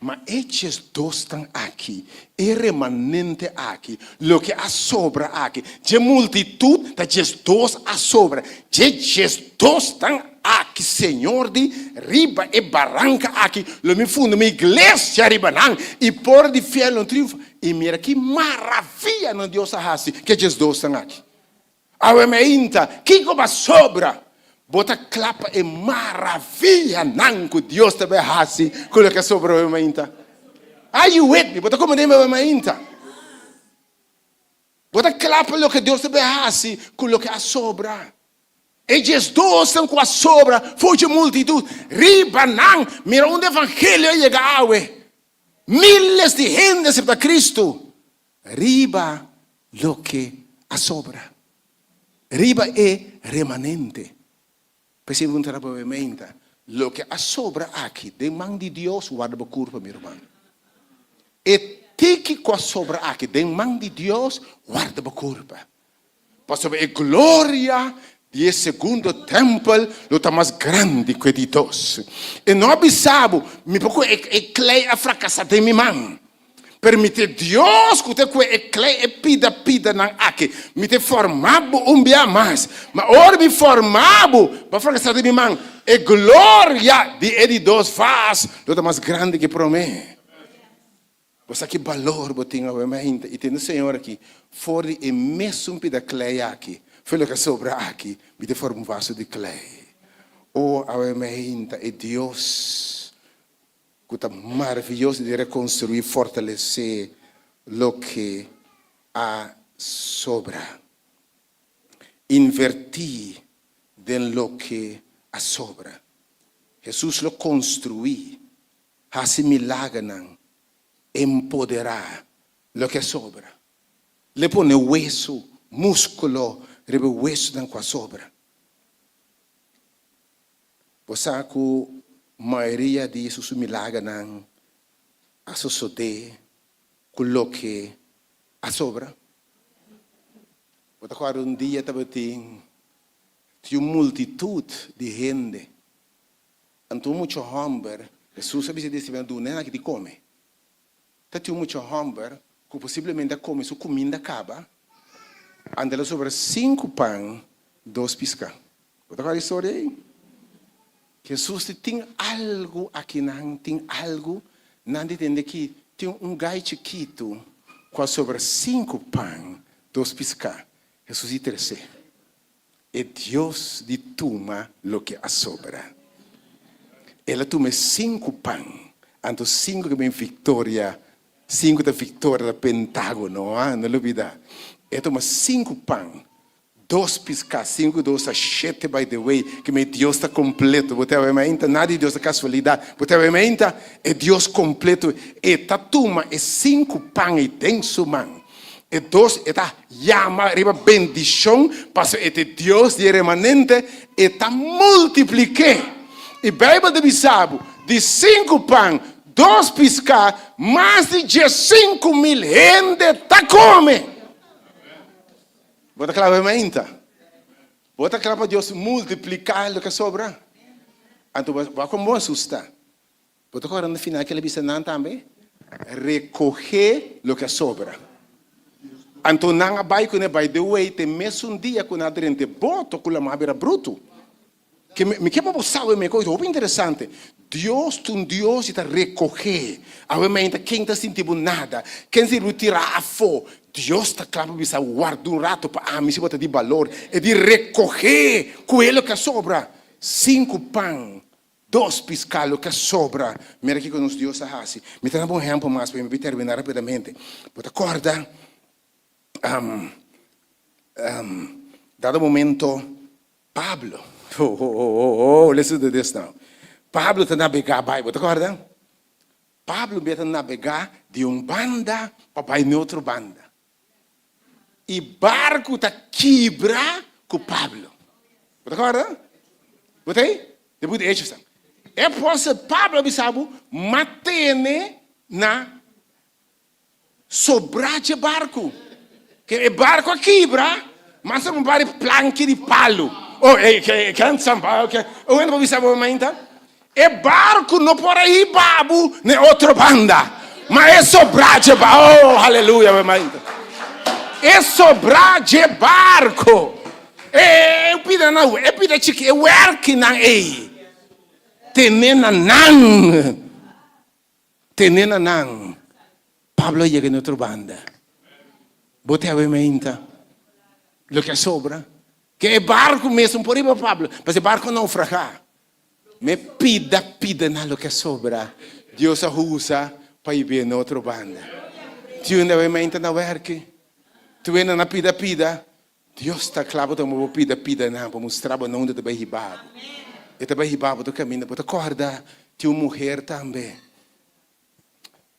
[SPEAKER 4] Ma e diesdosnan aki, e remanente aki, loke a sobra aki, dje multitut ta 12 a sobra, dje diesdosnan Aki, Señor di, riba e baranka aki lo mi funda mi iglesia riba nan, i por di fiel no triunfa. I mira ki maravianan Dios a hasi ku e diesdosnan aki. Awe meinta, kiko bo a sobra? Bo ta kla pa e maravianan ku Dios ta bai hasi ku loke a sobra awe meinta? Are you with me? Bo ta komprende mi awe meinta? Bo ta kla pa loke Dios ta bai hasi ku loke a sobra? E diesdosnan ku a sobra for dje multitut, riba nan, mira unda evangelio a yega awe! Miles di hende a aseptá Kristu riba loke a sobra, riba e remanente. P'esei mi puntra bo meinta, loke a sobra aki den man di Dios, warda bo kurpa, mi ruman. E tiki ku a sobra aki den man di Dios, warda bo kurpa. Pasobra e gloria di e segundo tèmpel lo ta mas grandi ku e di dos. E no a bisa bo, Mi por ku e klei a frakasá den mi man. Pero mi ta e Dios ku ta kue e klei e pida pidanan aki. Mi ta forma bo un bia mas. Ma ora mi forma bo, bo a frakasá den mi man. E gloria di e di dos vas lo ta mas grandi ku e promé. Bo sa ki balor bo tin awe mainta i tende Señor aki for di e mesun pida klei aki, for loke a sobra aki, mi ta forma un vaso di klei. O awe mainta e Dios ku ta maravioso di rekonstruí, fortalesé loke a sobra. Invertí den loke a sobra. Hesus lo konstruí, hasi milagernan, empoderá loke a sobra. L'e pone wesu, múskulo riba e wesunan ku a sobra. Bo sa ku mayoria di Hesus su milagernan a sosodé ku loke a sobra? Bo ta kòrda un dia tabatin tin un multitut di hende, anto un mucha hòmber, Hesus a bisa e disipelnan, Duna nan aki di kome. Ta tin un mucha hòmber ku posiblemente a kome su kuminda kaba, anto el a sobra sinku pan, dos piská. Bo ta kòrda e historia ei? Hesus di, Tin algu akinan, tin algu. Nan di tende ki tin un gai chikitu ku a sobra sinku pan, dos piská. Hesus di tres'é, E Dios di tuma loke a sobra. El a tuma e sinku pan, anto sinku ke ben viktoria, sinku ta viktoria ta pentagono, ha, no lubida. E a tuma sinku pan, dos piská, sinku dos ta shete by the way, ke men Dios ta kompleto, bo ta wak mainta, nada di Dios ta kasualidat, bo ta wak mainta, e Dios kompleto, e ta tuma e sinku pan ei den su man. E dos, e ta yama riba bendishon, pasobra e ta e Dios di e remanente, e ta multiplik'é. I Beibel ta bisa bo, di sinku pan, dos piská, mas di 15,000 hende ta kome. Bo ta kla pa e mainta? Bo ta kla pa Dios multipliká loke a sobra? Anto bo a kon bo a sustá. Bo ta kòrda na final ke el a bisa nan tambe? Rekohé loke a sobra. Anto nan a bai kuné, by the way, te mesun dia ku nan a drenta e boto ku lamá bira brutu. Ke mi ke pa bo sa awe mi e hopi interesante. Dios ta un Dios di ta rekohé. Awe mainta ken ta sinti bo nada, ken sinti bo tirá afó. Dios ta kla pa bisa warda un rato pa ami si bo ta di balor. E di rekohé ku e loke a sobra. Sinku pan Dos piská loke a sobra. Mira kiko nos Dios a hasi. Mi ta daba un ehèmpel mas pa mi terminá rapidamente. Bo ta kòrda dado momento Pablo, oh oh oh oh listen to this now, Pablo ta nabegá bai, bo ta kòrda? Pablo mester ta nabegá di un banda pa bai na otro banda. I barku ta kibra ku Pablo. Bo ta kòrda? Bo ta ei? Den buki di Hechos. E apòstel Pablo a bisa bo, M'a tene na sobrá dje barku. Ke e barku a kibra, m'a sobra un par di planki di palu. Oh, e un hende por bisa bo mainta? E barku no por a hiba bo na e otro banda, ma e sobrá dje barku. Oh, haleluya, mi mainta. E sobrá dje barku. E pida nan, e pida chiki, e wèrkinan ei, tene na nan, tene na nan. Pablo a yega na otro banda. Bo ta awe mainta, loke a sobra, ke e barku mes no por hiba Pablo, pasobra e barku a naufragá. Me pida pida na loke a sobra Dios a usa pa hib'é na otro banda. Tin un awe mainta na wèrki, tin un na pida pida, Dios ta kla pa tuma bo pida pida nan pa mustra bo na unda ta bai hiba bo. E ta bai hiba bo ta kaminda. Bo ta kòrda tin un muher tambe,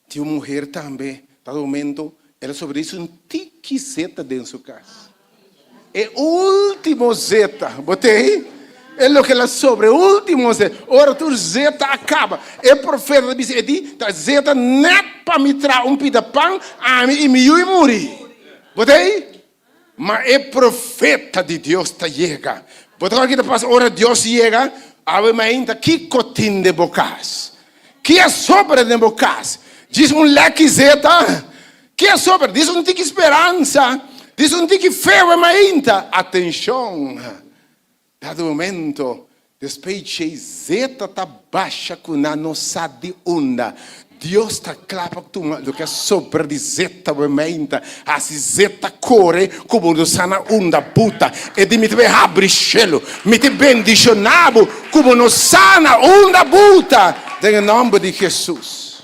[SPEAKER 4] tin un muher tambe ta momento el a sobra dice un tiki zeta den su kas. E ultimo zeta, bo tei? E loke el a sobra, e ultimo zeta. Ora tur zeta a kaba, e profeta ta bisa, e di, ta zeta net pa mi traha un pida pan, ami i mi yu i muri. Bo tei? Ma e profeta di Dios ta yega. Bo ta kòrda ki ta pasa ora Dios yega? Awe mainta, kiko tin den bo kas? Ki a sobra den bo kas? Djis un lèki zeta? Ki a sobra? Djis un tiki speransa? Djis un tiki fe? Awe mainta, atenshon! Dado momento. Despues dje zeta ta basha ku nan no sa di unda. Dios ta kla pa tuma loke a sobra di zeta bo meinta, hasi zeta kore ku bo no sa na unda buta. E di mi ta bai habri shelu, mi ta bendishoná bo ku bo no sa na unda buta, den e nòmber di Hesus.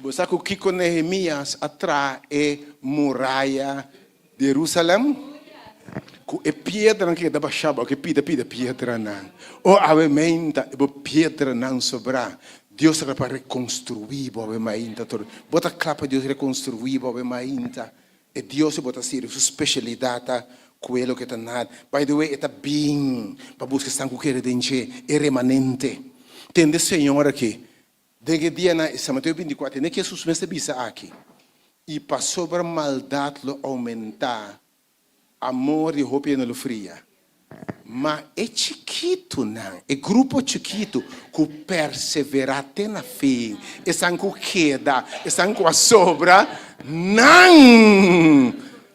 [SPEAKER 4] Bo sa ku kiko Nehemias a traha e muraya di Jerusalèm? Ku e piedranan ku e ta bashá bo, ku e pida pida piedranan. O awe meinta e bo piedranan sobrá. Dios ta kla pa rekonstruí bo awe mainta tur. Bo ta kla pa Dios rekonstruí bo awe mainta? E Dios ku bo ta sirbi, su spesialidat ta ku e loke ta nada. By the way, e ta bin pa buska esnan ku kere den dje, e remanente. Tende Señor aki. Den e dianan ei, San Mateo 24, tende Hesus mes ta bisa aki, I pasobra maldat lo oumentá, amor di hopi hende lo fria. Ma e chikitunan, e grupo chikitu ku perseverá te na fin, esnan ku keda, esnan ku a sobra, nan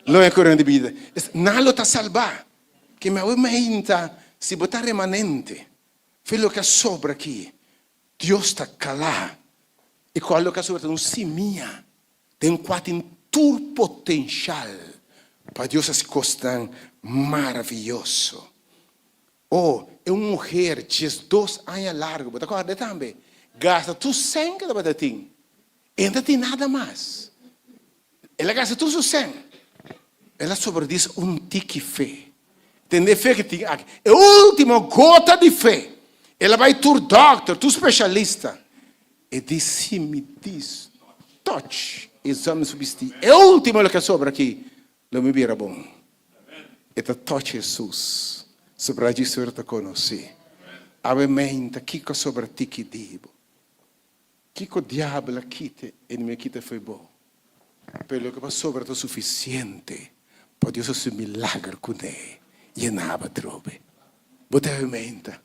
[SPEAKER 4] lo e korona di bida. Nan lo ta salbá. Ke mi awe mainta, si bo ta remanente, fe loke a sobra aki, Dios ta kla i ku a loke a sobra ta un simia den kua tin tur potenshal pa Dios hasi kosnan maravioso. O, e un muher 12 aña largu, bo ta kòrda tambe, gasta tur sèn ku e tabata tin, e no ta tin nada mas. El a gasta tur su sèn. El a sobradis un tiki fe. Tende e fe ku tin aki. E ultimo gota di fe. El a bai tur dòkter, tur speshalista. E di si mi dis touch e zòm su bistí, e ultimo loke a sobra aki, lo mi bira bon. E ta touch Hesus. Sobra dje suerte ta konosí. Awe meinta kiko a sobra tiki di bo? Kiko diabel a kita e mi a kita fo'i bo? Pero loke bo a sobra ta sufisiente pa Dios hasi un milager kuné yena bo atrobe. Bo ta hermenta.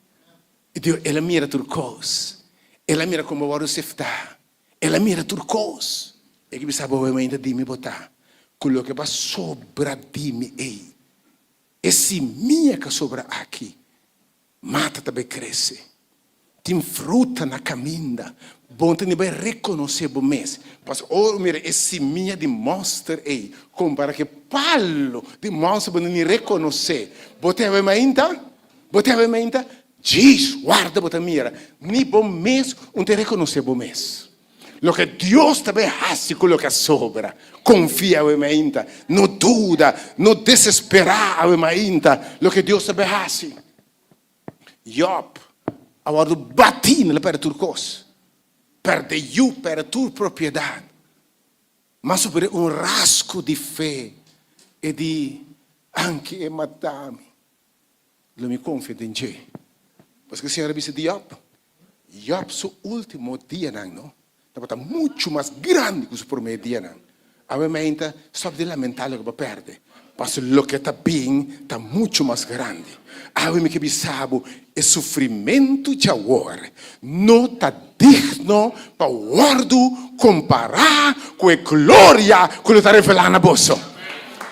[SPEAKER 4] I Dios, El a mira tur kos. El a mira kon bo wòrdu seftá. El a mira tur kos. E ke bisa bo hermenta di mi bo ta ku loke bo a sobra di mi ei, e simia ku a sobra aki, Mata ta bai krese. Tin fruta na kaminda. Bo ta ni bai rekonosé bo mes. Pasobra ora bo mira e simia di mòster ei kompara ku e palu di mòster bo no ni rekonosé. Bo ta haber mainta? Bo ta haber mainta? Djis warda bo ta mira. Ni bo mes un ta rekonosé bo mes. Loke Dios ta bai hasi ku loke a sobra. Konfia awe mainta. No duda, no desesperá awe mainta loke Dios ta bai hasi. Job a wòrdu batí, el a pèrdè tur kos. Pèrdè yu, pèrdè tur propiedat. Mas super un rasgo di fe e di, Anke e mata mi, Lo mi konfia den dje. Paske Señor a bisa di Job, Job su último dianan no tabata muchu mas grandi ku su promé dianan. Awe meinta stòp di lamentá loke bo a pèrdè, pasobra loke ta bin ta muchu mas grandi. Awe mi ke bisa bo, e sufrimentu djawor no ta digno pa wòrdu kompará ku e gloria ku lo ta revelá na boso.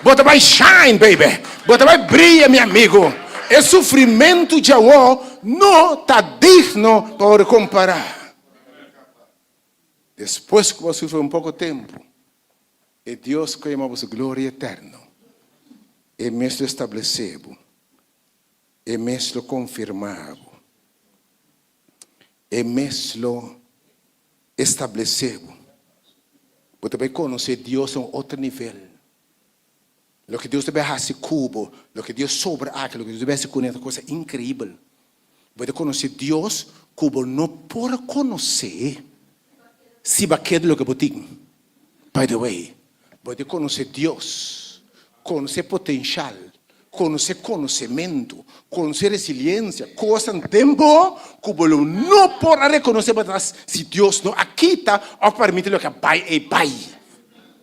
[SPEAKER 4] Bo ta bai shine, baby. Bo ta bai bria, mi amigu. E sufrimentu djawó no ta digno pa wòrdu kompará. Despues ku bo a sufri un poko tempu, e Dios ku a yama boso gloria eterno, e mes lo establesé bo, e mes lo konfirmá bo. E mes lo establesé bo. Bo ta bai konosé Dios na un otro nivel. Loke Dios ta bai hasi ku bo, loke Dios sobra aki, loke Dios ta bai hasi kuné ta cosa inkreibel. Bo ta konosé Dios ku bo no por a konosé si bo a keda loke bo tin. By the way, bo ta konosé Dios, konosé potenshal, konosé konosementu, konosé resiliensia, kosnan den bo ku bo lo no por a rekonosé patras si Dios no a kita òf permiti loke a bai ei bai.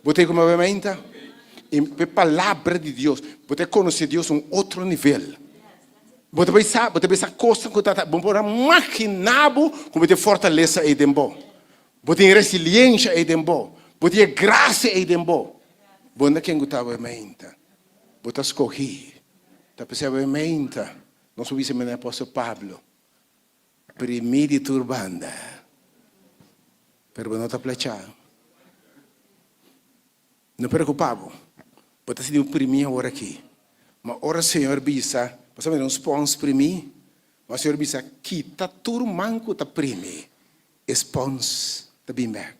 [SPEAKER 4] Bo ta komo mainta? E palabra di Dios, bo ta konosé Dios un otro nivel. Bo ta bai sa, bo ta bai sa kosnan ku ta, bo por a maginá bo ku bo tin fortalesa ei den bo. Bo tin resiliensia ei den bo. Bo tin e grasia ei den bo. Bo no ta ken ku ta awe mainta. Bo ta skohí. Ta p'esei awe mainta. Nos por bisa manera Apòstel Pablo, Primí di tur banda, pero bo no ta plechá. No preokupá bo, bo ta sinti bo primí awor akí. Ma ora Señor bisa, bo sa manera un spòns primí? Ma Señor bisa, kita tur man ku ta primi, e spòns ta bin bèk.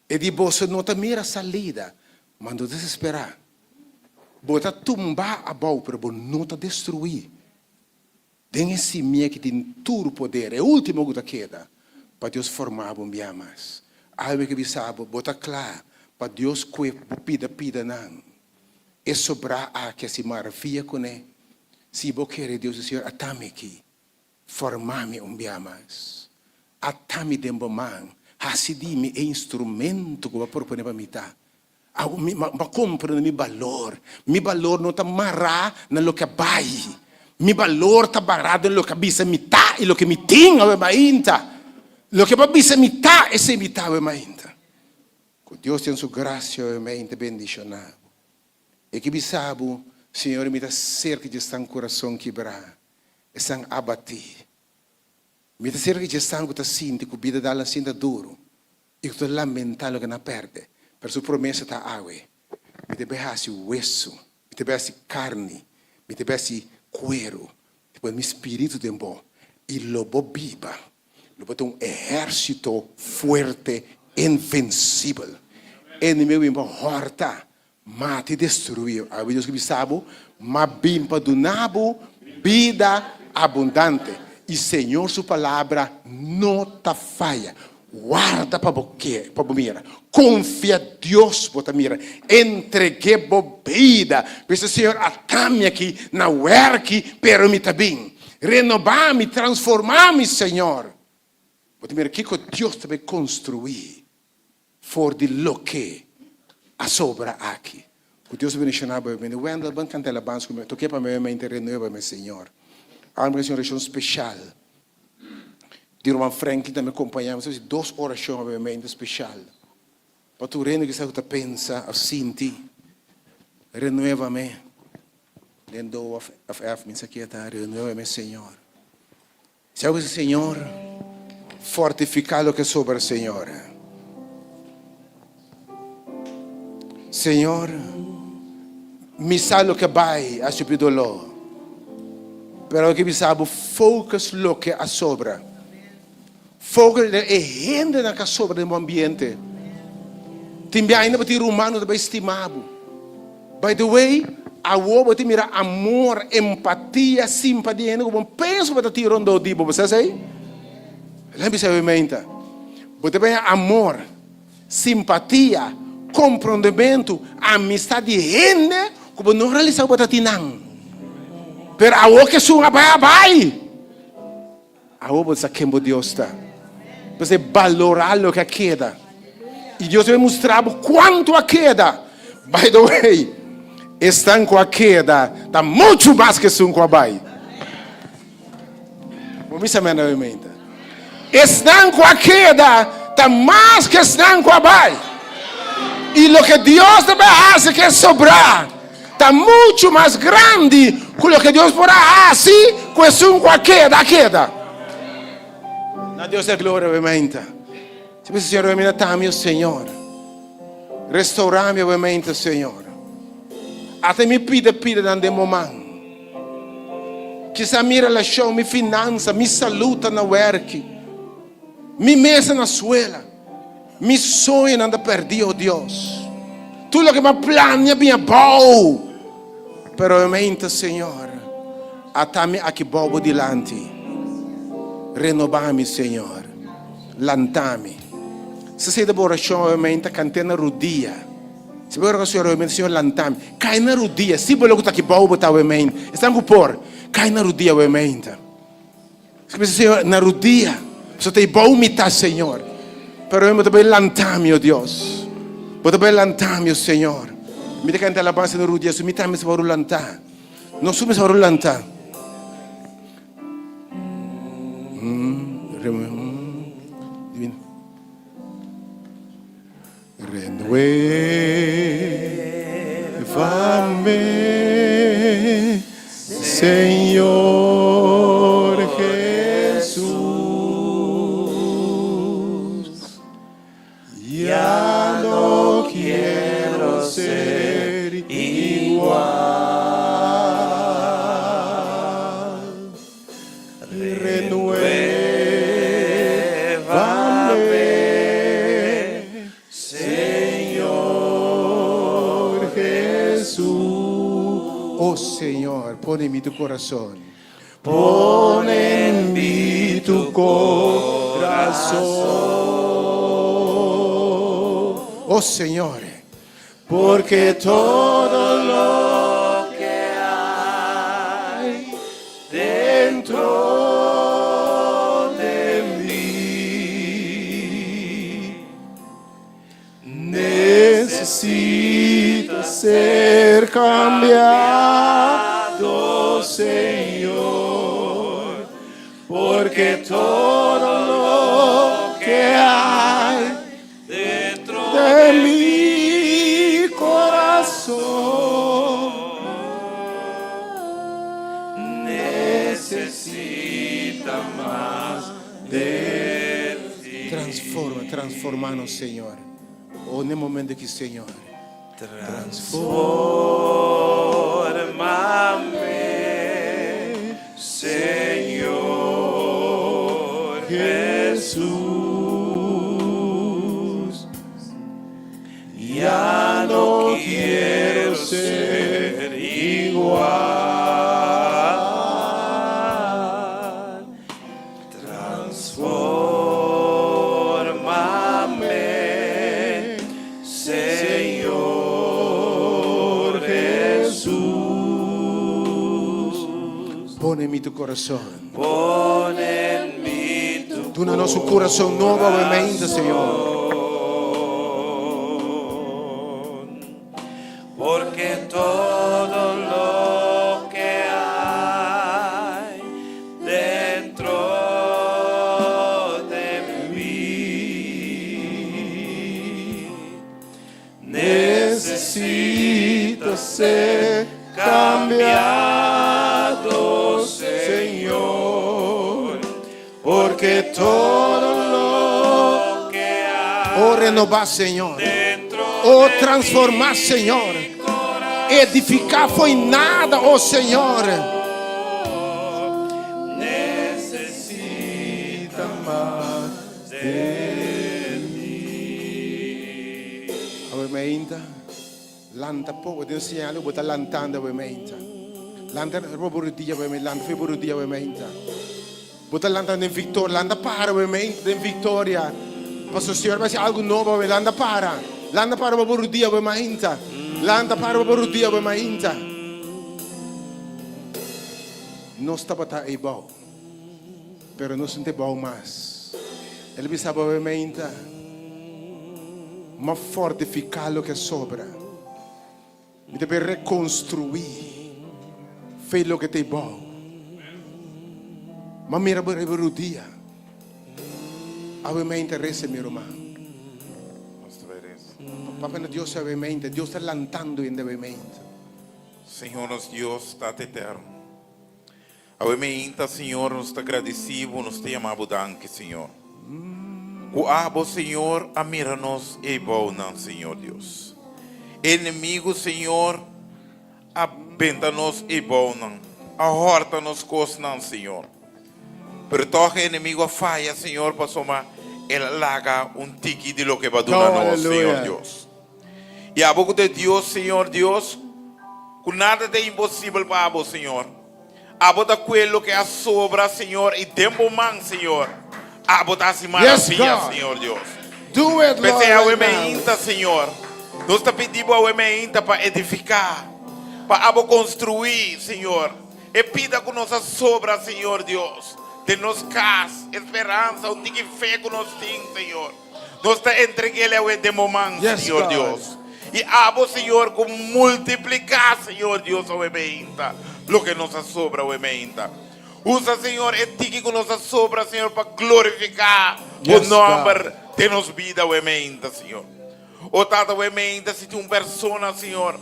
[SPEAKER 4] E di boso no ta mira salida, ma no desesperá. Bo ta tumbá abou, pero bo no ta destruí. Den e simia ki tin tur poder, e último ku ta keda, pa Dios formá bo un bia mas. Awe ke bisa bo, bo ta kla pa Dios kue bo pida pidanan. E sobrá aki a hasi maravia kuné. Si bo kere Dios di Señor, ata mi aki. Forma mi un bia mas. Ata mi den bo man. Hasi di mi e instrumento ku bo a proponé pa mi ta. Awo mi a komprende mi balor. Mi balor no ta mará na loke a bai. Mi balor ta mará den loke a bisa mi ta i loke mi tin awe mainta. Loke bo a bisa mi ta, esei mi ta awe mainta. Ku Dios den su grasia awe mainta bendishoná bo. E ke bisa bo, Señor, mi ta serka dje esnan kurason kibrá, esnan abatí. Mi ta serka dje esnan ku ta sinti ku bida dal nan sinta duru. I ku ta lamentá loke nan a pèrdè. Pero su promesa ta awe, Mi ta bai hasi wesu, mi ta bai hasi karni, mi ta bai hasi kueru, mi ta pone mi spiritu den bo, i lo bo biba. Lo bo ta un ehérsito fuerte, invensibel. Enemigu bin pa hòrta, Mata i destruí. Awe Dios ke bisa bo, M'a bin pa duna bo bida abundante. I Señor su palabra no ta faya. Warda pa bo ke, pa bo mira. Konfia Dios bo ta mira. Entreg'é bo bida. Bisa, Señor, ata mi aki na wèrki, pero mi ta bin. Renobá mi, transformá mi, Señor. Bo ta mira kiko Dios ta bai konstruí. For di loke a sobra aki. Ku Dios a bendishoná bo. Mende Wendell ban kanta alabansa ku mi. Toke pa mi mente renuébame Señor. Awor mi a hasi un orashon speshal di ruman Franklin tambe kompañá mi. Nos a hasi dos orashon awe mente speshal pa tur hende ku ta pensa òf sinti renuébame den do òf F mi sa ke ta renuébame Señor. Sea bo Señor, fortifica loke sobra, Señor. Señor, mi sa loke bai a supi dolor, pero aki mi sa bo focus loke a sobra. Focus den e hendenan ku a sobra den bo ambiente. Tin bia ainda bo tin ruman ku ta bai stima bo. By the way, awor bo tin mira amor, empatia, simpatia hende ku bo pensa ku bo ta tin rondó di bo. Bo sa esei? Lei bisa e meinta. Bo ta bini amor, simpatia, komprondementu, amistad di hende ku bo no realisa ku bo ta tin nan. Pero awor ku esun a bai a bai. Awor bo sa ken bo Dios ta. P'esei balorá loke a keda. I Dios ta mustra bo kuantu a keda. By the way, esnan ku a keda ta muchu mas ku esun ku a bai. Bo misa mi nuevamente. Esnan ku a keda ta mas ku esnan ku a bai. I loke Dios ta bai hasi ku e sobrá. Ta muchu mas grandi ku loke Dios por a hasi ku esun ku a keda, a keda. Na Dios e gloria obviamente. Si bisa Señor obviamente ta mi Señor. Restaura mi obviamente Señor. Ata mi pida pida nan den bo man. Kisa mi relashon, mi finansa, mi salud ta na werki. Mi mesa na suela. Mi soñonan ta perdí, oh Dios. Tur loke mi a plania bin abou. Pero e mente, Señor, ata mi aki bou bo dilanti. Renobá mi, Señor. Lantá mi. Si esei ta bo orashon, e mente, kant'é na rudia. Si bo ora ku Señor, e mente, Señor, lantá mi. Kai na rudia. Si bo loke ta aki bou bo ta, e mente. Esnan ku por, kai na rudia, e mente. Señor, na rudia. So ta bou mi ta, Señor. Pero bo ta bai lanta mi, oh Dios. Bo ta bai lanta mi, oh Señor. Mi ta canta alabanza na rudia, so mi tambe sa lanta. No su mi sa lanta. Renuévame, Señor. Pone en mi tu corazón. Pone en mi tu corazón. Oh Señor, porque todo lo que hay dentro de mí necesita ser cambiado, Señor, porque todo lo que hay
[SPEAKER 2] Dentro
[SPEAKER 4] de mi corazón
[SPEAKER 2] necesita más de ti.
[SPEAKER 4] Transforma, transformanos, Señor. Oh, na e momento aki, Señor.
[SPEAKER 2] Transfórmame, Señor Jesús. Ya no quiero ser igual. Transfórmame, Señor Jesús.
[SPEAKER 4] Pone en mi tu corazón.
[SPEAKER 2] Pon en mí tu
[SPEAKER 4] Duna nos un curason nobo, obviamente, Señor.
[SPEAKER 2] Porque todo lo que hay dentro de mí
[SPEAKER 4] Necesita ser
[SPEAKER 2] cambiado, Señor,
[SPEAKER 4] Porque todo lo
[SPEAKER 2] que hay
[SPEAKER 4] Oh, renovar, Señor.
[SPEAKER 2] dentro
[SPEAKER 4] Oh,
[SPEAKER 2] de
[SPEAKER 4] transformar,
[SPEAKER 2] mi
[SPEAKER 4] Señor. Edificar foi nada, oh Señor.
[SPEAKER 2] Necesita más de ti.
[SPEAKER 4] Awe mainta. Lanta poko. Dios señala, bo ta lantando awe mainta. Lanta bo rudia awe mainta. Lanta for di rudia awe mainta. Bo ta lantando den viktoria. Lanta para awe mainta den viktoria. Pastor Señor bai hasi algu nobo awe. Lanta para. Lanta para bo rudia awe mainta. Lanta para bo rudia awe mainta. Nos tabata eibou. Pero nos no ta eibou mas. El a bisa bo awe mainta. M'a fortifiká loke sobra. Mi ta bai rekonstruí for di loke ta eibou. M'a mira bo riba rudia. Awe mainta resa mi ruman. Papia na Dios awe mainta. Dios ta lantando hende awe mainta.
[SPEAKER 5] Señor nos Dios, Tata Eterno. Awe mainta, Señor, nos ta gradisí Bo, nos ta yama Bo danki, Señor. Ku Abo, Señor, a mira nos eibounan, Señor Dios. Enemigu, Señor, a benta nos eibounan, a hòrta nos kosnan, Señor. Pero tòg e enemigu a faya, Señor, pasobra el a laga un tiki di loke Bo a duna nos, Señor Dios. I abo ku ta e Dios, Señor Dios, ku nada ta imposibel pa abo, Señor. Abo ta kue loke a sobra, Señor, i den bo man, Señor, abo ta hasi maravia, Señor Dios. P'esei awe meinta, Señor, nos ta pidi bo awe meinta pa edifiká, pa abo konstruí, Señor, e pida ku nos a sobra, Señor Dios, den nos kas, e speransa, un tiki fe ku nos tin, Señor. Nos ta entreg'el awe den bo man, Señor Dios. I abo, Señor, ku multipliká, Señor Dios, awe meinta, loke nos a sobra awe meinta. Usa, Señor, e tiki ku nos a sobra, Señor, pa glorifiká bo nòmber den nos bida awe meinta, Señor. O Tata, awe meinta, si tin un persona, Señor,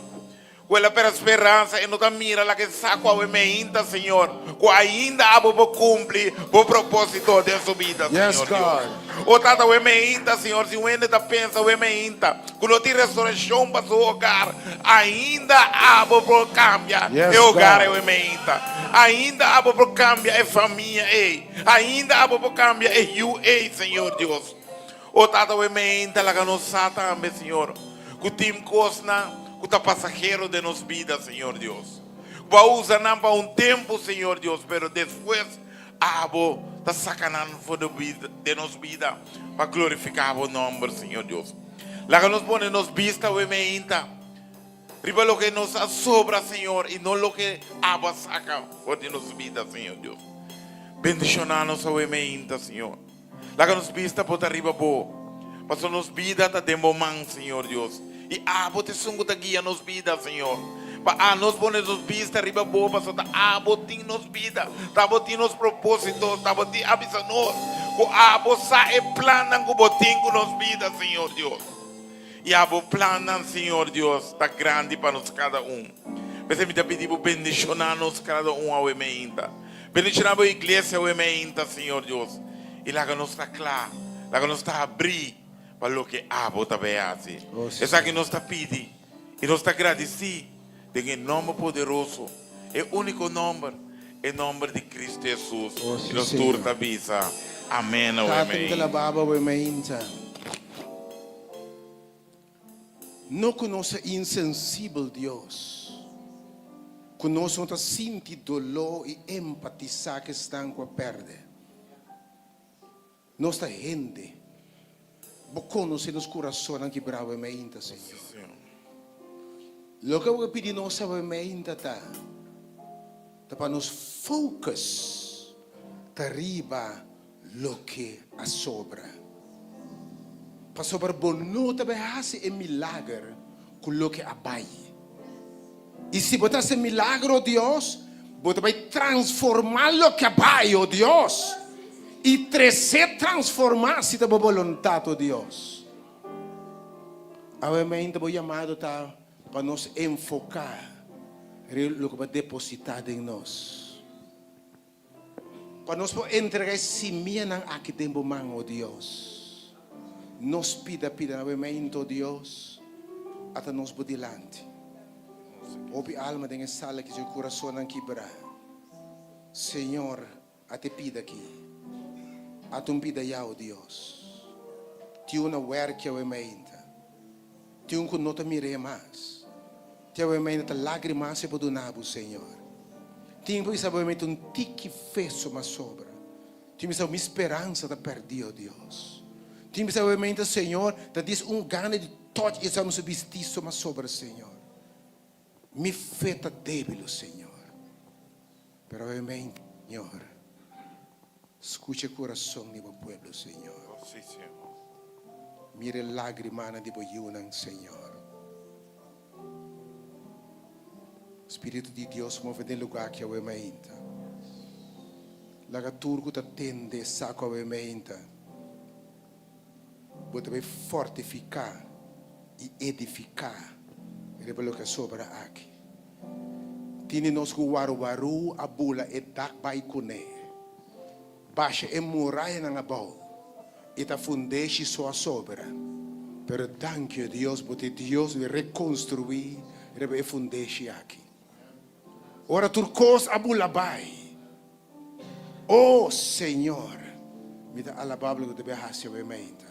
[SPEAKER 5] Ku el a pera speransa, e no ta mira lak e sa ku awe meinta, Señor, ku ainda abo por kumpli bo propósito den su bida, Señor Dios. O Tata, awe meinta, Señor, si un hende ta pensa awe meinta ku no tin restorashon pa su hogar, ainda abo por kambia e hogar awe meinta. Ainda abo por kambia e famia ei. Ainda abo por kambia e yu ei, Señor Dios. O Tata, awe meinta laga nos sa tambe, Señor, ku tin kosnan ku ta pasahero den nos bida, Señor Dios. Bo a usa nan pa un tempu, Señor Dios, pero despues Abo ta saka nan for di bida, den nos bida pa glorifiká Bo nòmber, Señor Dios. Laga nos pone nos bista awe meinta riba loke nos a sobra, Señor, i no loke Abo a saka for di nos bida, Señor Dios. Bendishoná nos awe meinta, Señor. Laga nos bista por ta riba Bo, pasobra nos bida ta den Bo man, Señor Dios. I Abo ta esun ku ta guia nos bida, Señor. Pa anos pone nos bista riba Bo, pasobra ta Abo tin nos bida, ta Abo tin nos propósito, ta Abo tin a bisa nos ku Abo sa e plannan ku Bo tin ku nos bida, Señor Dios. I Abo plannan, Señor Dios, ta grandi pa nos kada un. P'esei mi ta pidi Bo bendishoná nos kada un awe meinta. Bendiciona bo iglesia awe meinta, Señor Dios, y laga nos ta cla, laga nos ta abri pa loke abo ta bay haci.
[SPEAKER 4] Oh, sí,
[SPEAKER 5] Esaki
[SPEAKER 4] Señor.
[SPEAKER 5] nos ta pidi y nos ta gradici den e nomber poderoso, e unico nomber, e nomber di Cristo Jesus.
[SPEAKER 4] Oh,
[SPEAKER 5] Y
[SPEAKER 4] sí,
[SPEAKER 5] nos tur
[SPEAKER 4] Señor.
[SPEAKER 5] ta bisa, Amen awe
[SPEAKER 4] Tata, mi ta
[SPEAKER 5] meinta.
[SPEAKER 4] alababo awe meinta. No ku nos ta insensibel, Dios, ku nos no ta sinti doló i empatisá ku esnan ku a pèrdè. Nos ta hende. Bo konosé nos kurasonnan kibrá awe meinta, Señor. Loke bo ke pidi nos awe meinta ta, ta pa nos focus ta riba loke a sobra. Pasobra bo no ta bai hasi e milager ku loke a bai. I si bo ta hasi e milager, o Dios, bo ta bai transformá loke a bai, o Dios, i tres'é transformá si ta bo boluntat, o Dios. Awe mainta bo yamado ta pa nos enfoká riba loke bo a depositá den nos. Pa nos por entrega e simianan aki den bo man, o Dios. Nos pida pida na momento, o Dios, ata nos bo dilanti. Hopi alma den e sala aki su curasonnan kibra. Señor, ata e pida aki. Ata un pida ya, o Dios. Tin un na werki awe meinta. Tin un ku no ta mir'é mas. Tin awe meinta ta lágrima se por duna bo, Señor. Tin ku bisa bo meinta un tiki fe so mas sobra. Tin bisa mi speransa ta pèrdí, o Dios. Tin bisa awe meinta, Señor, ta dis un gana di tòch esei mi su bistí so mas sobra, Señor. Mi fe ta débil, o Señor. Pero awe meinta, Señor, skucha e kurason di bo pueblo, Señor. Mira e lágrimanan di bo yunan, Señor. Spiritu di Dios move den lugá aki awe mainta. Laga tur ku ta tende sa ku awe mainta bo ta bai fortifiká i edifiká riba loke a sobra aki. Tin di nos ku waruwaru a bula e dak bai kuné. Basha e murayanan abou i ta fundeshi so a sobra. Pero danki o Dios bo ta e Dios di rekonstruí riba e fundeshi aki. Ora tur kos a bula bai, o Señor, mi ta alabá bo loke bo ta bai hasi awe meinta.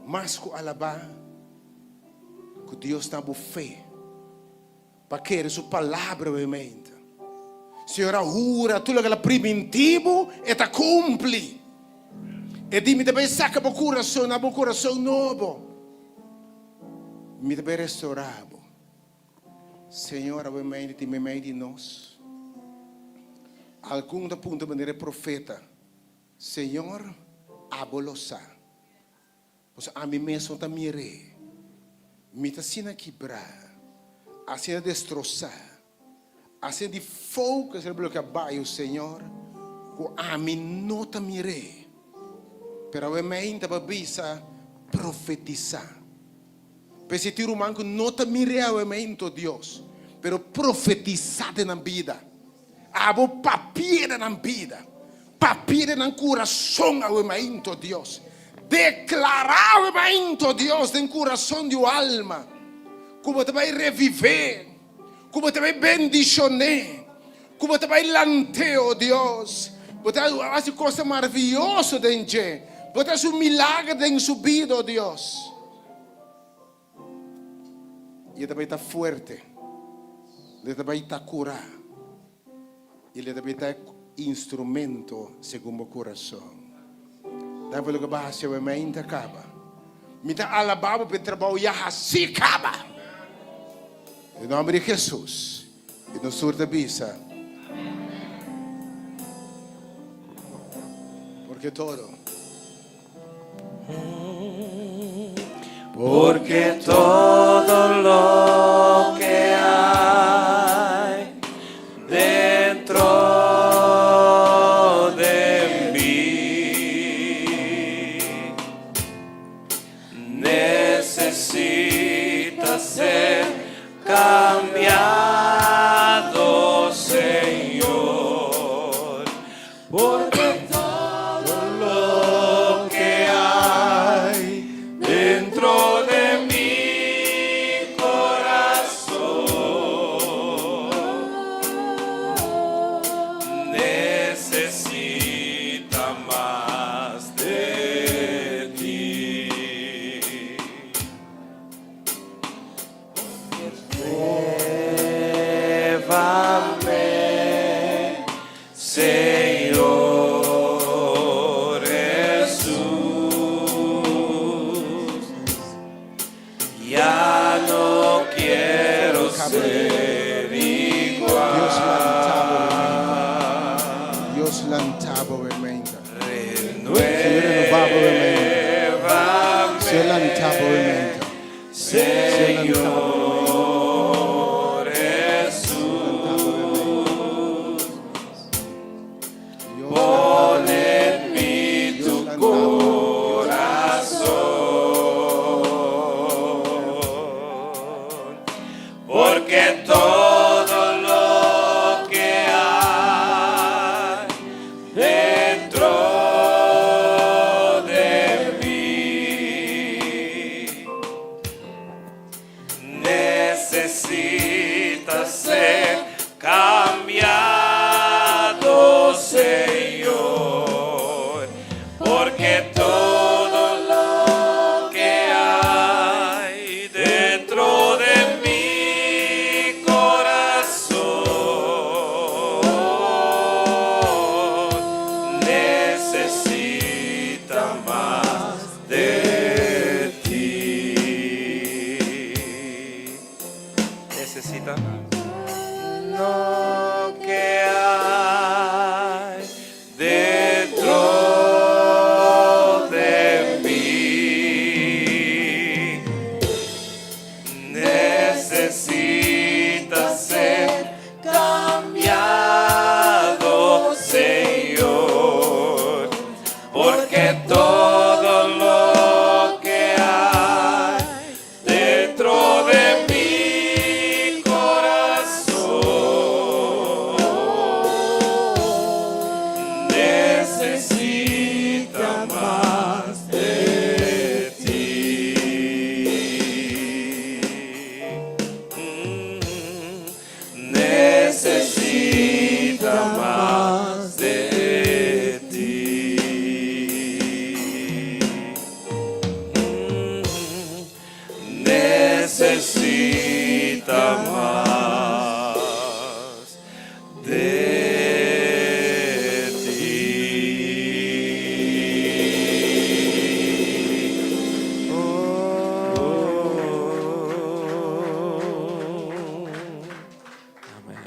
[SPEAKER 4] Mas ku alabá ku Dios ta bo fe. Pa kere su palabra awe meinta. Señor a hura tur loke el a primintí bo, e ta kumpli. E di, Mi ta bai saka bo kurason na bo kurason nobo. Mi ta bai restorá bo. Señor awe meinta tin meimei di nos. Algun ta puntra manera e profeta, Señor, abo lo sa. Pasobra ami mes no ta mir'é. Mi ta asina kibrá, asina destrosá, asina di focus riba loke a bai, o Señor, ku ami no ta mir'é. Pero awe meinta bo a bisa, profetisá. P'esei tin ruman ku no ta mir'é awe meinta, o Dios, pero profetisá den nan bida. Abo papia den nan bida, papia den nan kurason awe mainto, Dios. Deklará awe mainto, Dios, den kurason di un alma ku bo ta bai reviv'é, ku bo ta bai bendishon'é, ku bo ta bai lant'é, o Dios. Bo ta hasi kosnan maravioso den dje. Bo ta hasi un milager den su bida, o Dios. I e ta bai ta fuerte. Le ta bai ta kurá i le ta bai ta instrumento segun bo kurason. Dan pa loke bo a hasi awe mainta kaba. Mi ta alabá bo pa e trabou ya hasí kaba. Den nòmber di Hesus i nos tur ta bisa. Porque todo.
[SPEAKER 3] Porque todo lo que hay dentro de mí necesita ser cambiado, Señor. Porque todo lo que hay dentro de mi corazón necesita mas de ti. Llévame, Señor Jesús. Ya no quiero ser igual.
[SPEAKER 4] Dios lanta bo mainta. Dios lanta bo mainta. Señor renobá bo mainta. Señor lanta bo mainta.
[SPEAKER 3] Señor Jesús. Pon en mí tu corazón, porque todo lo que hay dentro de mí necesita ser cambiado, Señor, porque todo lo que hay dentro de mi corazón necesita mas de ti. Necesita lo que hay dentro de mí necesita ser cambiado, Señor, porque todo lo que hay dentro de mi corazón necesita mas de ti. Necesita mas de ti. Necesita mas de ti. Oh. Amèn.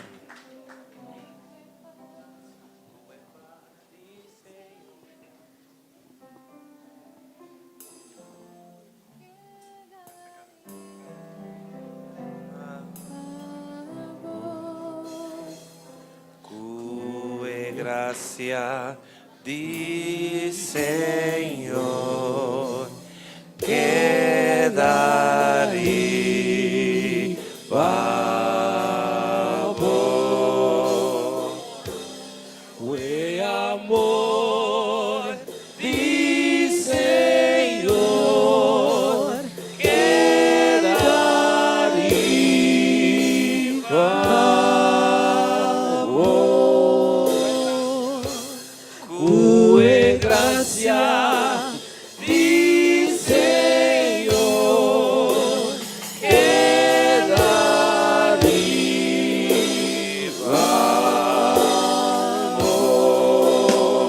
[SPEAKER 3] Ku e grasia di Señor keda riba bo. Ku e amor di Señor keda riba.